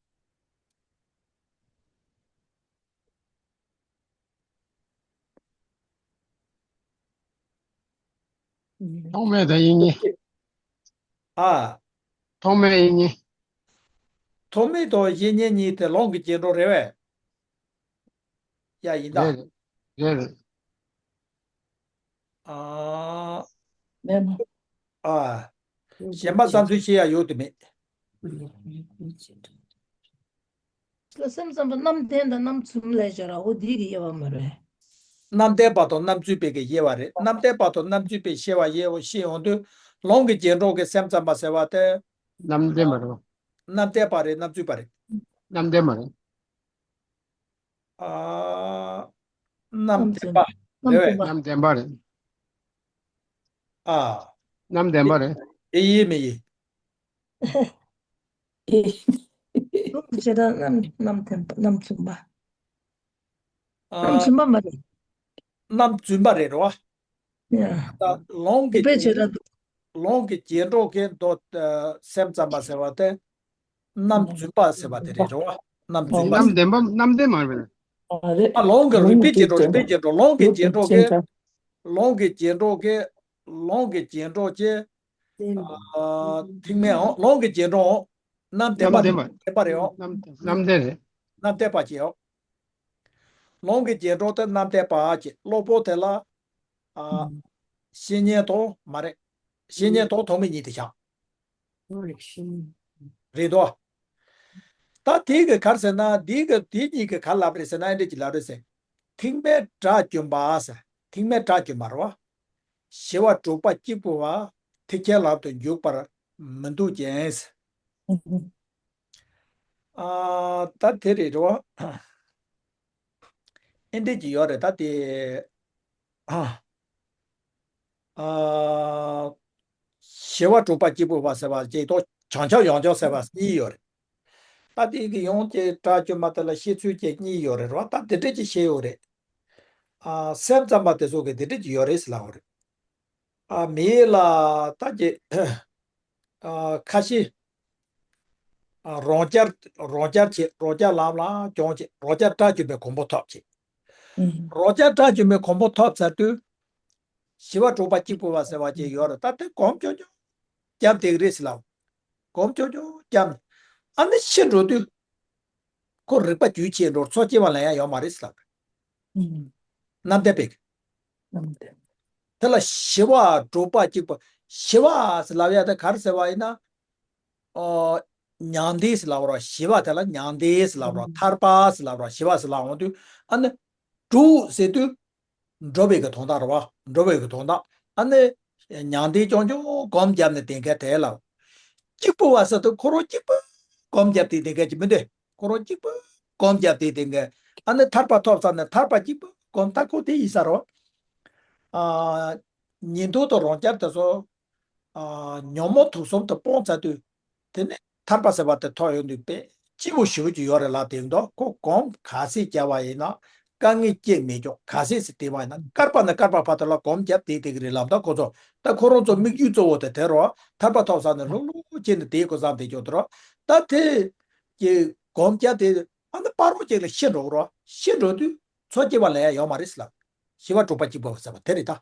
ཐོགས་མེད་དང་དབྱིག་གཉེན། ཨ། ཐོགས་མེད་དབྱིག་གཉེན། ཐོགས་མེད་དང་དབྱིག་གཉེན་གཉིས་དེ་ལུང་གི་རྗེས་འགྲོ་རེད་བས། ཡ། ཡིན་ད། རེད་རེད། རེད་རེད། ཨ། མེད་མ། ཨ། གཞན་པ་བསམ་ཚུལ་བཤད་ཡ་ཡོད་དུ་མེད། ལ་སེམས་ཙམ་པ་རྣམ་བདེན་དང་རྣམ་རྫུན་ལས་སྦྱར་བ། འོ་འདི་གི་དབྱེ་བ་མ་རེད། རྣམ་བདེན་པ་དང་རྣམ་རྫུན་པའི་གི་དབྱེ་བ་རེད། རྣམ་བདེན་པ་དང་རྣམ་རྫུན་པའི་དབྱེ་བ་དབྱེ་བ་ཤེས་ཡོང་དུས། ལུང་གི་རྗེས་འགྲོ་གི་སེམས་ཙམ་པ་ཟེར་བ་དེ། རྣམ་བདེན་པ་རེད། རྣམ་བདེན་པ་རེད། རྣམ་རྫུན་པ་རེད། རྣམ་བདེན་པ་རེད། ཨ། རྣམ་བདེན་པ་རེད་བས། རྣམ་བདེན་པ་རེད། ཨ། རྣམ་བདེན་པ་རེད། ཨེ་ཡིན་མི་ཡིན། ཨེ། ལུང་གི་བྱེ་བྲག་རྣམ་རྣམ་བདེན་པ། རྣམ་རྫུན་པ། ཨ། རྣམ་རྫུན་པ་མ་རེད། རྣམ་རྫུན་པ་རེད་རོ། ཡ། ད་ལུང་གི། རིགས་པའི་བྱེ་བྲག་ཏུ། ལུང་གི་རྗེས་འགྲོ་གི་མདོ། ཨ། སེམས་ཙམ་པ་ཟེར་བ་དེ། རྣམ་རྫུན་པ་ཟེར་བ་དེ་རེད་རོ། རྣམ་རྫུན་པ། རྣམ་བདེན་པ། རྣམ་བདེན་མ་རེད། ཨ། ལུང་གི་རིགས་པའི་རྗེས་འགྲོ། རིགས་པའི་རྗེས་འགྲོ། ལུང་གི་རྗེས་འགྲོ་གི། ལུང་གི་རྗེས་འགྲོ་གི། ལུང་གི་རྗེས་འགྲོ་གི། ཨ། ཐེག་དམན་འོང་། ལུང་གི་རྗེས་འགྲོ་འོང་། རྣམ་བདེན་པ། རྣམ་བདེན་པ། བདེན་པ་རེད་འོང་། རྣམ་རྣམ་བདེན་རེད། རྣམ་བདེན་པ་ཅེས་འོང་། ལུང་གི་རྗེས་འགྲོ་དེ་རྣམ་བདེན་པ་ཅེས། སློབ་དཔོན་དེ་ལ། ཨ། བཤེས་གཉེན་དང་མ་རེད། བཤེས་གཉེན་དང་ཐོགས་མེད་གཉིས་དེ་བཞག་རེད་དོ། ད་དེ་གི་ག་རེ་ཟེར་ན། འདི་གི་དེ་གཉིས་ཀྱི་ག་རེ་ལབ་རེད་ཟེར་ན། ཨེ་འདྲ་ཅིག་ལབ་རེད་ཟེར། ཐེག་དམན་དགྲ་བཅོམ་པ་ཟེར། ཐེག་དམན་དགྲ་བཅོམ་པ་རེད་བ། ཞི་བ་དྲུག་པ་གཅིག་པུ་བ། ཐེག་ཆེན་ལམ་དུ་འཇུག་པར་མི་འདུག་ཅིང་། ཨ། ད་དེ་རེད་རོ། ཨེ་འདྲ་ཅིག་ཡོད་རེད་ད་དེ། ཨ། ཨ། ཞི་བ་དྲུག་པ་གཅིག་པུ་བ་ཟེར་བ་ཅིག་དང་བྱང་ཆུབ་ཡོངས་སྦྱོང་ཟེར་བ་གཉིས་ཡོད་རེད། ད་དེ་གི་ཡང་ཅིག་དགྲ་བཅོམ་པ་དེ་ལ་བཤད་ཚུལ་ཅིག་གཉིས་ཡོད་རེད་རོ། ད་དེ་འདྲ་ཅིག་བཤད་ཡོད་རེད། ཨ། སེམས་ཙམ་པ་དེ་ཚོ་གིས་དེ་འདྲ་ཅིག་ཡོད་རེད་ཟེར་ལབ་ཡོད་རེད། ཨ། མི་ལ་ད་ཅིག་ཨ། ཁ་ཤས། ཨ། རང་རྐྱ། རང་རྐྱ་བྱེད། རང་རྐྱ་ལམ་ལ་སྦྱོང་བྱེད། རང་རྐྱ་དགྲ་བཅོམ་པའི་གོ་འཕང་ཐོབ་བྱེད། ཨུམ། རང་རྐྱ་དགྲ་བཅོམ་པའི་གོ་འཕང་ཐོབ་ཚར་དུས། ཞི་བ་དྲུག་པ་གཅིག་པུ་བ་ཟེར་བ་ཅིག་ཡོད་རེད། ད་དེ་སྒོམ་ཆུང་ཆུང་བརྒྱབ་བསྡད་ཀྱི་རེད་ཟེར་ལབ། སྒོམ་ཆུང་ཆུང་བརྒྱབ་ནས། ཨ་ནི་ཤི་འགྲོ་དུས། ཁོ་རིག་པ་རྒྱུད་ཆད་འགྲོ། འཚོ་སྐྱེ་བ་ལེན་ཡ་ཡོད་མ་རེད་ཟེར་ལབ། ཨུམ། རྣམ་བདེན་པའི། རྣམ་བདེན། དེ་ལ་ཞི་བ་དྲུག་པ་གཅིག་པུ། ཞི་བ་ཟེར་ལབ་ཡ་དེ་ག་རེ་ཟེར་བ་ཡིན་ན། ཨོ། མྱང་འདས་ཟེར་ལབ་རོ། ཞི་བ་དེ་ལ་མྱང་འདས་ཟེར་ལབ་རོ། ཨུམ། ཐར་པ་ཟེར་ལབ་རོ། ཞི་བ་ཟེར་ལབ་འོང་དུས། ཨ་ནི་དྲུག་ཟེར་དུས། འགྲོ་བའི་གི་དོན་དག་རེད་བ། འགྲོ་བའི་གི་དོན་དག། ཨ་ནི་མྱང་འདས་ཆུང་ཆུང་སྒོམ་བརྒྱབ་ནས་དེ་ག་དེ་ལ། གཅིག་པུ་བ་ཟེར་དུས་ཁོ་རང་གཅིག་པུ་སྒོམ་བརྒྱབ་སྟེ་དེ་ག་ཅིག་མི་འདུག་ཁོ་རང་གཅིག་པུ་སྒོམ་བརྒྱབ་སྟེ་དེ་ག། ཨ་ནི་ཐར་པ་ཐོབ་ཚར་ནས་ཐར་པ་གཅིག་པུ་སྒོམ། ད་ཁོ་དེ་ཡིན་ས་རེད་བ། ཨ། ཉན་ཐོས་དང་རང་རྐྱ་དེ་ཚོ། ཨ། ཉོན་མོངས་དུག་གསུམ་དེ་སྤངས་ཚར་དུས། དེ་ནས་ཐར་པ་ཟེར་བ་དེ་ཐོབ་ཡོང་དུས་དཔེ་སྐྱིད་པོ་ཞེ་པོ་ཅིག་ཡོད་རེད་ལབ་དེ་འདུག་ཁོ་སྒོམ་ག་ཚད་བརྒྱབ་པ་ཡིན་ན་དཀའ་ངལ་སྐྱེ་མེད་ཀྱོག་ག་ཚད་ཟེར་བལྟས་པ་ཡིན་ན། བསྐལ་པ་ནས་བསྐལ་པ་བར་དུ་ལ་སྒོམ་བརྒྱབ་བསྡད་བསྡད་ཀྱི་རེད་ལབ། ད་ཁོ་ཚོ། ད་ཁོ་རང་ཚོ་དམིགས་ཡུལ་གཙོ་བོ་དེ་དེ་རེད་བ། ཐར་པ་ཐོབ་ཚར་ནས་ལྷུག་ལྷུག་བྱས་ནས་དེའི་སྐོར་བསམ་བསྡད་ཀྱོག་དེ་རེད་བ། ད་དེ་གི་སྒོམ་བརྒྱབ་དེ། ཨ་ནི་ཕ་རོལ་ཅིག་ལ་ཤི་འགྲོ་རོ། ཤི་འགྲོ་དུས་འཚོ་སྐྱེ་བ་ལེན་ཡ་ཡོད་མ་རེད་ཟེར་ལབ། ཞི་བ་དྲུག་པ་གཅིག་པུ་བ་ཟེར་བ་དེ་རེད་ད།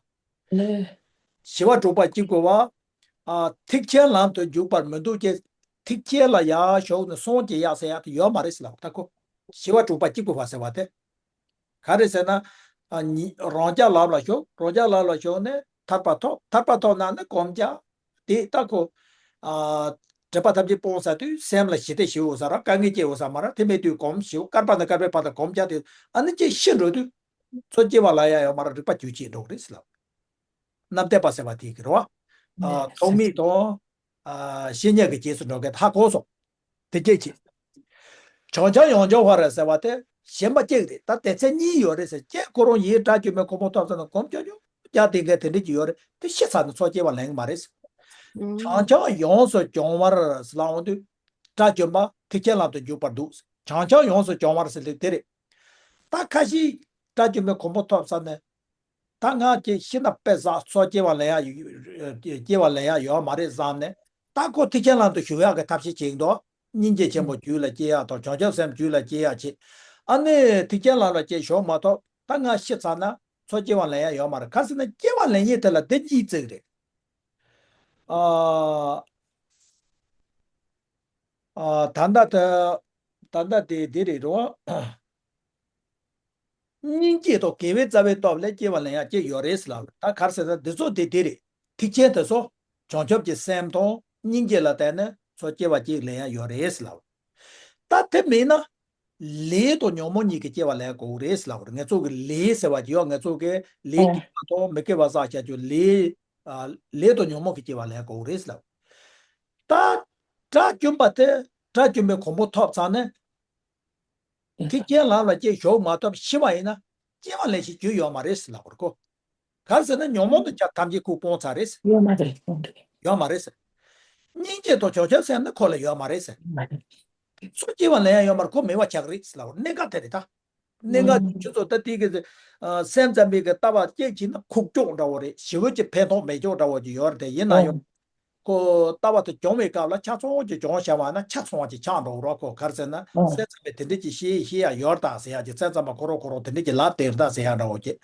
ལེ། ཞི་བ་དྲུག་པ་གཅིག་པུ་བ། ཨ། ཐེག་ཆེན་ལམ་དུ་འཇུག་པར་མི་འདུག་ཅེས། ཐེག་ཆེན་ལ་ཡར་ཞུགས་ནས་སངས་རྒྱས་ཡག་ཟེར་ཡག་དེ་ཡོད་མ་རེད་ཟེར་ལབ། ད་ཁོ་ཞི་བ་དྲུག་པ་གཅིག་པུ་བ་ཟེར་བ་དེ། ག་རེ་ཟེར་ན། ཨ། ཉི། རང་རྐྱ་ལམ་ལ་ཞུགས། རང་རྐྱ་ལམ་ལ་ཞུགས་ནས་ཐར་པ་ཐོབ། ཐར་པ་ཐོབ་ན་ནི་སྒོམ་རྒྱག་དེ་ད་ཁོ། ཨ། སྒྲིབ་པ་ཐམས་ཅད་སྤངས་ཚར་དུས་སེམས་ལ་ཞི་བདེ་ཞིག་ཡོད་ས་རེད། དཀའ་ངལ་ཅིག་ཡོད་ས་མ་རེད། དེ་མེད་དུས་སྒོམ་ཞིག་བསྐལ་པ་ནས་བསྐལ་པའི་བར་དུ་སྒོམ་རྒྱག་དེ། ཨ་ནི་ཅིག་ཤི་འགྲོ་དུས་འཚོ་སྐྱེ་བ་ལེན་ཡ་ཡོད་མ་རེད། རིག་པ་རྒྱུད་ཆད་འགྲོ་གི་རེད་ཟེར་ལབ། རྣམ་བདེན་པ་ཟེར་བ་དེ་གི་རེད་བ། ཨ། ཐོགས་མེད་དང་། ཨ། བཤེས་གཉེན་གྱི་རྗེས་སུ་འགྲོ་མཁན་ཧ་གོ་སོང་། དེ་སྐད་ཅེས། བྱང་ཆུབ་ཡོངས་སྦྱོང་བར་ཟེར་བ་དེ་གཞན་པ་གཅིག་རེད། ད་དེ་ཚེ་གཉིས་ཡོད་རེད་ཟེར། ཁྱེད་ཁོ་རང་ཡིན་དགྲ་བཅོམ་པའི་གོ་འཕང་ཐོབ་ཚར་ན་སྒོམ་ཆུང་ཆུང་རྒྱག་དེ་འགའ་དེ་འདྲ་ཅིག་ཡོད་རེད། དེ་ཤི་ཚར་ན་འཚོ་སྐྱེ་བ་ལེན་གི་མ་རེད་ཟེར། བྱང་ཆུབ་ཡོངས་སུ་སྦྱོང་བར་ཟེར་ལབ་འོང་དུས། དགྲ་བཅོམ་པ་ཐེག་ཆེན་ལམ་དུ་འཇུག་པར་འདུག་བྱང་ཆུབ་ཡོངས་སུ་སྦྱོང་བར་ཟེར་དུས་དེ་རེད། ད་ཁ་ཤས་དགྲ་བཅོམ་པའི་གོ་འཕང་ཐོབ་ཚར་ནས། ད་ང་ཅིག་ཤི་ན་དཔེ་བསགས། འཚོ་སྐྱེ་བ་ལེན་ཡ། སྐྱེ་བ་ལེན་ཡ་ཡོད་མ་རེད་བསམ་ནས། ད་ཁོ་ཐེག་ཆེན་ལམ་དུ་ཞུགས་ཡག་གི་ཐབས་ཤེས་བྱེད་ཀྱི་འདུག་སྙིང་རྗེ་ཆེན་པོ་རྒྱུད་ལ་སྐྱེ་ཡག་དང་། བྱང་ཆུབ་སེམས་རྒྱུད་ལ་སྐྱེ་ཡག་བྱེད། ཨ་ནི་ཐེག་ཆེན་ལམ་ལ་སྐྱེ་ཞུགས་མ་ཐོབ། ད་ང་ཤི་ཚར་ན་འཚོ་སྐྱེ་བ་ལེན་ཡ་ཡོད་མ་རེད། ག་ཟེར་ན་སྐྱེ་བ་ལེན་ཡས་དེ་ལ་དེ་གཉིས་བརྩི་གི་རེད། ཨ། ཨ། ད་ལྟ་དེ། ད་ལྟ་དེ་འདི་རེད་རོ། སྙིང་རྗེ་དང་དགེ་བའི་རྩ་བའི་སྟོབས་ལས་སྐྱེ་བ་ལེན་ཡག་ཅིག་ཡོད་རེད་ཟེར་ལབ། ད་ག་རེ་ཟེར་ན་འདི་ཚོ་དེ་དེ་རེད། ཐེག་ཆེན་དེ་ཚོ་བྱང་ཆུབ་ཀྱི་སེམས་དང་སྙིང་རྗེ་ལ་བརྟེན་ནས་འཚོ་སྐྱེ་བ་ཅིག་ལེན་ཡག་ཡོད་རེད་ཟེར་ལབ། ད་དེ་མིན་ན་ལས་དང་ཉོན་མོངས་གཉིས་ཀྱིས་སྐྱེ་བ་ལེན་དགོས་རེད་ཟེར་ལབ། ང་ཚོ་གི་ལས་ཟེར་བ་ཅིག་ཡོད། ང་ཚོ་གི་ལས་དགེ་བ་དང་མི་དགེ་བ་བསགས་བྱ་རྒྱུ་ལས། ཨ། ལས་དང་ཉོན་མོངས་ཀྱིས་སྐྱེ་བ་ལེན་དགོས་རེད་ཟེར་ལབ། ད་དགྲ་བཅོམ་པ་དེ་དགྲ་བཅོམ་པའི་གོ་འཕང་ཐོབ་ཚར་ནས། ཐེག་ཆེན་ལམ་ལ་སྐྱེ་ཞུགས་མ་ཐོབ་ཤི་བ་ཡིན་ན་སྐྱེ་བ་ལེན་ཤེས་རྒྱུ་ཡོད་མ་རེད་ཟེར་ལབ་པ་རེད་ཁོ། ག་རེ་ཟེར་ན་ཉོན་མོངས་དང་བཅས་ཐམས་ཅད་ཁོ་སྤངས་ཚར་རེད་ཟེར། ཡོད་མ་རེད། ཡོད་མ་རེད་ཟེར། སྙིང་རྗེ་དང་བྱང་ཆུབ་སེམས་ནི་ཁོ་ལ་ཡོད་མ་རེད་ཟེར། ཡོད་མ་རེད། སུ་སྐྱེ་བ་ལེན་ཡ་ཡོད་མ་རེད། ཁོ་མེད་པ་ཆགས་ཀྱི་རེད་ཟེར་ལབ་པ་རེད། གནད་འགག་དེ་རེད་ད། གནད་འགག་ཨང་། ཁྱོད་ཚོ་ད་དེ་གི། ཨ། སེམས་ཙམ་པའི་གི་ལྟ་བ་སྐྱེས་ཕྱིན་ན་ཁུག་ཀྱོག་འདྲ་བོ་རེད། ཞེ་པོ་ཅིག་ཕན་ཐོགས་མེད་ཀྱོག་འདྲ་བོ་ཅིག་ཡོད་རེད་དེ། ཡིན་ན་ཡང་། ཨང་། ཁོ་ལྟ་བ་དེ་སྦྱོང་བའི་སྐབས་ལ་ཆ་ཚང་ཅིག་སྦྱོང་བྱ་བ་ན་ཆ་ཚང་ཅིག་ཆགས་འགྲོ་གི་རེད་ཁོ། ག་རེ་ཟེར་ན། ཨང་། སེམས་ཙམ་པས་དེ་འདྲ་ཅིག་བཤད་བཤད་ཡ་ཡོད་རེད་ད་ཟེར་ཡ་ཅིག་སེམས་ཙམ་པ་ཁོ་རང་ཁོ་རང་དེ་འདྲ་ཅིག་ལབ་བསྡད་རེད་ད་ཟེར་ཡ་འདྲ་བོ་ཅིག་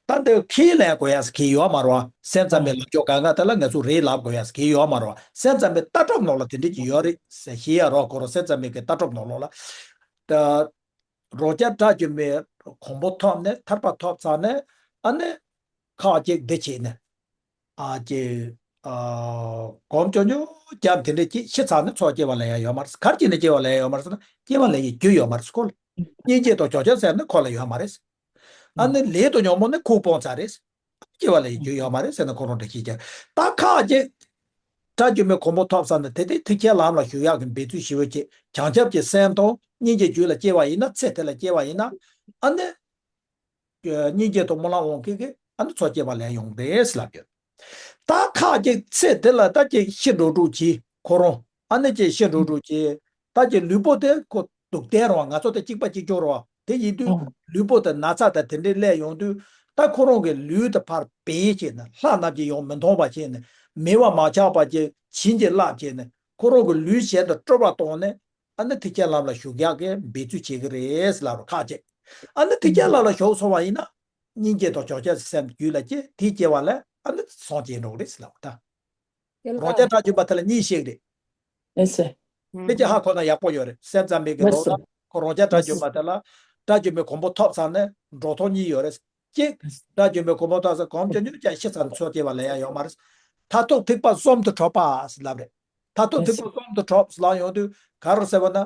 ད་འདི་ཁས་ལེན་དགོས་ཡ་ཟེར་གྱི་ཡོད་མ་རེད་བ། སེམས་ཙམ་པའི་ལབ་ཕྱོགས་གང་ག་དེ་ལ་ང་ཚོ་རེད་ལབ་དགོས་ཡ་ཟེར་གྱི་ཡོད་མ་རེད་བ། སེམས་ཙམ་པའི་ལྟ་གྲུབ་ནང་ལ་དེ་འདྲ་ཅིག་ཡོད་རེད་ཟེར་བཤད་ཡ་རོགས་ཁོ་རང་སེམས་ཙམ་པའི་གི་ལྟ་གྲུབ་ནང་ལོགས་ལ། ད། རང་རྐྱ་དགྲ་བཅོམ་པའི་གོ་འཕང་ཐོབ་ནས་ཐར་པ་ཐོབ་ཚར་ནས། ཨ་ནི་ཁག་ཅིག་འདི་བྱས་ནས། ཨ་ཅེ། ཨ། སྒོམ་ཆུང་ཆུང་བརྒྱབ་དེ་འདྲས་ཀྱིས་ཤི་ཚར་ནས་ཚོགས་སྐྱེ་བ་ལེན་ཡ་ཡོད་མ་རེད། ག་རེ་བྱས་ནས་སྐྱེ་བ་ལེན་ཡ་ཡོད་མ་རེད་ཟེར་ན། སྐྱེ་བ་ལེན་ཡའི་རྒྱུ་ཡོད་མ་རེད་ཁོ་ལ། སྙིང་རྗེ་དང་ཇོ་བོ་རྗེ་ཟེར་ན་ཁོ་ལ་ཡོད་མ་རེད། ཨ་ནི་ལས་དང་ཉོན་མོངས་ནི་ཁོ་སྤོང་ཚར་རེད། སྐྱེ་བ་ལེན་ཡའི་རྒྱུ་ཡོད་མ་རེད་ཟེར་ན་ཁོ་རང་འདྲ་ཤེས་ཀྱི། ད་ཁ་ཅིག་དགྲ་བཅོམ་པའི་གོ་འཕང་ཐོབ་ཚར་ནས་དེ་དེ་ཐེག་ཆེན་ལམ་ལ་ཞུགས་ཡག་གི་འབད་རྩོལ་ཞེ་པོ་ཅིག་བྱང་ཆུབ་ཀྱི་སེམས་དང་སྙིང་རྗེའི་རྒྱུད་ལ་སྐྱེ་བ་ཡིན་ན། ཚེ་དེ་ལ་སྐྱེ་བ་ཡིན་ན། ཨ་ནི། སྙིང་རྗེ་དང་སྨོན་ལམ་དབང་གིས་ཨ་ནི་ཚོགས་སྐྱེ་བ་ལེན་ཡོང་རེད་ལབ་ཡོད། ད་ཁ་ཅིག་ཚེ་དེ་ལ་ད་ཅིག་ཤི་འགྲོ་འགྲོ་གྱིས་ཁོ་རང་། ཨ་ནི་ཅིག་ཤི་འགྲོ་འགྲོ་གྱིས། ད་ཅིག་ལུས་པོ་དེ་ཁོ་སྡུག་བསྟན་རེད་བ། ང་ཚོ་དེ་གཅིག་པ་གཅིག་རྐྱང་རེད་བ། དེ་ཡིན་དུས་ལུས་པོ་དེ་ན་ཚ་དང་དེ་འདྲའི་སླེབས་ཡོང་དུས། ད་ཁོ་རང་གི་ལུས་དེ་ཕར་བེད་བྱས་ནས། ལྷ་རྣམས་ཀྱིས་ཡང་མི་མཐོང་བ་བྱས་ནས། མེ་བ་མ་ཆགས་པ་ཅིག་བྱིན་གྱིས་བརླབས་བྱས་ནས། ཁོ་རང་གི་ལུས་གཞན་དུ་སྤྲོ་བར་བཏང་ནས། ཨ་ནི་ཐེག་ཆེན་ལམ་ལ་ཞུགས་ཡག་གི་འབད་རྩོལ་བྱེད་ཀྱི་རེད་ལབ་རེད་ཁ་ཅིག། ཨ་ནི་ཐེག་ཆེན་ལམ་ལ་ཞུགས་སོང་བ་ཡིན་ན། སྙིང་རྗེ་དང་ཇོ་བོ་རྗེ་སེམས་རྒྱུད་ལ་སྐྱེས། དེ་སྐྱེ་བ་ལ་ཨ་ནི་སངས་རྒྱས་འགྲོ་གི་རེད་ལབ་ད། རང་རྒྱལ་དགྲ་བཅོམ་པ་དེ་ལ་གཉིས་ཤིག་རེད། ཨེ་སེ། དེ་ཅི་ཧ་གོ་ན་ཡག་པོ་ཡོད་རེད། སེམས་ཙམ་པའི་གི་ལོ་ན་ཁོ་རང་རྒྱལ་དགྲ་བཅོམ་པ་དེ་ལ་དགྲ་བཅོམ་པའི་གོ་འཕང་ཐོབ་ཚར་ནས་འགྲོ་སྟངས་གཉིས་ཡོད་རེད། གཅིག། དགྲ་བཅོམ་པའི་གོ་འཕང་ཐོབ་ཚར་གོམས་ཀྱི་ཉུང་ཅན་ཤི་ཚར་ཚོགས་སྐྱེ་བ་ལེན་ཡ་ཡོད་མ་རེད། མཐར་ཐུག་ཐེག་པ་གསུམ་དུ་གྲོལ་བ་ཟེར་ལབ་རེད། མཐར་ཐུག་ཐེག་པ་གསུམ་དུ་གྲོལ་ལབ་ཡོང་དུས་ག་རེ་ཟེར་བ་ན།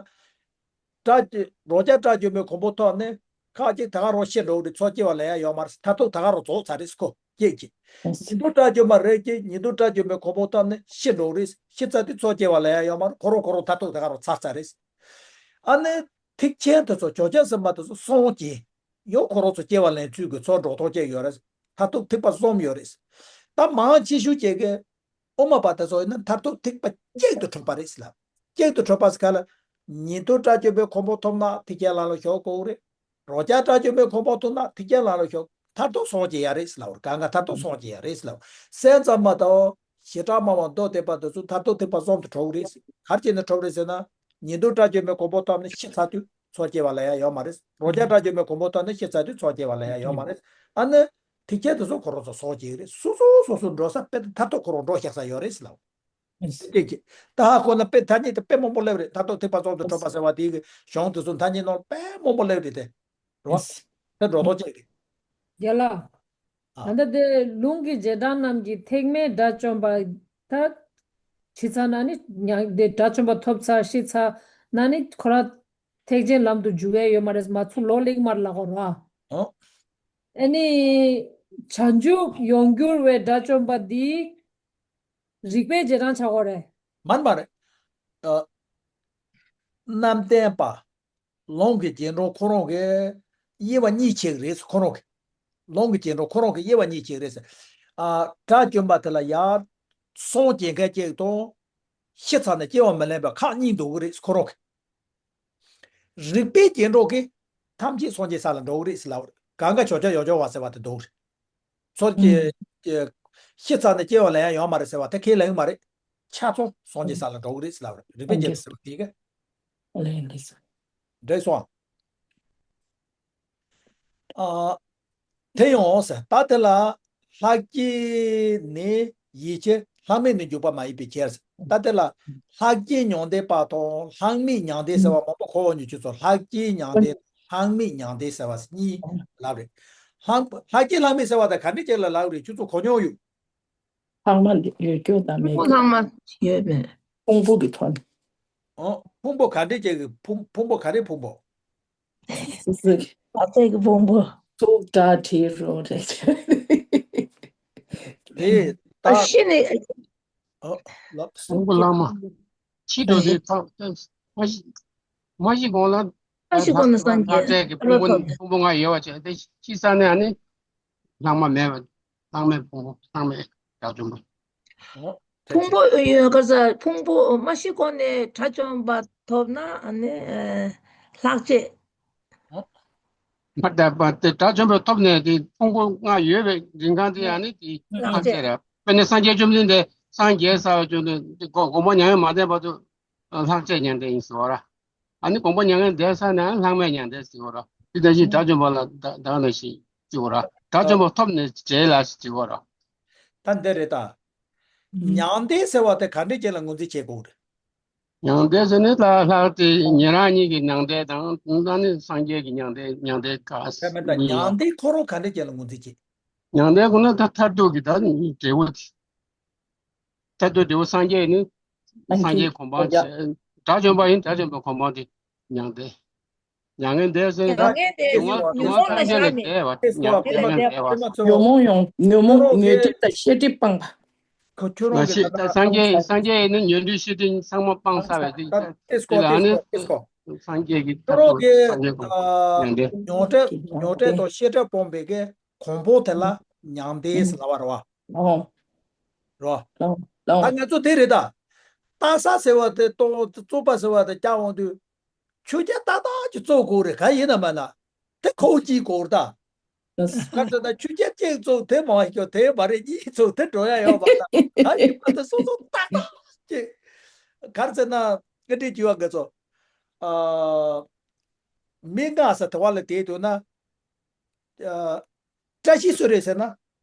དགྲ་རང་རྒྱལ་དགྲ་བཅོམ་པའི་གོ་འཕང་ཐོབ་ནས་ཁ་ཅིག་ད་ག་རང་ཤི་འགྲོ་གི་རེད། ཚོགས་སྐྱེ་བ་ལེན་ཡ་ཡོད་མ་རེད། མཐར་ཐུག་ད་ག་རང་རྫོགས་ཚར་རེད་ཁོ་སྐྱེ་གི། ཉིན་ཐོ་དགྲ་བཅོམ་པ་རེད་ཀྱི། ཉིན་ཐོ་དགྲ་བཅོམ་པའི་གོ་འཕང་ཐོབ་ནས་ཤི་འགྲོ་གི་རེད། ཤི་ཚར་དུས་ཚོགས་སྐྱེ་བ་ལེན་ཡ་ཡོད་མ་རེད། ཁོ་རང་ཁོ་རང་མཐར་ཐུག་ད་ག་རང་ཚར་ཚར་རེད། ཨ་ནི་ཐེག་ཆེན་དེ་ཚོ་ཇོ་བོ་རྗེ་སེམས་དཔའ་དེ་ཚོ་སངས་རྒྱས། ཡང་ཁོ་རང་ཚོ་སྐྱེ་བ་ལེན་ཚུལ་གྱི་ཚོགས་འགྲོ་སྟངས་གཅིག་ཡོད་རེད། མཐར་ཐུག་ཐེག་པ་གསུམ་ཡོད་རེད། ད་མང་ཆེ་ཤོས་ཅིག་གི་དབུ་མ་པ་དེ་ཚོ་ཡིན་ན་མཐར་ཐུག་ཐེག་པ་གཅིག་ཏུ་གྲུབ་པ་རེད་ཟེར་ལབ། གཅིག་ཏུ་གྲུབ་པ་ཟེར་ག་ལ། ཉན་ཐོས་དགྲ་བཅོམ་པའི་གོ་འཕང་ཐོབ་ན་ཐེག་ཆེན་ལམ་ལ་ཞུགས་དགོས་རེད། རང་རྒྱལ་དགྲ་བཅོམ་པའི་གོ་འཕང་ཐོབ་ན་ཐེག་ཆེན་ལམ་ལ་ཞུགས། མཐར་ཐུག་སངས་རྒྱས་ཡ་རེད་ཟེར་ལབ། གང་ག་མཐར་ཐུག་སངས་རྒྱས་ཡ་རེད་ཟེར་ལབ། སེམས་ཙམ་མ་གཏོགས་བྱེ་བྲག་སྨྲ་བ་མདོ་སྡེ་པ་དེ་ཚོ་མཐར་ཐུག་ཐེག་པ་གསུམ་དུ་གྲུབ་རེད། ག་རེ་བྱས་ནས་གྲུབ་རེད་ཟེར་ན། ཉན་ཐོས་དགྲ་བཅོམ་པའི་གོ་འཕང་ཐོབ་ནས་ཤི་ཚར་དུས་ཚོགས་སྐྱེ་བ་ལེན་ཡ་ཡོད་མ་རེད། རང་རྒྱལ་དགྲ་བཅོམ་པའི་གོ་འཕང་ཐོབ་ནས་ཤི་ཚར་དུས་ཚོགས་སྐྱེ་བ་ལེན་ཡ་ཡོད་མ་རེད། ཨ་ནི་ཐེག་ཆེན་དེ་ཚོ་ཁོ་རང་ཚོ་སངས་རྒྱས་རེད། སོ་སོ་སོ་སོ་འགྲོ་ས་དཔེ་མཐར་ཐུག་ཁོ་རང་འགྲོ་བཞག་ས་ཡོད་རེད་ཟེར་ལབ། དེ་ཅིག་ད་ཧ་གོ་ན་དཔེ་ཐ་སྙད་དེ་དཔེ་མང་པོ་སླེབས་རེད། མཐར་ཐུག་ཐེག་པ་གསུམ་དུ་གྲུབ་པ་ཟེར་བ་དེའི་གི་གཞུང་དེ་ཚོ་ཐ་སྙད་ནང་དཔེ་མང་པོ་སླེབས་རེད་དེ། རོ། དེ་འགྲོ་ཐོག་ཅིག་རེད། རྒྱལ་ལགས། ཨ། ད་ལྟ་དེ་ལུང་གི་རྗེས་འབྲང་རྣམས་ཀྱིས་ཐེག་དམན་དགྲ་བཅོམ་པ་ད་ཤི་ཚར་ན་ནི་མྱང་དེ་དགྲ་བཅོམ་པ་ཐོབ་ཚར་ཤི་ཚར་ན་ནི་ཁོ་ར་ཐེག་ཆེན་ལམ་དུ་འཇུག་ཡས་ཡོད་མ་རེད། མ་ཚུགས་ལོ་ལེགས་མར་ལ་གོ་ར། ཨོ། ཨ་ནི་བྱང་ཆུབ་ཡོངས་གྱུར་བའི་དགྲ་བཅོམ་པ་འདི་རིགས་པའི་རྗེས་འབྲང་ཆགས་གོ་རེད། མན་མ་རེད། ཨ། རྣམ་བསྟན་པ། ལུང་གི་རྗེས་འབྲང་ཁོ་རང་གི་དབྱེ་བ་གཉིས་ཕྱེ་གི་རེད་ཁོ་རང་གི། ལུང་གི་རྗེས་འབྲང་ཁོ་རང་གི་དབྱེ་བ་གཉིས་ཕྱེ་གི་རེད་ཟེར། ཨ། དགྲ་བཅོམ་པ་དེ་ལ་ཡར་སངས་རྒྱས་མཁན་གཅིག་དང་། ཤི་ཚར་ནས་སྐྱེ་བ་མི་ལེན་པ་ཁག་གཉིས་འདུག་གི་རེད་ཁོ་རང་གི། རིགས་པའི་རྗེས་འབྲང་གིས་ཐམས་ཅད་སངས་རྒྱས་ས་ལ་འགྲོ་གི་རེད་ཟེར་ལབ་རེད། གང་ག་ཇོ་བོ་རྗེ་ཡོངས་གྱུར་བ་ཟེར་བ་དེ་འདུག་རེད། ཚོ་ཨུམ། ཀྱི་ཀྱི་ཤི་ཚར་ནས་སྐྱེ་བ་ལེན་ཡ་ཡོད་མ་རེད་ཟེར་བ་དེ་ཁས་ལེན་གྱི་མ་རེད། ཆ་ཚང་སངས་རྒྱས་ས་ལ་འགྲོ་གི་རེད་ཟེར་ལབ་རེད། རིགས་པའི་རྗེས་འབྲང་ཟེར་བ་དེ་ག་ཨ་ལེ་ལེ་ཟེར། འགྲིག་སོང་། ཨ། དེ་ཡང་ཟེར། ད་དེ་ལ་ལྷག་བཅས་ནི་ཡིད་ཕྱིར་ལྷག་མེད་ནི་འཇུག་པ་མ་ཡིན་པའི་ཕྱིར་ཟེར། ད་དེ་ལ་ལྷག་བཅས་མྱང་འདས་པ་དང་ལྷག་མེད་མྱང་འདས་ཟེར་བ་མང་པོ་གོ་བ་ཉོ་ཆུ་ཚོད། ལྷག་བཅས་མྱང་འདས་ལྷག་མེད་མྱང་འདས་ཟེར་བ་གཉིས་ལབ་རེད། ལྷག་ལྷག་བཅས་ལྷག་མེད་ཟེར་བ་དང་ག་འདྲ་ཅིག་ལ་ལབ་རེད། ཆུ་ཚོད་གོ་མྱོང་ཡོད། ལྷག་མ་ཡོད་རྒྱུ་དང་མེད་རྒྱུ། ལྷག་མ་ཡོད་མེད། ཕུང་པོ་གི་ཐོག་ནས། ཨོ། ཕུང་པོ་ག་འདྲ་ཅིག་གི་ཕུང་ཕུང་པོ་ག་རེ་ཕུང་པོ། སི་སི་གི་ཨ་ཙེ་གི་ཕུང་པོ། གཙུག་སྒྲ་དྲི་རོ་རེད། དེ་ད་ཤི་ནས། ཨོ། ལབ། ཕུང་པོ་ལྷག་མ། ཤི་འགྲོ་དུས་ཐོབ། མ་ཤི། མ་ཤི་གོང་ལ། མ་ཤི་གོང་ལ་སངས་རྒྱས། ལྷག་བཅས་ཀྱི་ཕུང་པོ་ཕུང་པོ་ལྔ་ཡོད་པ་བྱས་ཏེ་ཤི་ས་ནས་ཨ་ནི། ལྷག་མ་མེད་པ། ལྷག་མེད་ཕུང་པོ་ལྷག་མེད་དགྲ་བཅོམ་པ། ཨོ། ཕུང་པོ་ཡོད་ག་ས་ཕུང་པོ་མ་ཤི་གོང་ནས་དགྲ་བཅོམ་པ་ཐོབ་ན་ཨ་ནི་ལྷག་བཅས། མ་དག་པ་དེ་དགྲ་བཅོམ་པ་ཐོབ་ནས་དེ་ཕུང་པོ་ལྔ་ཡོད་པའི་རིན་གང་དེ་ཨ་ནི་དེ་ལྷག་བཅས་རེད། དཔེར་ན་སངས་རྒྱས་བཅོམ་ལྡན་འདས་སངས་རྒྱས་ས་བ་བཅོམ་ལྡན་འདས་དགོངས་པ་མྱ་ངན་མ་འདས་བར་དུ་ལྷག་བཅས་མྱང་འདས་ཡིན་ཟེར་བ་ར། ཨ་ནི་དགོངས་པ་མྱ་ངན་འདས་ས་ན་ལྷག་མེད་མྱང་འདས་ཟེར་བ་ར། དེ་ད་ཅི་དགྲ་བཅོམ་པ་ལ་ད་ད་ནང་བཞིན་ཟེར་བ་ར། དགྲ་བཅོམ་པ་ཐོབ་ནས་རྗེས་ལ་ཟེར་བ་ར། ད་འདི་རེད་ད། མྱང་འདས་ཟེར་བ་དེ་ག་འདྲ་ཅིག་ལ་ངོས་འཛིན་བྱེད་དགོས་རེད། མྱང་འདས་ཟེར་ནས་ལྷག་ལྷག་དེ་ཉན་རང་ཉིད་ཀྱི་མྱང་འདས་དང་ད་ནི་སངས་རྒྱས་ཀྱི་མྱང་འདས་མྱང་འདས་ག་ཟེར་མེད་ད། མྱང་འདས་ཁོ་རང་ག་འདྲ་ཅིག་ལ་ངོས་འཛིན་བྱེད། མྱང་འདས་ཁོ་ན་ད་མཐར་ཐུག་གི་ད་འབྲས་བུ་དེ། ཐད་དུ་འབྲས་བུ་སངས་རྒྱས་ནི། སངས་རྒྱས་གོ་འཕང་། དགྲ་བཅོམ་པ་ཡིན། དགྲ་བཅོམ་པའི་གོ་འཕང་དེ་མྱང་འདས། མྱ་ངན་འདས་ཟེར་ན་མྱ་ངན་འདས་ཟེར་ན་ལུང་ལུང་ལ་ཐམས་ཅད་ལས་བརྒལ་བ། མྱ་ངན་ལས་བརྒལ་བ། ཉོན་མོངས་ཡོང་། ཉོན་མོངས་ཉོན་སྒྲིབ་དང་ཤེས་སྒྲིབ་སྤངས་པ། ཁོ་ཁྱོད་རང་གི་ད་ལྟ་སངས་རྒྱས་སངས་རྒྱས་ནི་ཉོན་སྒྲིབ་ཤེས་སྒྲིབ་ཚང་མ་སྤངས་ཚར་བའི་དེ་ད་ཏེས་ཀོ་ཏེས་ཀོ་ཏེས་ཀོ། སངས་རྒྱས་ཀྱི་ཁྱོད་རང་གི་མྱང་འདས། ཉོན་སྒྲིབ་ཉོན་སྒྲིབ་དང་ཤེས་སྒྲིབ་སྤངས་པའི་གི་གོང་འཕེལ་དེ་ལ་མྱང་འདས་ལབ་པ་རེད་བ། རོ། ད་ང་ཚོ་དེ་རེད་ད། རྟ་ས་ཟེར་བ་དེ་གཏོང་བཙོག་པ་ཟེར་བ་དེ་བཀྱག་འོང་དུས། ཆོས་རྒྱལ་ཏག་ཏག་ཅིག་བཙོག་དགོས་རེད། ག་ཡིན་ན་མ་ན། དེ་ཁོ་བོ་གཅིག་དགོས་རེད་ད། ག་ཚོད་ན་ཆོས་རྒྱལ་གཅིག་བཙོག་དེ་མ་ཤོ་དེ་མ་རེད། གཉིས་བཙོག་དེ་འགྲོ་ཡ་ཡོད་པ་ད། ག་ཡིན་པ་དེ་སོ་སོ་ཏག་ཏག་ཅིག་ག་ཚོད་ན་ང་འདྲི་བྱེད་པ་ང་ཚོ། ཨ། མི་ང་ས་དེ་བ་ལ་དེ་དུས་ན། ཨ། བཀྲ་ཤིས་སུ་རེད་ཟེར་ན།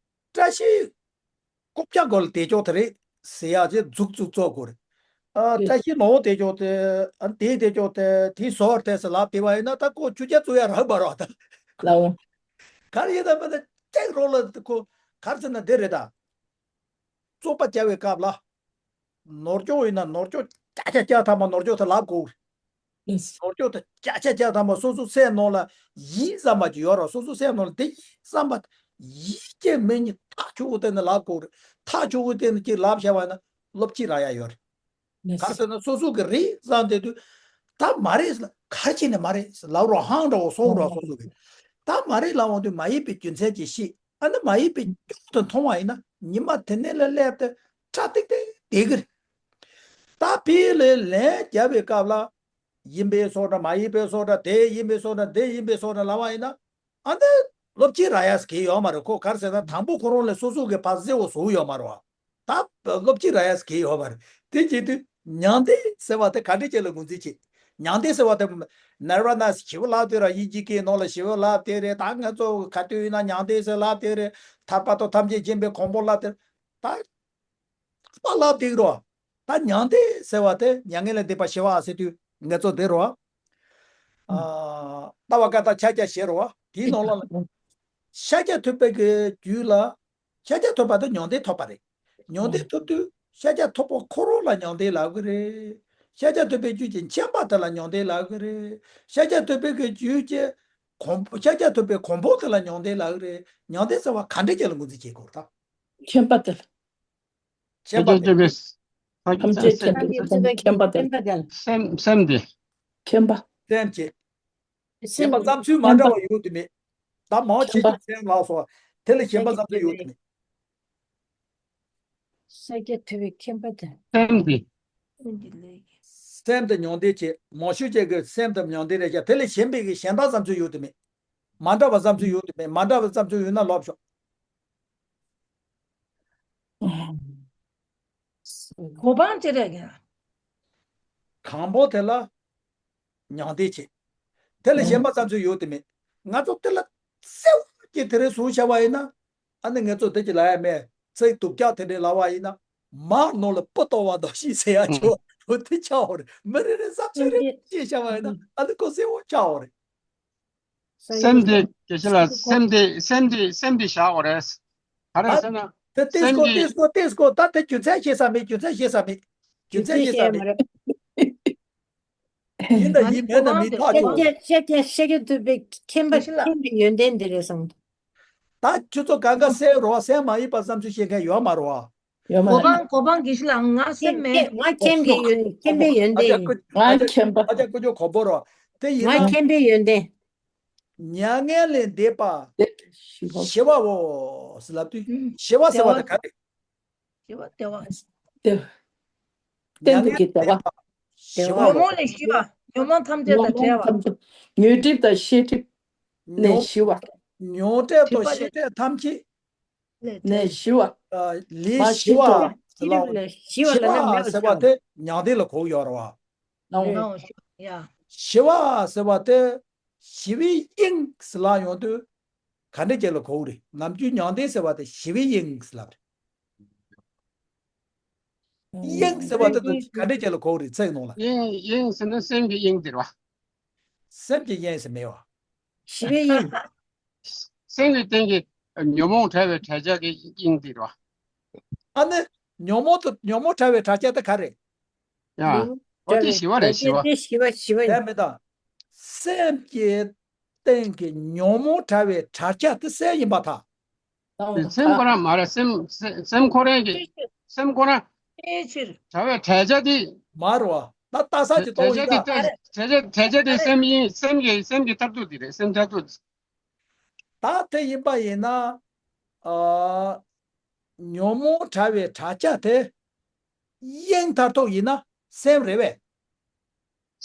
བཀྲ་ཤིས། རྐུབ་བཀྱག་སྒོ་ལ་དེད་ཅོག་དེ་རེད་ཟེར་ཡག་ཅེས་མཛུག་མཛུག་བཙོག་དགོས་རེད། ཨ། བཀྲ་ཤིས་ནོར་དེད་ཅོག་དེ། ཨ། དེ་དེད་ཅོག་དེ་དེ་ཟོར་དེ་ཟེར་ལབ་དེ་བ་ཡིན་ན་ད་ཁོ་ཆུ་རྐྱལ་བཙུགས་ཡ་རག་པ་རོགས་ད། ལའོ། གར་ཡིན་ན་མིན་ན་ཅེག་རོགས་ལ་ཁོ་གར་ཟེར་ན་དེ་རེད་ད། བཙོག་པ་བཀྱག་པའི་སྐབས་ལ། ནོར་ཅོག་ཡིན་ན་ནོར་ཅོག་ཀྱག་ཀྱག་ཀྱག་ཐ་མ་ནོར་ཅོག་དེ་ལབ་དགོས། ལགས། ནོར་ཅོག་དེ་ཀྱག་ཀྱག་ཀྱག་ཐ་མ་སོ་སོ་སེམས་ནང་ལ་ཡིད་བསམ་པ་ཅིག་ཡོད་ར། སོ་སོ་སེམས་ནང་ལ་དེ་ཡིད་བསམ་པ་ཡིད་ཀྱི་མི་ཉིད་ཐག་ཆོད་པོ་བསྟན་ནས་ལབ་དགོས་རེད། ཐག་ཆོད་པོ་བསྟན་ནས་ཅིག་ལབ་བྱས་པ་ན་སློབ་ཁྲིད་རག་ཡ་ཡོད་རེད། ལགས། ག་རེ་ཟེར་ན་སོ་སོ་གི་རེད་བསམ་བསྡད་དུས་ད་མ་རེད་ཟེར་ལ་ག་རེ་བྱས་ནས་མ་རེད་ཟེར་ལབ་རོགས་ཧང་འདྲ་བོ་སོང་རོགས་སོ་སོ་གི་ད་མ་རེད་ལབ་འོང་དུས་མ་ཡིན་པའི་རྒྱུ་མཚན་ཅིག་ཤེས། ཨ་ནི་མ་ཡིན་པའི་རྒྱུ་དེ་མཐོང་བ་ཡིན་ན་ཉི་མ་དེ་ནས་ལ་སླེབས་ཏེ་ཁྲ་ཏིག་ཏིག་བསྡད་གི་རེད། ད་དཔེ་ལས་ལན་རྒྱབ་པའི་སྐབས་ལ་ཡིན་པའི་སོ་འདྲ་མ་ཡིན་པའི་སོ་འདྲ་དེ་ཡིན་པའི་སོ་འདྲ་འདི་ཡིན་པའི་སོ་འདྲ་ལབ་པ་ཡིན་ན་ཨ་ནི་སློབ་ཁྲིད་རག་ཡ་ཟེར་གི་ཡོད་མ་རེད། ཁོ་ག་རེ་ཟེར་ན་དང་པོ་ཁོ་རང་ལས་སོ་སོ་གི་ཕར་གསལ་བོ་བཟོ་གི་ཡོད་མ་རེད་བ། ད་སློབ་ཁྲིད་རག་ཡ་ཟེར་གི་ཡོད་མ་རེད། དེ་བྱེད་དུས་མྱང་འདས་ཟེར་བ་དེ་ག་འདྲ་ཅིག་ལ་ངོས་འཛིན་བྱེད། མྱང་འདས་ཟེར་བ་དེ་ནིར་ཝ་ན་ཞི་བ་ལབ་དེ་ར་དབྱིན་ཇི་སྐད་ནང་ལ་ཞི་བ་ལབ་དེ་རེད། ད་ང་ཚོ་ག་དུས་ཡིན་ན་མྱང་འདས་ཟེར་ལབ་དེ་རེད། ཐར་པ་དང་ཐམས་ཅད་མཁྱེན་པའི་གོ་འཕང་ལབ་དེ་རེད། ད་པ་ལབ་དེ་རོ། ད་མྱང་འདས་ཟེར་བ་དེ་མྱ་ངན་ལས་འདས་པ་ཞི་བ་ཟེར་དུས་ང་ཚོ་དེ་རོ། ཨ། ལྟ་བ་བཀའ་དང་ཕྱག་རྒྱ་ཞེས་རོ། དེའི་ནང་ལ་ཤཱཀྱ་ཐུབ་པའི་གི་རྒྱུད་ལ། ཤཱཀྱ་ཐུབ་པ་དེ་མྱང་འདས་ཐོབ་པ་རེད། མྱང་འདས་ཐོབ་དུས་ཤཱཀྱ་ཐུབ་པ་ཁོ་རང་ལ་མྱང་འདས་ལབ་གི་རེད། ཤཱཀྱ་ཐུབ་པའི་རྒྱུད་ཀྱི་མཁྱེན་པ་དེ་ལ་མྱང་འདས་ལབ་གི་རེད། ཤཱཀྱ་ཐུབ་པའི་གི་རྒྱུད་ཀྱི་གོང་ཤཱཀྱ་ཐུབ་པའི་གོ་འཕང་དེ་ལ་མྱང་འདས་ལབ་གི་རེད། མྱང་འདས་ཟེར་བ་ག་འདྲ་ཅིག་ལ་ངོས་འཛིན་བྱེད་དགོས་རེད་ད། མཁྱེན་པ་དེ་ལ། མཁྱེན་པ་དེ། ཐམས་ཅད་མཁྱེན་པ་དེ་ལ། མཁྱེན་པ་དེ་ལ། སེམས་སེམས་དེ། མཁྱེན་པ། སེམས་ཀྱི། ཞེན་པ་བསམ་ཚུལ་མ་འདྲ་བ་ཡོད་དེ་མེད། ད་མང་ཆེ་ཤོས་སེམས་ལགས་སོ། དེ་ལ་ཞེན་པ་བསམ་ཚུལ་ཡོད་དེ་མེད། ཤཱཀྱ་ཐུབ་པའི་མཁྱེན་པ་དེ། སེམས་དེ། སེམས་དེ་མྱང་འདས་བྱེད། མང་ཤོས་ཅིག་གི་སེམས་དེ་མྱང་འདས་རེད་ཤག་དེ་ལ་ཞེན་པའི་གི་ཞེན་ལྟ་བསམ་ཚུལ་ཡོད་དེ་མེད། མ་འདྲ་བ་བསམ་ཚུལ་ཡོད་དེ་མེད། མ་འདྲ་བ་བསམ་ཚུལ་ཡོད་ན་ལབ་ཤོག་གོ་འཕང་ཅི་རེད་ཀྱང་། གང་པོ་དེ་ལ་མྱང་འདས་བྱེད། དེ་ལ་ཞེན་པ་བསམ་ཚུལ་ཡོད་དེ་མེད། ང་ཚོ་དེ་ལ་གསལ་བོ་ཀྱི་དེ་རེ་ཟུང་བྱ་བ་ཡིན་ན། ཨ་ནི་ང་ཚོ་དེ་ཅི་ལ་ཡ་མེད་ཚིག་སྡུག་ཀྱག་དེ་འདྲས་ལབ་པ་ཡིན་ན། མར་ནང་ལ་སྤུ་གཏོང་བ་དང་ཤི་ཟེར་ཡ་ཆོ་འོ་དེ་ཆགས་འོ་རེད། མི་རེ་རེ་བསམ་ཚུལ་རེ་ཅེས་བྱ་བ་ཡིན་ན་ཨ་ནི་ཁོ་གསལ་བོ་ཆགས་འོ་རེད། སེམས་དེ་དེ་ཕྱི་ལ་སེམས་དེ་སེམས་དེ་སེམས་དེ་བཞག་འོ་རེད། ག་རེ་ཟེར་ན། དེ་ཏེས་ཀོ་སེམས་ཀྱི་ཏེས་ཀོ་ཏེས་ཀོ་ད་དེ་རྒྱུ་མཚན་ཤེས་ས་མེད། རྒྱུ་མཚན་ཤེས་ས་མེད། རྒྱུ་མཚན་ཤེས་ས་མེད། ཡིན་དང་ཡིན་མེད་དང་མིན་ཐག་ཆོད། ཤཱཀྱ་ཤཱཀྱ་ཤཱཀྱ་ཐུབ་པའི་མཁྱེན་པ་མཁྱེན་པའི་ཡོན་ཏན་དེ་རེད་བསམ། ད་ཁྱོད་ཚོ་གང་ག་སེམས་རོ་སེམས་མ་ཡིན་པ་བསམ་ཚུལ་བཤད་མཁན་ཡོད་མ་རོ། ཡོད་མ་གོ་རེད། འཕང་གོ་འཕང་གི་ཤི་ལ་ང་སེམས་མེད། ང་མཁྱེན་པའི་ཡོན་མཁྱེན་པའི་ཡོན་ཏན་ཡིན། ང་མཁྱེན་པ། ཨ་ཅག་ཀུ་ཅོ་གོ་བོ་རོ། དེ་ཡིན་ང་ན། མཁྱེན་པའི་ཡོན་ཏན། མྱ་ངན་ལས་འདས་པ། ཞི་བའོ། ཞི་བ་ཟེར་ལབ་དུས་ཞི་བ་ཟེར་བ་དེ་ག་རེད། ཞི་བ་བདེ་བ། བདེ་བ། གཏན་དུ་གི་བདེ་བ། ཉོན་མོངས་ལས་ཞི་བ། ཉོན་མོངས་ཐམས་ཅད་དང་བྲལ་བ། ཉོན་སྒྲིབ་དང་ཤེས་སྒྲིབ་ནས་ཞི་བ། ཉོན་སྒྲིབ་དང་ཤེས་སྒྲིབ་ཐམས་ཅད་ནས་ཞི་བ། ལས་ཞི་བ། ལས་ཞི་བ་ཟེར་ལ། ཞི་བ་ཟེར་བ་དེ་མྱང་འདས་ལ་གོ་གི་ཡོད་རེད་བ། ཞི་བ་ཟེར་བ་དེ་ཞི་བའི་དབྱིངས་ཟེར་ལ་ཡོང་དུས། ག་འདྲ་ཅིག་ལ་གོ་གི་རེད། ནམ་རྒྱུན་མྱང་འདས་ཟེར་བ་དེ་ཞི་བའི་དབྱིངས་ལབ་རེད། དབྱིངས་ཟེར་བ་དེ་ཚོ་ག་འདྲ་ཅིག་ལ་གོ་གི་རེད་ཚིག་ནང་ལ། དབྱིངས་དབྱིངས་ཟེར་ན་སེམས་ཀྱི་དབྱིངས་དེ་རེད་བ། སེམས་ཀྱི་དབྱིངས་ཟེར་མེད་བ། ཞི་བའི་དབྱིངས། སེམས་ཀྱི་སྟེང་གི་ཉོན་མོངས་བྲལ་བའི་བྲལ་བྱ་གི་དབྱིངས་དེ་རེད་བ། ཨ་ནི། ཉོན་མོངས་དང་ཉོན་མོངས་བྲལ་བའི་བྲལ་བྱ་དེ་ག་རེད། ཡ། འོ་དེ་ཞི་བ་རེད། ཞི་བ། དེ་ཞི་བ་ཞི་བ་ཡིན། དེ་མི་དང་། སེམས་ཀྱི་སྟེང་གི་ཉོན་མོངས་བྲལ་བའི་བྲལ་བྱ་དེ་སེམས་ཡིན་པར་ཐལ། སེམས་ཁོ་རང་མ་རེད། སེམས་སེམས་སེམས་ཁོ་རང་གི་སེམས་ཁོ་རང་ཕལ་ཆེར་བྲལ་བའི་བྲལ་བྱ་དེ་མ་རེད་བ། ད་ལྟ་ས་ཀྱི་བྲལ་སྟོང་བྱ་ཡིན་དེ་ད། བྲལ་བྲལ་བྱ་བྲལ་བྱ་དེ་སེམས་ཡིན། སེམས་ཀྱི་སེམས་ཀྱི་མཐར་ཐུག་དེ་རེད། སེམས་མཐར་ཐུག་དེ། ད་དེ་ཡིན་པ་ཡིན་ན། ཨ། ཉོན་མོངས་བྲལ་བའི་བྲལ་བྱ་དེ། དབྱིངས་མཐར་ཐུག་ཡིན་ན་སེམས་རེད་བས།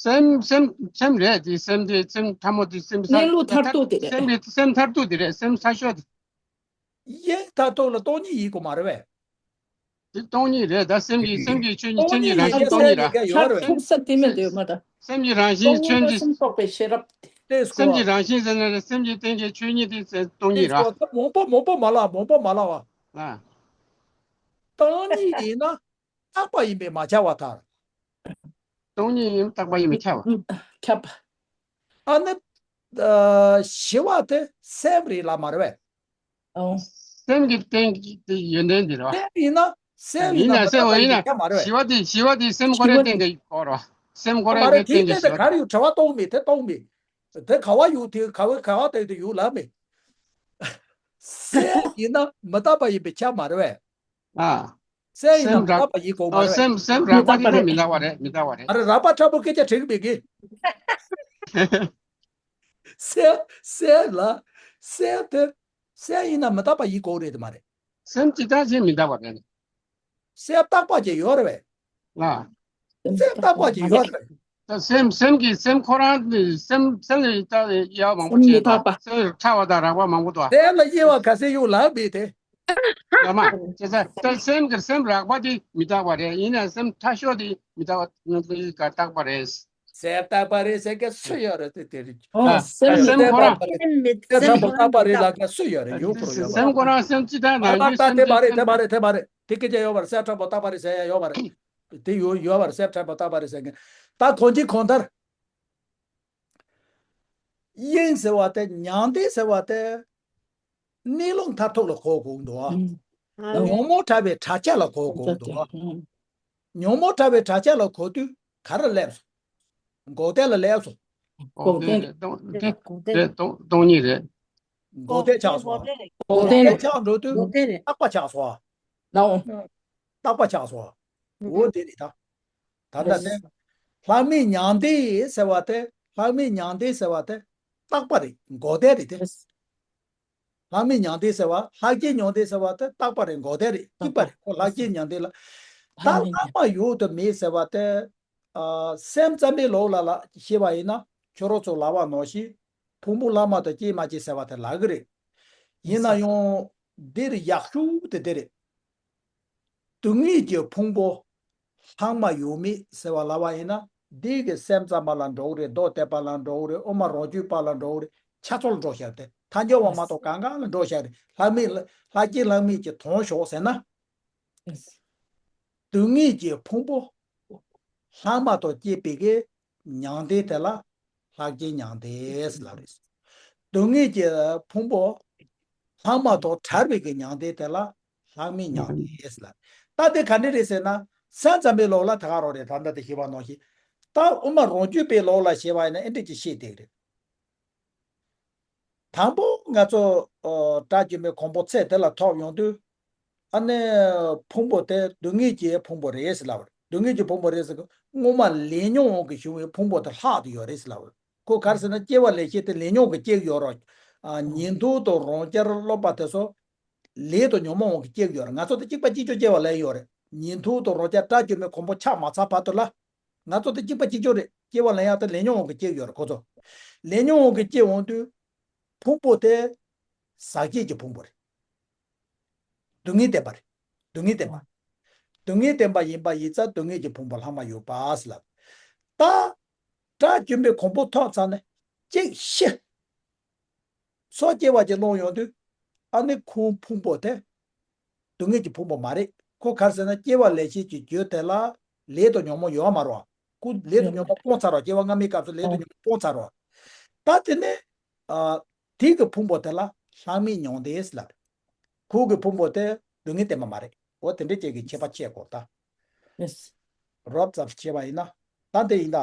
སེམས་སེམས་སེམས་རེད་དེ། སེམས་དེ་སེམས་ཕྲ་མོ་དེ་སེམས་གནས་ལུགས་མཐར་ཐུག་དེ་རེད། སེམས་ཀྱི་སེམས་མཐར་ཐུག་དེ་རེད། སེམས་མཐའ་ཤོར་དེ། དབྱིངས་མཐར་ཐུག་ལ་སྟོང་ཉིད་ཡིན་དགོས་མ་རེད་བས། དེ་སྟོང་ཉིད་རེད། ད་སེམས་ཀྱི་སེམས་ཀྱི་ཆོས་ཉིད་སྟོང་སེམས་ཀྱི་ཉིད་རང་ཡིན་བཞིན་གྱི་སྟོང་ཉིད་སེམས་ར། ཡིན་གྱི་ཡོད་རེད་བས། ཐུག་ས་དེ་མེད་དེ་མ་ད། སེམས་ཀྱི་རང་བཞིན་ཆོས་ཉིད། སེམས་རྟོག་པའི་ཤེས་རབ་དེ། སེམས་ཀྱི་རང་བཞིན་ཟེར་ན་རེད། སེམས་ཀྱི་སྟེང་གི་ཆོས་ཉིད་དེ་སྟོང་ཉིད་ར། དེ་མང་པོ་མང་པོ་མ་ལབ། མང་པོ་མ་ལབ་བ། ཨ། སྟོང་ཉིད་ཡིན་ན་རྟག་པ་ཡིན་པས་མ་ཁྱབ་པར་ཐལ། སྟོང་ཉིད་ཡིན་རྟག་པ་ཡིན་པས་ཁྱབ་པ། ཁྱབ་པ། ཨ་ནི། ཨ། ཞི་བ་དེ་སེམས་རེད་ལབ་མ་རེད་བས། ཨོ། སེམས་ཀྱི་སྟེང་གི་ཡོན་ཏན་དེ་རེད་བ། སེམས་ཡིན་ན་སེམས་ཡིན་ན་ཡིན་ན་སེམས་འོ་ཡིན་ན་ཁྱབ་མ་རེད་བས། ཞི་བ་དེ་ཞི་བ་དེ་སེམས་ཁོ་རའི་སྟེང་གི་སྐོར་རོ། སེམས་ཁོ་རའི་མ་རེད། སྟེང་གི་ཞི་བ་དེ། ག་རེ་ཡོད། དྲི་བ་གཏོང་མེད། དེ་གཏོང་མེད། དེ་ག་བ་ཡོད། དེ་ག་བ་ག་བ་དེ་དེ་ཡོད་ལབ་མེད། སེམས་ཡིན་ན་མི་རྟག་པ་ཡིན་པས་ཁྱབ་མ་རེད་བས། ཨ། སེམས་ཡིན་ན་སེམས་རགས། མི་རྟག་པ་ཡིན་དགོས་མ་ཨོ། རེད་བས། སེམས་སེམས་རགས་པ་དེ་ནི་མི་རྟག་པ་རེད། མི་རྟག་པ་རེད། ཨ་རེ། རགས་པ་ཕྲ་མོ་སྐད་ཆ་དྲིས་མེད་གི། སེམས་སེམས་ལ་སེམས་དེ་སེམས་ཡིན་ན་མི་རྟག་པ་ཡིན་དགོས་རེད་དེ་མ་རེད། སེམས་ཇི་ལྟར་བཞིན་མི་རྟག་པ་རེད། སེམས་རྟག་པ་ཅིག་ཡོད་རེད་བས། ལ། སེམས་རྟག་པ་ཅིག་ཡོད་རེད། ད་སེམས་སེམས་ཀྱི་སེམས་ཁོ་རང་ནི་སེམས་སེམས་ལ་ད་དབྱེ་བ་མང་པོ་སེམས་མི་བྱེད་རྟག་པ། པ། སེམས་ཕྲ་བ་དང་རགས་པ་མང་པོ་འདུག་ཨ། སེམས་ལ་དབྱེ་བ་ག་ཚད་ཡོད་ལབ་མེད་དེ། ཡ་མ་བྱེད་ས་ད་སེམས་ཀྱི་སེམས་རགས་པ་དེ་མི་རྟག་པ་རེད། ཡིན་ན་སེམས་ཕྲ་ཤོས་དེ་མི་རྟག་པ་ནི་ག་རྟག་པ་རེད། སེམས་རྟག་པ་རེད་ཟེར་མཁན་སུ་ཡོད་རེད། དེ་དེ་རེད། ཨོ། ཨ། སེམས་སེམས་ཁོ་རང་། སེམས་ཕྲ་མོ་རྟག་པ་རེད་ལབ་མཁན་སུ་ཡོད་རེད། ཡོད་ཁོ་རང་ཡོད་པ་རེད། སེམས་ཁོ་རང་སེམས་ཅི་ལྟར་ཨ་ནང་ད་བཞིན་ད་དེ་སེམས་མ་རེད། དེ་མ་རེད། དེ་མ་རེད། དེ་སྐད་ཆ་ཡོད་པ་རེད། སེམས་ཕྲ་མོ་རྟག་པ་རེད་ཟེར་ཡ་ཡོད་པ་རེད། དེ་ཡོད་ཡོད་པ་རེད། སེམས་ཕྲ་མོ་རྟག་པ་རེད་ཟེར་མཁན། ད་གང་ཅི་གང་ལྟར། དབྱིངས་ཟེར་བ་དེ། མྱང་འདས་ཟེར་བ་དེ། གནས་ལུགས་མཐར་ཐུག་ལ་གོ་དགོས་འདུག་ཨ། ཨ་ནི། ཉོན་མོངས་བྲལ་བའི་བྲལ་བྱ་ལ་གོ་དགོས་འདུག་ཨ། ཨ། ཉོན་མོངས་བྲལ་བའི་བྲལ་བྱ་ལ་གོ་དུས་ག་རེ་སླེབས་སོང་། འགོག་བདེན་ལ་སླེབས་སོང་། འགོག་བདེན་རེད། སྟོང་། འགོག་བདེན་རེད། སྟོང་སྟོང་ཉིད་རེད། འགོག་བདེན་ཆགས་སོང་། འགོག་བདེན་རེད། ཆགས་འགྲོ་དུས། འགོག་བདེན་རེད། རྟག་པ་ཆགས་སོང་། ལའོ། རྟག་པ་ཆགས་སོང་། འོ་དེ་རེད་ད། ད་ལྟ་དེ། ལྷག་མེད་མྱང་འདས་ཟེར་བ་དེ། ལྷག་མེད་མྱང་འདས་ཟེར་བ་དེ་རྟག་པ་རེད། འགོག་བདེན་རེད་དེ། ལྷག་མེད་མྱང་འདས་ཟེར་བ། ལྷག་བཅས་མྱང་འདས་ཟེར་བ་དེ་རྟག་པ་རེད། འགོག་བདེན་རེད། གཅིག་པ་རེད། ཁོ་ལྷག་བཅས་མྱང་འདས་ལ། ད་ལྷག་མ་ཡོད་དུ་མེད་ཟེར་བ་དེ། ཨ། སེམས་ཙམ་པའི་ལུགས་ལ་ལ་བཤད་པ་ཡིན་ན། ཁྱོད་རང་ཚོ་ལབ་པ་ནང་བཞིན་ཕུང་པོ་ལྷག་མ་དང་སྐྱེ་མ་སྐྱེ་ཟེར་བ་དེ་ལབ་གི་རེད། ཡིན་ན་ཡང་འདིར་ཡག་ཤོས་དེ་དེ་རེད། སྡུག་བསྔལ་གྱི་ཕུང་པོ་ལྷག་མ་ཡོད་མེད་ཟེར་བ་ལབ་པ་ཡིན་ན། འདི་གི་སེམས་ཙམ་པ་ལ་འགྲོ་གི་རེད། མདོ་སྡེ་པ་ལ་འགྲོ་གི་རེད། དབུ་མ་རང་རྒྱུད་པ་ལ་འགྲོ་གི་རེད། ཁྱད་མཚར་ལ་འགྲོ་བཞག་སྟེ། ཐལ་འགྱུར་བ་མ་གཏོགས་གང་ག་ལ་འགྲོ་བཞག་རེད། ལྷག་མེད་ལ། ལྷག་བཅས་ལྷག་མེད་ཀྱི་དོན་ཞོག་ཟེར་ན། སྡུག་བསྔལ་གྱི་ཕུང་པོ་ལྷག་མ་དང་བཅས་པའི་གི་མྱང་འདས་དེ་ལ་ལྷག་བཅས་མྱང་འདས་ལབ་རེད། སྡུག་བསྔལ་གྱི་ཕུང་པོ་ལྷག་མ་དང་བྲལ་བའི་གི་མྱང་འདས་དེ་ལ་ལྷག་མེད་མྱང་འདས་ལབ། ད་དེ་ག་འདྲ་རེད་ཟེར་ན། སེམས་ཙམ་པའི་ལུགས་ལ་ད་ག་རང་རེད། ད་ལྟ་དེ་ཞུས་པ་ནང་བཞིན། ད་དབུ་མ་རང་རྒྱུད་པའི་ལུགས་ལ་བཤད་པ་ཡིན་ན་ཨེ་འདྲ་ཅིག་བཤད་བསྡད་ཀྱི་རེད། དང་པོ་ང་ཚོ། ཨོ། དགྲ་བཅོམ་པའི་གོ་འཕང་ཚད་དེ་ལ་ཐོབ་ཡོང་དུས། ཨ་ནི་ཕུང་པོ་དེ་སྡུག་བསྔལ་གྱི་ཕུང་པོ་རེད་ཟེར་ལབ་པ་རེད། སྡུག་བསྔལ་གྱི་ཕུང་པོ་རེད་ཟེར་གི། སྔོན་མ་ལས་ཉོན་དབང་གིས་བྱུང་བའི་ཕུང་པོ་དེ་ལྷག་ཏུ་ཡོད་རེད་ཟེར་ལབ་པ་རེད། ཁོ་ག་རེ་ཟེར་ན། སྐྱེ་བ་ལེན་བྱེད་དེ་ལས་ཉོན་གྱིས་སྐྱེ་གི་ཡོད་རེད། ཨ། ཉན་ཐོས་དང་རང་རྐྱ་སློབ་པ་དེ་ཚོ་ལས་དང་ཉོན་མོངས་དབང་གིས་སྐྱེ་གི་ཡོད་རེད། ང་ཚོ་དེ་གཅིག་པ་གཅིག་རྐྱང་སྐྱེ་བ་ལེན་ཡོད་རེད། ཉན་ཐོས་དང་རང་རྐྱ་དགྲ་བཅོམ་པའི་གོ་འཕང་ཆགས་མ་ཚར་བར་དུ་ལ། ང་ཚོ་དེ་གཅིག་པ་གཅིག་རྐྱང་རེད། སྐྱེ་བ་ལེན་ཡག་དེ་ལས་ཉོན་དབང་གིས་སྐྱེ་གི་ཡོད་རེད། ཁོ་ཚོ་ལས་ཉོན་དབང་གིས་སྐྱེ་འོང་དུས། ཕུང་པོ་དེ་ཟག་བཅས་ཀྱི་ཕུང་པོ་རེད། སྡུག་བསྔལ་བདེན་པ་རེད། སྡུག་བསྔལ་བདེན་པ། སྡུག་བསྔལ་བདེན་པ་ཡིན་པ་ཡིན་ཙང་སྡུག་བསྔལ་གྱི་ཕུང་པོ་ལྷག་མ་ཡོད་པ་ཟེར་ལབ། ད་དགྲ་བཅོམ་པའི་གོ་འཕང་ཐོབ་ཚར་ནས་གཅིག་ཤི། སོ་སྐྱེ་བ་ཅིག་སློང་ཡོང་དུས། ཨ་ནི་ཁོའི་ཕུང་པོ་དེ་སྡུག་བསྔལ་གྱི་ཕུང་པོ་མ་རེད། ཁོ་ག་རེ་ཟེར་ན། སྐྱེ་བ་ལེན་བྱེད་ཀྱི་རྒྱུ་དེ་ལ་ལས་དང་ཉོན་མོངས་ཡོད་མ་རེད་བ། ཁོ་ལས་དང་ཉོན་མོངས་སྤངས་ཚར་བ། སྐྱེ་བ་སྔ་མའི་སྐབས་སུ་ལས་དང་ཉོན་མོངས་སྤངས་ཚར་བ། ད་དེ་ནས། ཨ། དེ་གི་ཕུང་པོ་དེ་ལ་ལྷག་མེད་མྱང་འདས་ལབ། ཁོ་གི་ཕུང་པོ་དེ་སྡུག་བསྔལ་བདེན་པ་མ་རེད། འོ་དེ་འདྲ་ཅིག་གི་ཁྱད་པར་ཕྱེ་དགོས་ད། རོབ་ཙམ་བྱས་པ་ཡིན་ན། ད་དེ་ཡིན་ད།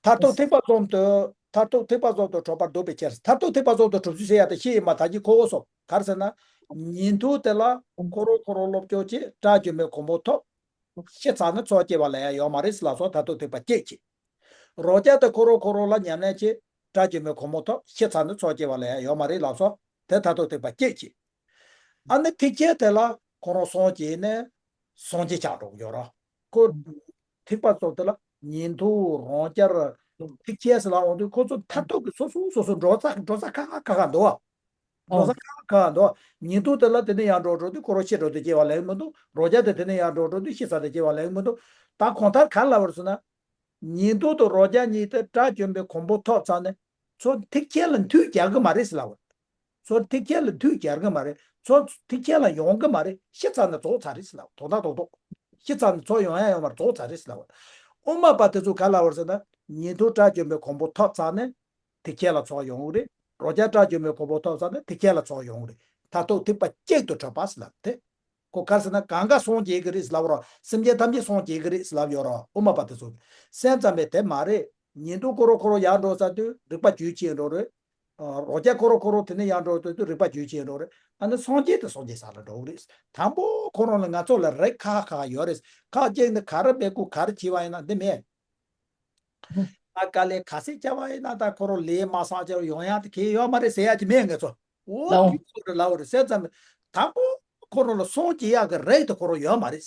མཐར་ཐུག་ཐེག་པ་གསུམ་དུ་མཐར་ཐུག་ཐེག་པ་གསུམ་དུ་གྲུབ་པར་འདོད་པའི་ཕྱིར། མཐར་ཐུག་ཐེག་པ་གསུམ་དུ་གྲུབ་ཚུལ་བཤད་ཡ་དེ་ཤེས་ཡིན་པ་ད་གི་ཁོ་བོ་སོ། ག་རེ་ཟེར་ན། ཉན་ཐོས་དེ་ལ་ཁོ་རང་ཁོ་རང་སློབ་སྦྱོང་བྱས་དགྲ་བཅོམ་པའི་གོ་འཕང་ཐོབ། ཤི་ཚར་ནས་ཚོགས་སྐྱེ་བ་ལ་ཡང་ཡོད་མ་རེད་ཟེར་ལབ་སོང་། མཐར་ཐུག་ཐེག་པ་གཅིག་བྱས། རང་རྒྱལ་དེ་ཁོ་རང་ཁོ་རང་ལ་ཉམས་ལེན་བྱས་དགྲ་བཅོམ་པའི་གོ་འཕང་ཐོབ། ཤི་ཚར་ནས་ཚོགས་སྐྱེ་བ་ལ་ཡང་ཡོད་མ་རེད་ལབ་སོང་། དེ་མཐར་ཐུག་ཐེག་པ་གཅིག་བྱས། ཨ་ནི་ཐེག་ཆེན་དེ་ལ་ཁོ་རང་སངས་རྒྱས་ནས་སངས་རྒྱས་ཆགས་འགྲོ་གི་ཡོད་ར། ཁོ་ཐེག་པ་གསུམ་དེ་ལ་ཉན་ཐོས་རང་རྒྱལ་ཐེག་ཆེན་ཟེར་ལ་འོང་དུས་ཁོ་ཚོ་མཐར་ཐུག་གི་སོ་སོ་སོ་སོ་འགྲོ་ས་འགྲོ་ས་ཁ་ཁ་ཁ་ཁ་འདུག་བ། འགྲོ་ས་ཁ་ཁ་ཁ་འདུག་ཉན་ཐོས་དེ་ལ་དེ་ནས་ཡར་འགྲོ་འགྲོ་དུས་ཁོ་རང་ཤི་འགྲོ་དུས་སྐྱེ་བ་ལེན་མི་འདུག་རང་རྒྱལ་དེ་དེ་ནས་ཡར་འགྲོ་འགྲོ་དུས་ཤི་ས་དེ་སྐྱེ་བ་ལེན་མི་འདུག་ད་གང་ལྟར་ག་རེ་ལབ་པ་རེད་ཟེར་ན། ཉན་ཐོས་དང་རང་རྒྱལ་གཉིས་དེ་དགྲ་བཅོམ་པའི་གོ་འཕང་ཐོབ་ཚར་ནས་ཚུར་ཐེག་ཆེན་ལ་མཐུད་རྒྱག་གི་མ་རེད་ཟེར་ལབ་པ། ཚུར་ཐེག་ཆེན་ལ་མཐུད་རྒྱག་གི་མ་རེད། ཚུར་ཐེག་ཆེན་ལ་ཡོང་གི་མ་རེད། ཤི་ཚར་ནས་རྫོགས་ཚར་རེད་ཟེར་ལབ་པ། དོན་དག་རྡོག་རྡོག་ཤི་ཚར་ནས་ཚུར་ཡོང་ཡ་ཡོད་མ་རེད། རྫོགས་ཚར་རེད་ཟེར་ལབ་པ། དབུ་མ་པ་དེ་ཚོ་ག་ལབ་པ་རེད་ཟེར་ན། ཉན་ཐོས་དགྲ་བཅོམ་པའི་གོ་འཕང་ཐོབ་ཚར་ནས་ཐེག་ཆེན་ལ་ཚུར་ཡོང་གི་རེད། རང་རྒྱལ་དགྲ་བཅོམ་པའི་གོ་འཕང་ཐོབ་ཚར་ནས་ཐེག་ཆེན་ལ་ཚུར་ཡོང་གི་རེད། མཐར་ཐུག་ཐེག་པ་གཅིག་ཏུ་གྲུབ་པ་ཟེར་ལབ་དེ། ཁོ་ག་རེ་ཟེར་ན་གང་ག་སངས་རྒྱས་ཀྱི་རེད་ཟེར་ལབ་རོགས། སེམས་ཅན་ཐམས་ཅད་སངས་རྒྱས་ཀྱི་རེད་ཟེར་ལབ་ཡོད་རོགས། དབུ་མ་པ་དེ་ཚོ་སེམས་ཙམ་པས་དེ་མ་རེད། ཉན་ཐོས་ཁོ་རང་ཁོ་རང་ཡར་འགྲོ་ཚར་དུས་རིག་པ་རྒྱུད་ཆད་འགྲོ་རེད། ཨ། རང་རྒྱལ་ཁོ་རང་ཁོ་རང་དེ་ནས་ཡར་འགྲོ་ཚར་དུས་རིག་པ་རྒྱུད་ཆད་འགྲོ་རེད། ཨ་ནི་སངས་རྒྱས་དེ་སངས་རྒྱས་ས་ལ་འགྲོ་གི་རེད། དང་པོ་ཁོ་རང་ལ་ང་ཚོ་ལ་རིགས་ཁག་ཁག་ཡོད་རེད། ཁག་ཅིག་ནི་ག་རེ་མི་དགོས་ག་རེ་བྱས་པ་ཡིན་ན་འདི་མེད། ད་དཀའ་ལས་ག་ཚོད་བརྒྱབ་པ་ཡིན་ན་ད་ཁོ་རང་ལས་མ་བསགས་ཅིག་ཡོང་ཡག་དེ་གལ་ཡོད་མ་རེད་ཟེར་ཡག་ཅིག་མེད་ང་ཚོ། འོ་ལའོ། དེ་ཚོ་རེད་ལའོ་རེད་ཟེར་ཙམ། དང་པོ་ཁོ་རང་ལ་སངས་རྒྱས་ཡག་གི་རིགས་དེ་ཁོ་རང་ཡོད་མ་རེད།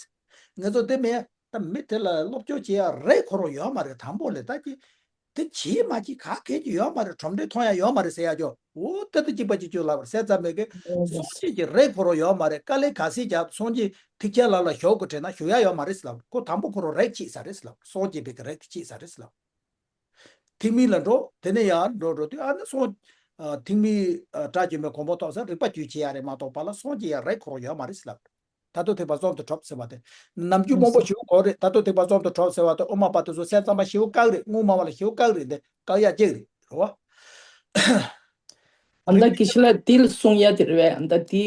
ང་ཚོ་དེ་མེད་ད་མི་དེ་ལ་སློབ་སྦྱོང་བྱེད་ཡག་རིགས་ཁོ་རང་ཡོད་མ་རེད། དང་པོ་ལས་ད་ཀྱི་དེ་བྱེད་མ་བྱེད་ག་གལ་གྱི་ཡོད་མ་རེད། ཁྲོམ་འདྲེ་མཐོང་ཡག་ཡོད་མ་རེད་ཟེར་ཡག་ཅོ། འོ་དེ་དང་གཅིག་པ་གཅིག་རྐྱང་ལབ་པ་རེད་ཟེར་ཙམ་མེད་གི། སངས་རྒྱས་ཀྱི་རིགས་ཁོ་རང་ཡོད་མ་རེད། དཀའ་ལས་ག་ཚོད་བརྒྱབ་སངས་རྒྱས་ཐེག་ཆེན་ལ་ལ་ཞུགས་དགོས་དྲན་ན་ཞུགས་ཡག་ཡོད་མ་རེད་ཟེར་ལབ། ཁོ་དང་པོ་ཁོ་རང་རིགས་ཆད་ས་རེད་ཟེར་ལབ། སངས་རྒྱས་པའི་གི་རིགས་དེ་ཆད་ས་རེད་ཟེར་ལབ། ཐེག་དམན་ལ་འགྲོ། དེ་ནས་ཡར་འགྲོ་འགྲོ་དུས་ཨ་ནི་སངས། ཨ། ཐེག་དམན། ཨ། དགྲ་བཅོམ་པའི་གོ་འཕང་ཐོབ་ས་རིག་པ་རྒྱུད་ཆད་ཡག་རེད་མ་གཏོགས་པ་ལ་སངས་རྒྱས་ཡག་རིགས་ཁོ་རང་ཡོད་མ་རེད་ཟེར་ལབ། མཐར་ཐུག་ཐེག་པ་གསུམ་དུ་གྲུབ་ཟེར་བ་དེ། ནམ་རྒྱུན་མང་པོ་ཞེ་པོ་གོ་རེད། མཐར་ཐུག་ཐེག་པ་གསུམ་དུ་གྲུབ་ཟེར་བ་དེ་དབུ་མ་པ་དེ་ཚོ་སེམས་ཙམ་པ་ཞེ་པོ་བཀག་རེད། དངོས་སྨྲ་བ་ལ་ཞེ་པོ་བཀག་རེད་དེ་བཀག་ཡག་གཅིག་རེད་རེད་བ། ཨ་མདའ་དགེ་བཤེས་ལགས་དེ་ལ་གསུང་ཡག་དེ་རེད་པས། ཨ་མདའ་དེ་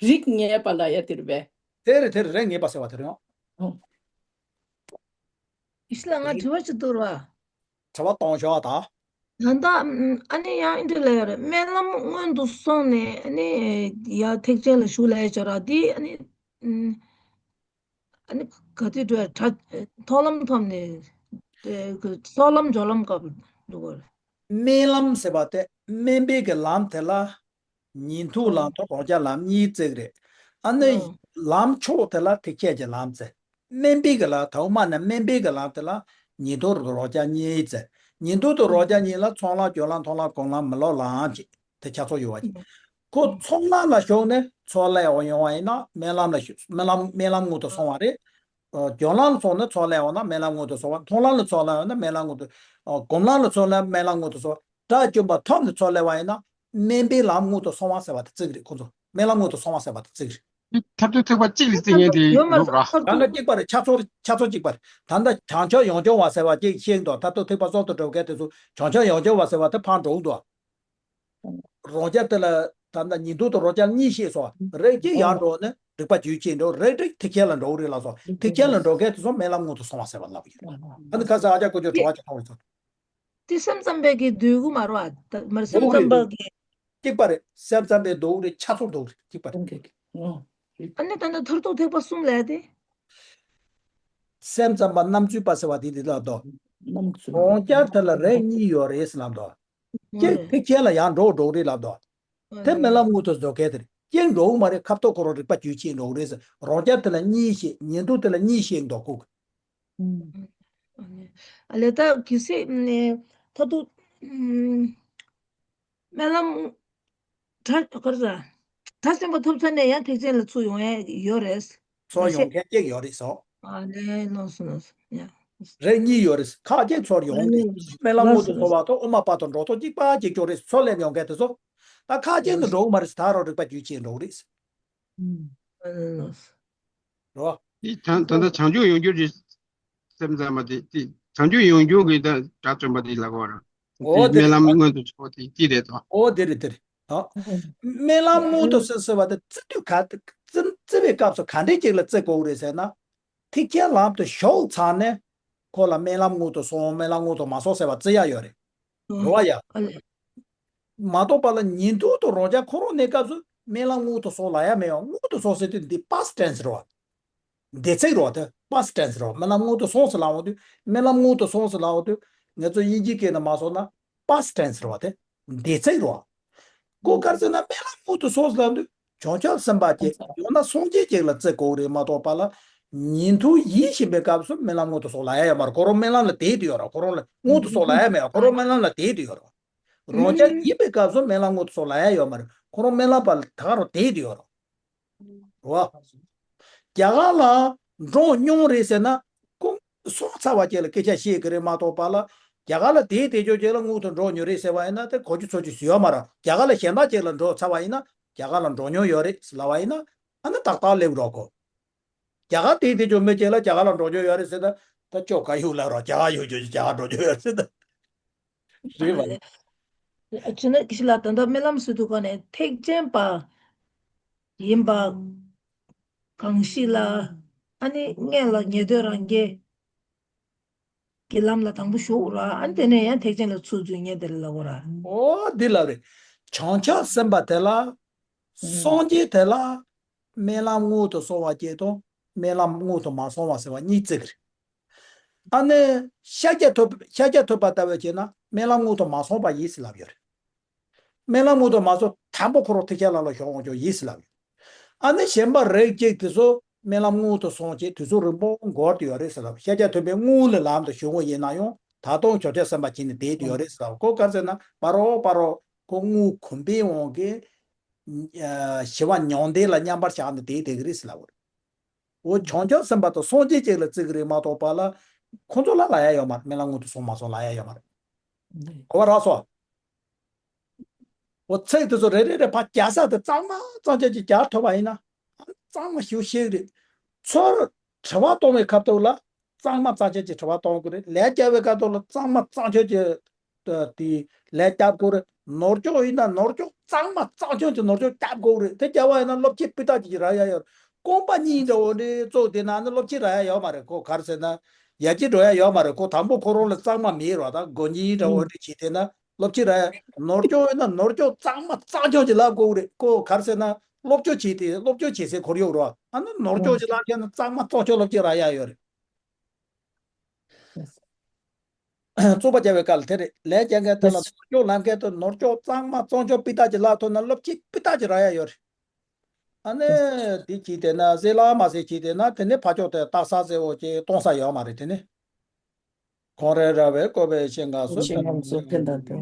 རིགས་ངེས་པ་ལ་ཡག་དེ་རེད་པས། དེ་རེད་དེ་རེད། རིགས་ངེས་པ་ཟེར་བ་དེ་རེད་ཨང་། ཨོ། ཡེ་ཤེས་ལགས་ང་དྲི་བ་ཅིག་འདུག་ར། དྲི་བ་གཏོང་ཤོག་ད། ད་ལྟ་ཨ་ནི་ཡང་འདི་ལ་ཡོད་རེད། སྨོན་ལམ་སྔོན་དུ་སོང་ནས་ཨ་ནི་ཡར་ཐེག་ཆེན་ལ་ཞུགས་ལབ་ཡག་ཅོ་ར་འདི་ཨ་ནི་ཨ་ནི་ག་དུས་འགྲོ་ཡག་གྲ་མཐོང་ལམ་ཐོབ་ནས་ཚོགས་ལམ་སྦྱོར་ལམ་སྐབས་འདུག་གོ། སྨོན་ལམ་ཟེར་བ་དེ་སྨོན་པའི་གི་ལམ་དེ་ལ། ཉན་ཐོས་ལམ་དང་རང་རྒྱལ་ལམ་གཉིས་བརྩི་གི་རེད། ཨ་ནི་ལམ་མཆོག་དེ་ལ་ཐེག་ཆེན་གྱི་ལམ་བརྩི། སྨོན་པའི་གི་ལམ་དང་དབུ་མ་ནི་སྨོན་པའི་གི་ལམ་དེ་ལ་ཉན་ཐོས་རང་རྒྱལ་གཉིས་བརྩི། ཉན་ཐོས་དང་རང་རྒྱལ་གཉིས་ལ་ཚོགས་ལམ་སྦྱོར་ལམ་མཐོང་ལམ་སྒོམ་ལམ་མི་སློབ་ལམ་ཅེས་དེ་ཆ་ཚང་ཡོད་པ་ཅིག་ཁོ་ཚོགས་ལམ་ལ་ཞུགས་ནས་ཚོགས་ལམ་ཡོང་བ་ཡིན་ན་སྨོན་ལམ་ལ་ཞུགས། སྨོན་ལམ་སྨོན་ལམ་སྔོན་དུ་སོང་བ་རེད། སྦྱོར་ལམ་ལ་སོང་ནས་ཚོགས་ལམ་ཡོང་ན་སྨོན་ལམ་སྔོན་དུ་སོང་བ། མཐོང་ལམ་ལ་ཚོགས་ལམ་ཡོང་ན་སྨོན་ལམ་སྔོན་དུ། སྒོམ་ལམ་ལ་ཚོགས་ལམ་སྨོན་ལམ་སྔོན་དུ་སོང་བ། དགྲ་བཅོམ་པ་ཐོབ་ནས་ཚོགས་ལེན་པ་ཡིན་ན་སྨོན་པའི་ལམ་སྔོན་དུ་སོང་བ་ཟེར་བ་དེ་བརྩི་གི་རེད། ཁོ་ཚོ་སྨོན་ལམ་སྔོན་དུ་སོང་བ་ཟེར་བ་དེ་བརྩི་གི་རེད། མཐར་ཐུག་ཐེག་པ་གཅིག་ལ་བརྩི་མཁན་དེ་ཡོད་མ་རེད། ད་ལྟ་གཅིག་པ་རེད། ཆ་ཚང་ཆ་ཚང་གཅིག་པ་རེད། ད་ལྟ་བྱང་ཆུབ་ཡང་སྦྱོང་བ་ཟེར་བ་གཅིག་ཤེས་འདུག་མཐར་ཐུག་ཐེག་པ་གསུམ་དུ་འགྲོ་མཁན་དེ་ཚོ་བྱང་ཆུབ་ཡང་སྦྱོང་བ་ཟེར་བ་དེ་ཕར་འགྲོ་འདུག་རང་རྒྱལ་དེ་ལ་ད་ལྟ་ཉན་ཐོས་དང་རང་རྒྱལ་གཉིས་ཤེས་སོ། རིགས་གཅིག་ཡར་འགྲོ་ནས་རིག་པ་རྒྱུད་ཆད་འགྲོ། རིགས་གཅིག་ཐེག་ཆེན་ལ་འགྲོ་གི་རེད་ལབ་སོང་། ཐེག་ཆེན་ལ་འགྲོ་མཁན་དེ་ཚོ་སྨོན་ལམ་སྔོན་དུ་སོང་བ་ཟེར་བ་ལབ་ཡོད། ཨ་ནི་ཁ་སང་ཨ་ཅག་དཀོན་མཆོག་དྲི་བ་ཅིག་གནང་བ་ཚོ། དེ་སེམས་ཙམ་པས་ཀྱིས་འདོད་གི་མ་རེད་བ། མ་རེད། སེམས་ཙམ་པ་གིས། གཅིག་པ་རེད། སེམས་ཙམ་པས་འདོད་གི་རེད། ཆ་ཚང་འདོད་གི་རེད། གཅིག་པ་རེད། ཨ་ནི་ད་ནི་མཐར་ཐུག་ཐེག་པ་གསུམ་ལབ་དེ། སེམས་ཙམ་པ་རྣམ་རྫུན་པ་ཟེར་བ་དེ་འདི་ལབ་དོ། རང་རྒྱལ་དེ་ལ་རིགས་གཉིས་ཡོད་རེད་ཟེར་ལབ་དོ། གཅིག་ཐེག་ཆེན་ལ་ཡར་འགྲོ་འགྲོ་རེད་ལབ་དོ། དེ་སྨོན་ལམ་སྔོན་དུ་འགྲོ་མཁན་དེ་རེད། གཅིག་འགྲོ་གི་མ་རེད། ཁ་ཐོག་ཁོ་རང་རིག་པ་རྒྱུད་ཆད་འགྲོ་གི་རེད་ཟེར། རང་རྒྱལ་དེ་ལ་གཉིས་ཤེས། ཉན་ཐོས་དེ་ལ་གཉིས་ཤེས་འདོད་གོ་གི། ཨ་ལས་ད་གལ་སྲིད་མཐར་ཐུག་སྨོན་ལམ་གྲ་ག་རེ་ཟ། གྲ་ཆེན་པོ་ཐོབ་ཚར་ནས་ཡང་ཐེག་ཆེན་ལ་ཚུར་ཡོང་ཡ་ཡོད་རེད། ཚུར་ཡོང་མཁན་གཅིག་ཡོད་རེད་སོ། ཨ་ལས་ལགས་སོ་ལགས་སོ། ཡ། རིགས་གཉིས་ཡོད་རེད། ཁག་ཅིག་ཚུར་ཡོང་རེད། སྨོན་ལམ་སྔོན་དུ་སོང་བ་དང་དབུ་མ་པ་དང་འགྲོ་ལྡོག་གཅིག་པ་གཅིག་རྐྱང་རེད། ཚུར་སླེབས་ཡོང་མཁན་དེ་ཚོ། ད་ཁག་ཅིག་ནི་འགྲོ་གི་མ་རེད། ད་རང་རིག་པ་རྒྱུད་ཆད་འགྲོ་གི་རེད། རེད་བ། དེ་ད་ད་ལྟ་བྱང་ཆུབ་ཡོངས་གྱུར་གྱི་སེམས་ཙམ་པ་དེ་དེ་བྱང་ཆུབ་ཡོངས་གྱུར་གྱི་ད་དགྲ་བཅོམ་པ་དེ་ལ་གོ་ར། འོ་དེ་དེ་སྨོན་ལམ་སྔོན་དུ་འགྲོ་དེ་དེ་རེད་དོ། འོ་དེ་རེད་དེ་རེད་དོ། སྨོན་ལམ་སྔོན་དུ་སོང་ཟེར་བ་དེ་བརྩི་དུས་ག་དེ་ བརྩི་བརྩི་བའི་སྐབས་སུ་ག་འདྲའི་ཅིག་ལ་བརྩི་དགོས་རེད་ཟེར་ན། ཐེག་ཆེན་ལམ་དུ་ཞུགས་ཚར་ནས་ཁོ་ལ་སྨོན་ལམ་མངོན་དུ་སོང་སྨོན་ལམ་མངོན་དུ་མ་སོང་ཟེར་བ་བརྩི་ཡ་ཡོད་རེད། རེད་བ་ཡ། ཨ་ལས། མ་གཏོགས་པ་ལ་ཉིན་ཐོ་དང་རང་རྒྱལ་ཁོ་རང་གནས་སྐབས་སུ་སྨོན་ལམ་མངོན་དུ་སོང་ལབ་ཡ་མེད་ཡ། མངོན་དུ་སོང་ཟེར་དུས་འདི་past tense་རེད་བ། འདས་ཚིག་རེད་བ། དེ་past tense་རེད་བ། སྨོན་ལམ་མངོན་དུ་སོང་ཟེར་ལབ་འོང་དུས་སྨོན་ལམ་མངོན་དུ་སོང་ཟེར་ལབ་འོང་དུས་ང་ཚོ་དབྱིན་ཇིའི་སྐད་ནང་མ་སོང་ན་past tense་རེད་བ། དེ་འདས་ཚིག་རེད་བ། ཀོ་གར་ཟེར་ན་སྨོན་ལམ་མངོན་དུ་སོང་ཟེར་ལབ་དུས་བྱང་ཆུབ་སེམས་དཔའ་ཅིག་ཡང་ན་སངས་རྒྱས་ཅིག་ལ་བརྩི་དགོས་རེད་མ་གཏོགས་པ་ལ། ཉིན་ཐོ་ཡིད་བཞིན་པའི་སྐབས་སུ་སྨོན་ལམ་མངོན་དུ་སོང་ལབ་ཡ་ཡོད་མ་རེད། ཁོ་རང་སྨོན་ལམ་ལ་དེད་དེ་ཡོད་རེད། ཁོ་རང་ལ་མངོན་དུ་སོང་ལབ་ཡ་མེད་ཡ། ཁོ་རང་སྨོན་ལམ་ལ་དེད་དེ་ཡོད་རེད། རང་རྒྱལ་ཡིན་པའི་སྐབས་སུ་སྨོན་ལམ་མངོན་དུ་སོང་ལབ་ཡ་ཡོད་མ་རེད། ཁོ་རང་སྨོན་ལམ་པ་ལ་ད་ག་རང་དེད་དེ་ཡོད་རེད། རེད་བ། རྒྱ་གར་ལ་འགྲོ་མྱོང་རེད་ཟེར་ན་ཁོང་སོང་ཚར་བ་ཅིག་ལ་སྐད་ཆ་བཤད་ཀྱི་རེད་མ་གཏོགས་པ་ལ། རྒྱ་གར་ལ་དེད་དེ་ཅོག་ཅིག་ལ་མངོན་དུ་འགྲོ་མྱོང་རེད་ཟེར་བ་ཡིན་ན་དེ་གོ་རྒྱུ་ཚོར་རྒྱུ་ཞིག་ཡོད་མ་རེད། རྒྱ་གར་ལ་གཞན་དག་ཅིག་ལ་འགྲོ་ཚར་བ་ཡིན་ན་རྒྱ་གར་ལ་འགྲོ་མྱོང་ཡོད་རེད་ཟེར་ལབ་པ་ཡིན་ན་ཨ་ནི་ཏག་ཏག་སླེབས་རོགས་གོ། རྒྱ་གར་དེད་དེ་ཅོག་མི་ཅིག་ལ་རྒྱ་གར་ལ་འགྲོ་མྱོང་ཡོད་རེད་ཟེར་ན་ད་ཅོག་ག་ཡུག་ལ་རོགས་རྒྱ་གར་ཡུག་ཅོག་རྒྱ་གར་འགྲོ་མྱོང་ཡོད་རེད་ཟེར་ན། རེད་བ། བྱས་ན་ཁྱི་ལ་ད་ལྟ་སྨོན་ལམ་ཟེར་དུས་ག་ནས་ཐེག་ཆེན་པ་ཡིན་པ་གང་ཞིག་ལ་ཨ་ནི་སྔོན་ལ་ཉན་ཐོས་རང་རྒྱལ་གྱི་ལམ་ལ་དང་པོ་ཞུགས་ར། ཨ་ནི་དེ་ནས་ཡང་ཐེག་ཆེན་ལ་ཚུར་འཛུལ་ཉན་དེ་ལ་ལབ་ར། ཨོ་འདི་ལབ་རེད། བྱང་ཆུབ་སེམས་དཔའ་དེ་ལ་སངས་རྒྱས་དེ་ལ་སྨོན་ལམ་མངོན་དུ་སོང་བ་སྐྱེས་དང་སྨོན་ལམ་མངོན་དུ་མ་སོང་བ་ཟེར་བ་གཉིས་བརྩི་གི་རེད། ཨ་ནི་ཤཱཀྱ་ཐུབ་ཤཱཀྱ་ཐུབ་པ་ལྟ་བུ་བྱས་ན་སྨོན་ལམ་མངོན་དུ་མ་སོང་བ་ཡིན་ཟེར་ལབ་ཡོད་རེད། སྨོན་ལམ་མངོན་དུ་མ་སོང་དང་པོ་ཁོ་རང་ཐེག་ཆེན་ལམ་ལ་ཞུགས་འོང་ཆོག་ཡིན་ཟེར་ལབ་ཡོད། ཨ་ནི་གཞན་པ་རིགས་གཅིག་དེ་ཚོ་སྨོན་ལམ་མངོན་དུ་སོང་བྱས་དུས་ཚོད་རིང་པོ་འགོར་དུ་ཡོད་རེད་ཟེར་ལབ། ཤཱཀྱ་ཐུབ་པའི་དངོས་ལ་ལམ་དུ་ཞུགས་འོང་ཡིན་ན་ཡང་ད་དུང་བྱང་ཆུབ་སེམས་དཔའ་བྱས་ནས་བསྡད་དུ་ཡོད་རེད་ཟེར་ལབ། ཁོ་ག་རེ་ཟེར་ན་བར་རོ་བར་རོ་ཁོ་དངོས་གོམས་པའི་དབང་གིས་ཞི་བ་མྱང་འདས་ལ་མཉམ་པར་བཞག་ནས་བསྡད་བསྡད་ཀྱི་རེད་ཟེར་ལབ། འོ་བྱང་ཆུབ་སེམས་དཔའ་དང་སངས་རྒྱས་ཅིག་ལ་བརྩི་གི་རེད་མ་གཏོགས་པ་ལ་ཁོ་ཚོ་ལ་ལབ་ཡ་ཡོད་མ་རེད། སྨོན་ལམ་མངོན་དུ་སོང་མ་སོང་ལབ་ཡ་ཡོད་མ་རེད། གོ་བ་རག་སོང་། འོ་ཚིག་དེ་ཚོ་རེ་རེ་རེ་ཕར་རྒྱག་ས་དེ་གཙང་མ་གཙང་རྐྱང་ཅིག་རྒྱག་ཐུབ་པ་ཡིན་ན་གཙང་མ་ཞེ་པོ་ཤེས་ཀྱི་རེད། ཚུར་དྲི་བ་གཏོང་བའི་སྐབས་དུ་ལ་གཙང་མ་གཙང་རྐྱང་ཅིག་དྲི་བ་གཏོང་དགོས་རེད། ལན་རྒྱག་པའི་སྐབས་དུ་ལ་གཙང་མ་གཙང་རྐྱང་ཅིག་དེ་ལན་རྒྱབ་དགོས་རེད། ནོར་འཁྱོག་ཡིན་ན་ནོར་འཁྱོག་གཙང་མ་གཙང་རྐྱང་ཅིག་ནོར་འཁྱོག་རྒྱབ་དགོས་རེད། དེ་རྒྱབ་པ་ཡིན་ན་སློབ་ཕྱིན་སྤུས་དག་ཅིག་རག་ཡ་ཡོད་རེད། རྐང་པ་གཉིས་འདྲ་བོ་འདྲ་བཙུགས་བསྡད་ན་ནི་སློབ་ཕྱིན་རག་ཡ་ཡོད་མ་རེད། ཁོ་ག་རེ་ཟེར་ན་ཡར་རྒྱས་འགྲོ་ཡ་ཡོད་མ་རེད། ཁོ་དང་པོ་ཁོ་རང་ལ་གཙང་མ་མེད་རོགས་དང་སྒོ་གཉིས་འདྲ་བོ་འདྲ་བྱས་བསྡད་ན་སློབ་ཕྱིན་རག་ཡ། ནོར་འཁྱོག་ཡོད་ན་ནོར་འཁྱོག་གཙང་མ་གཙང་རྐྱང་ཅིག་ལབ་དགོས་རེད། ཁོ་ག་རེ་ཟེར་ན་སློབ་སྦྱོང་བྱས་ཏེ་སློབ་སྦྱོང་བྱེད་སའི་ཁོར་ཡུག་རོགས་ཨ་ནི་ནོར་འཁྱོག་ཅིག་ལབ་ཡ་ན་གཙང་མ་གཙང་རྐྱང་སློབ་ཕྱིན་རག་ཡ་ཡོད་རེད། རྩོད་པ་རྒྱག་པའི་སྐབས་ལ་དེ་རེད། ལན་རྒྱག་མཁན་དེ་ལ་ནོར་འཁྱོག་ལབ་མཁན་དེ་ནོར་འཁྱོག་གཙང་མ་གཙང་རྐྱང་སྤུས་དག་ཅིག་ལབ་ཐུབ་ན་སློབ་ཕྱིན་སྤུས་དག་ཅིག་རག་ཡ་ཡོད་རེད། ཨ་ནི་འདི་བྱས་བསྡད་ན་ཟེར་ལ་མ་ཟེར་བྱས་བསྡད་ན་དེ་ནི་ཕར་ཕྱོགས་དེ་རྟགས་གསལ་ཟེར་འོ་ཅེ་གཏོང་ས་ཡོད་མ་རེད། དེ་ནི་ཁོང་རེ་ར་བའི་བཀོད་པའི་ཤིང་ག་སུ་ཤིང་ཀ་སུ་ཕན་དང་ལྡན།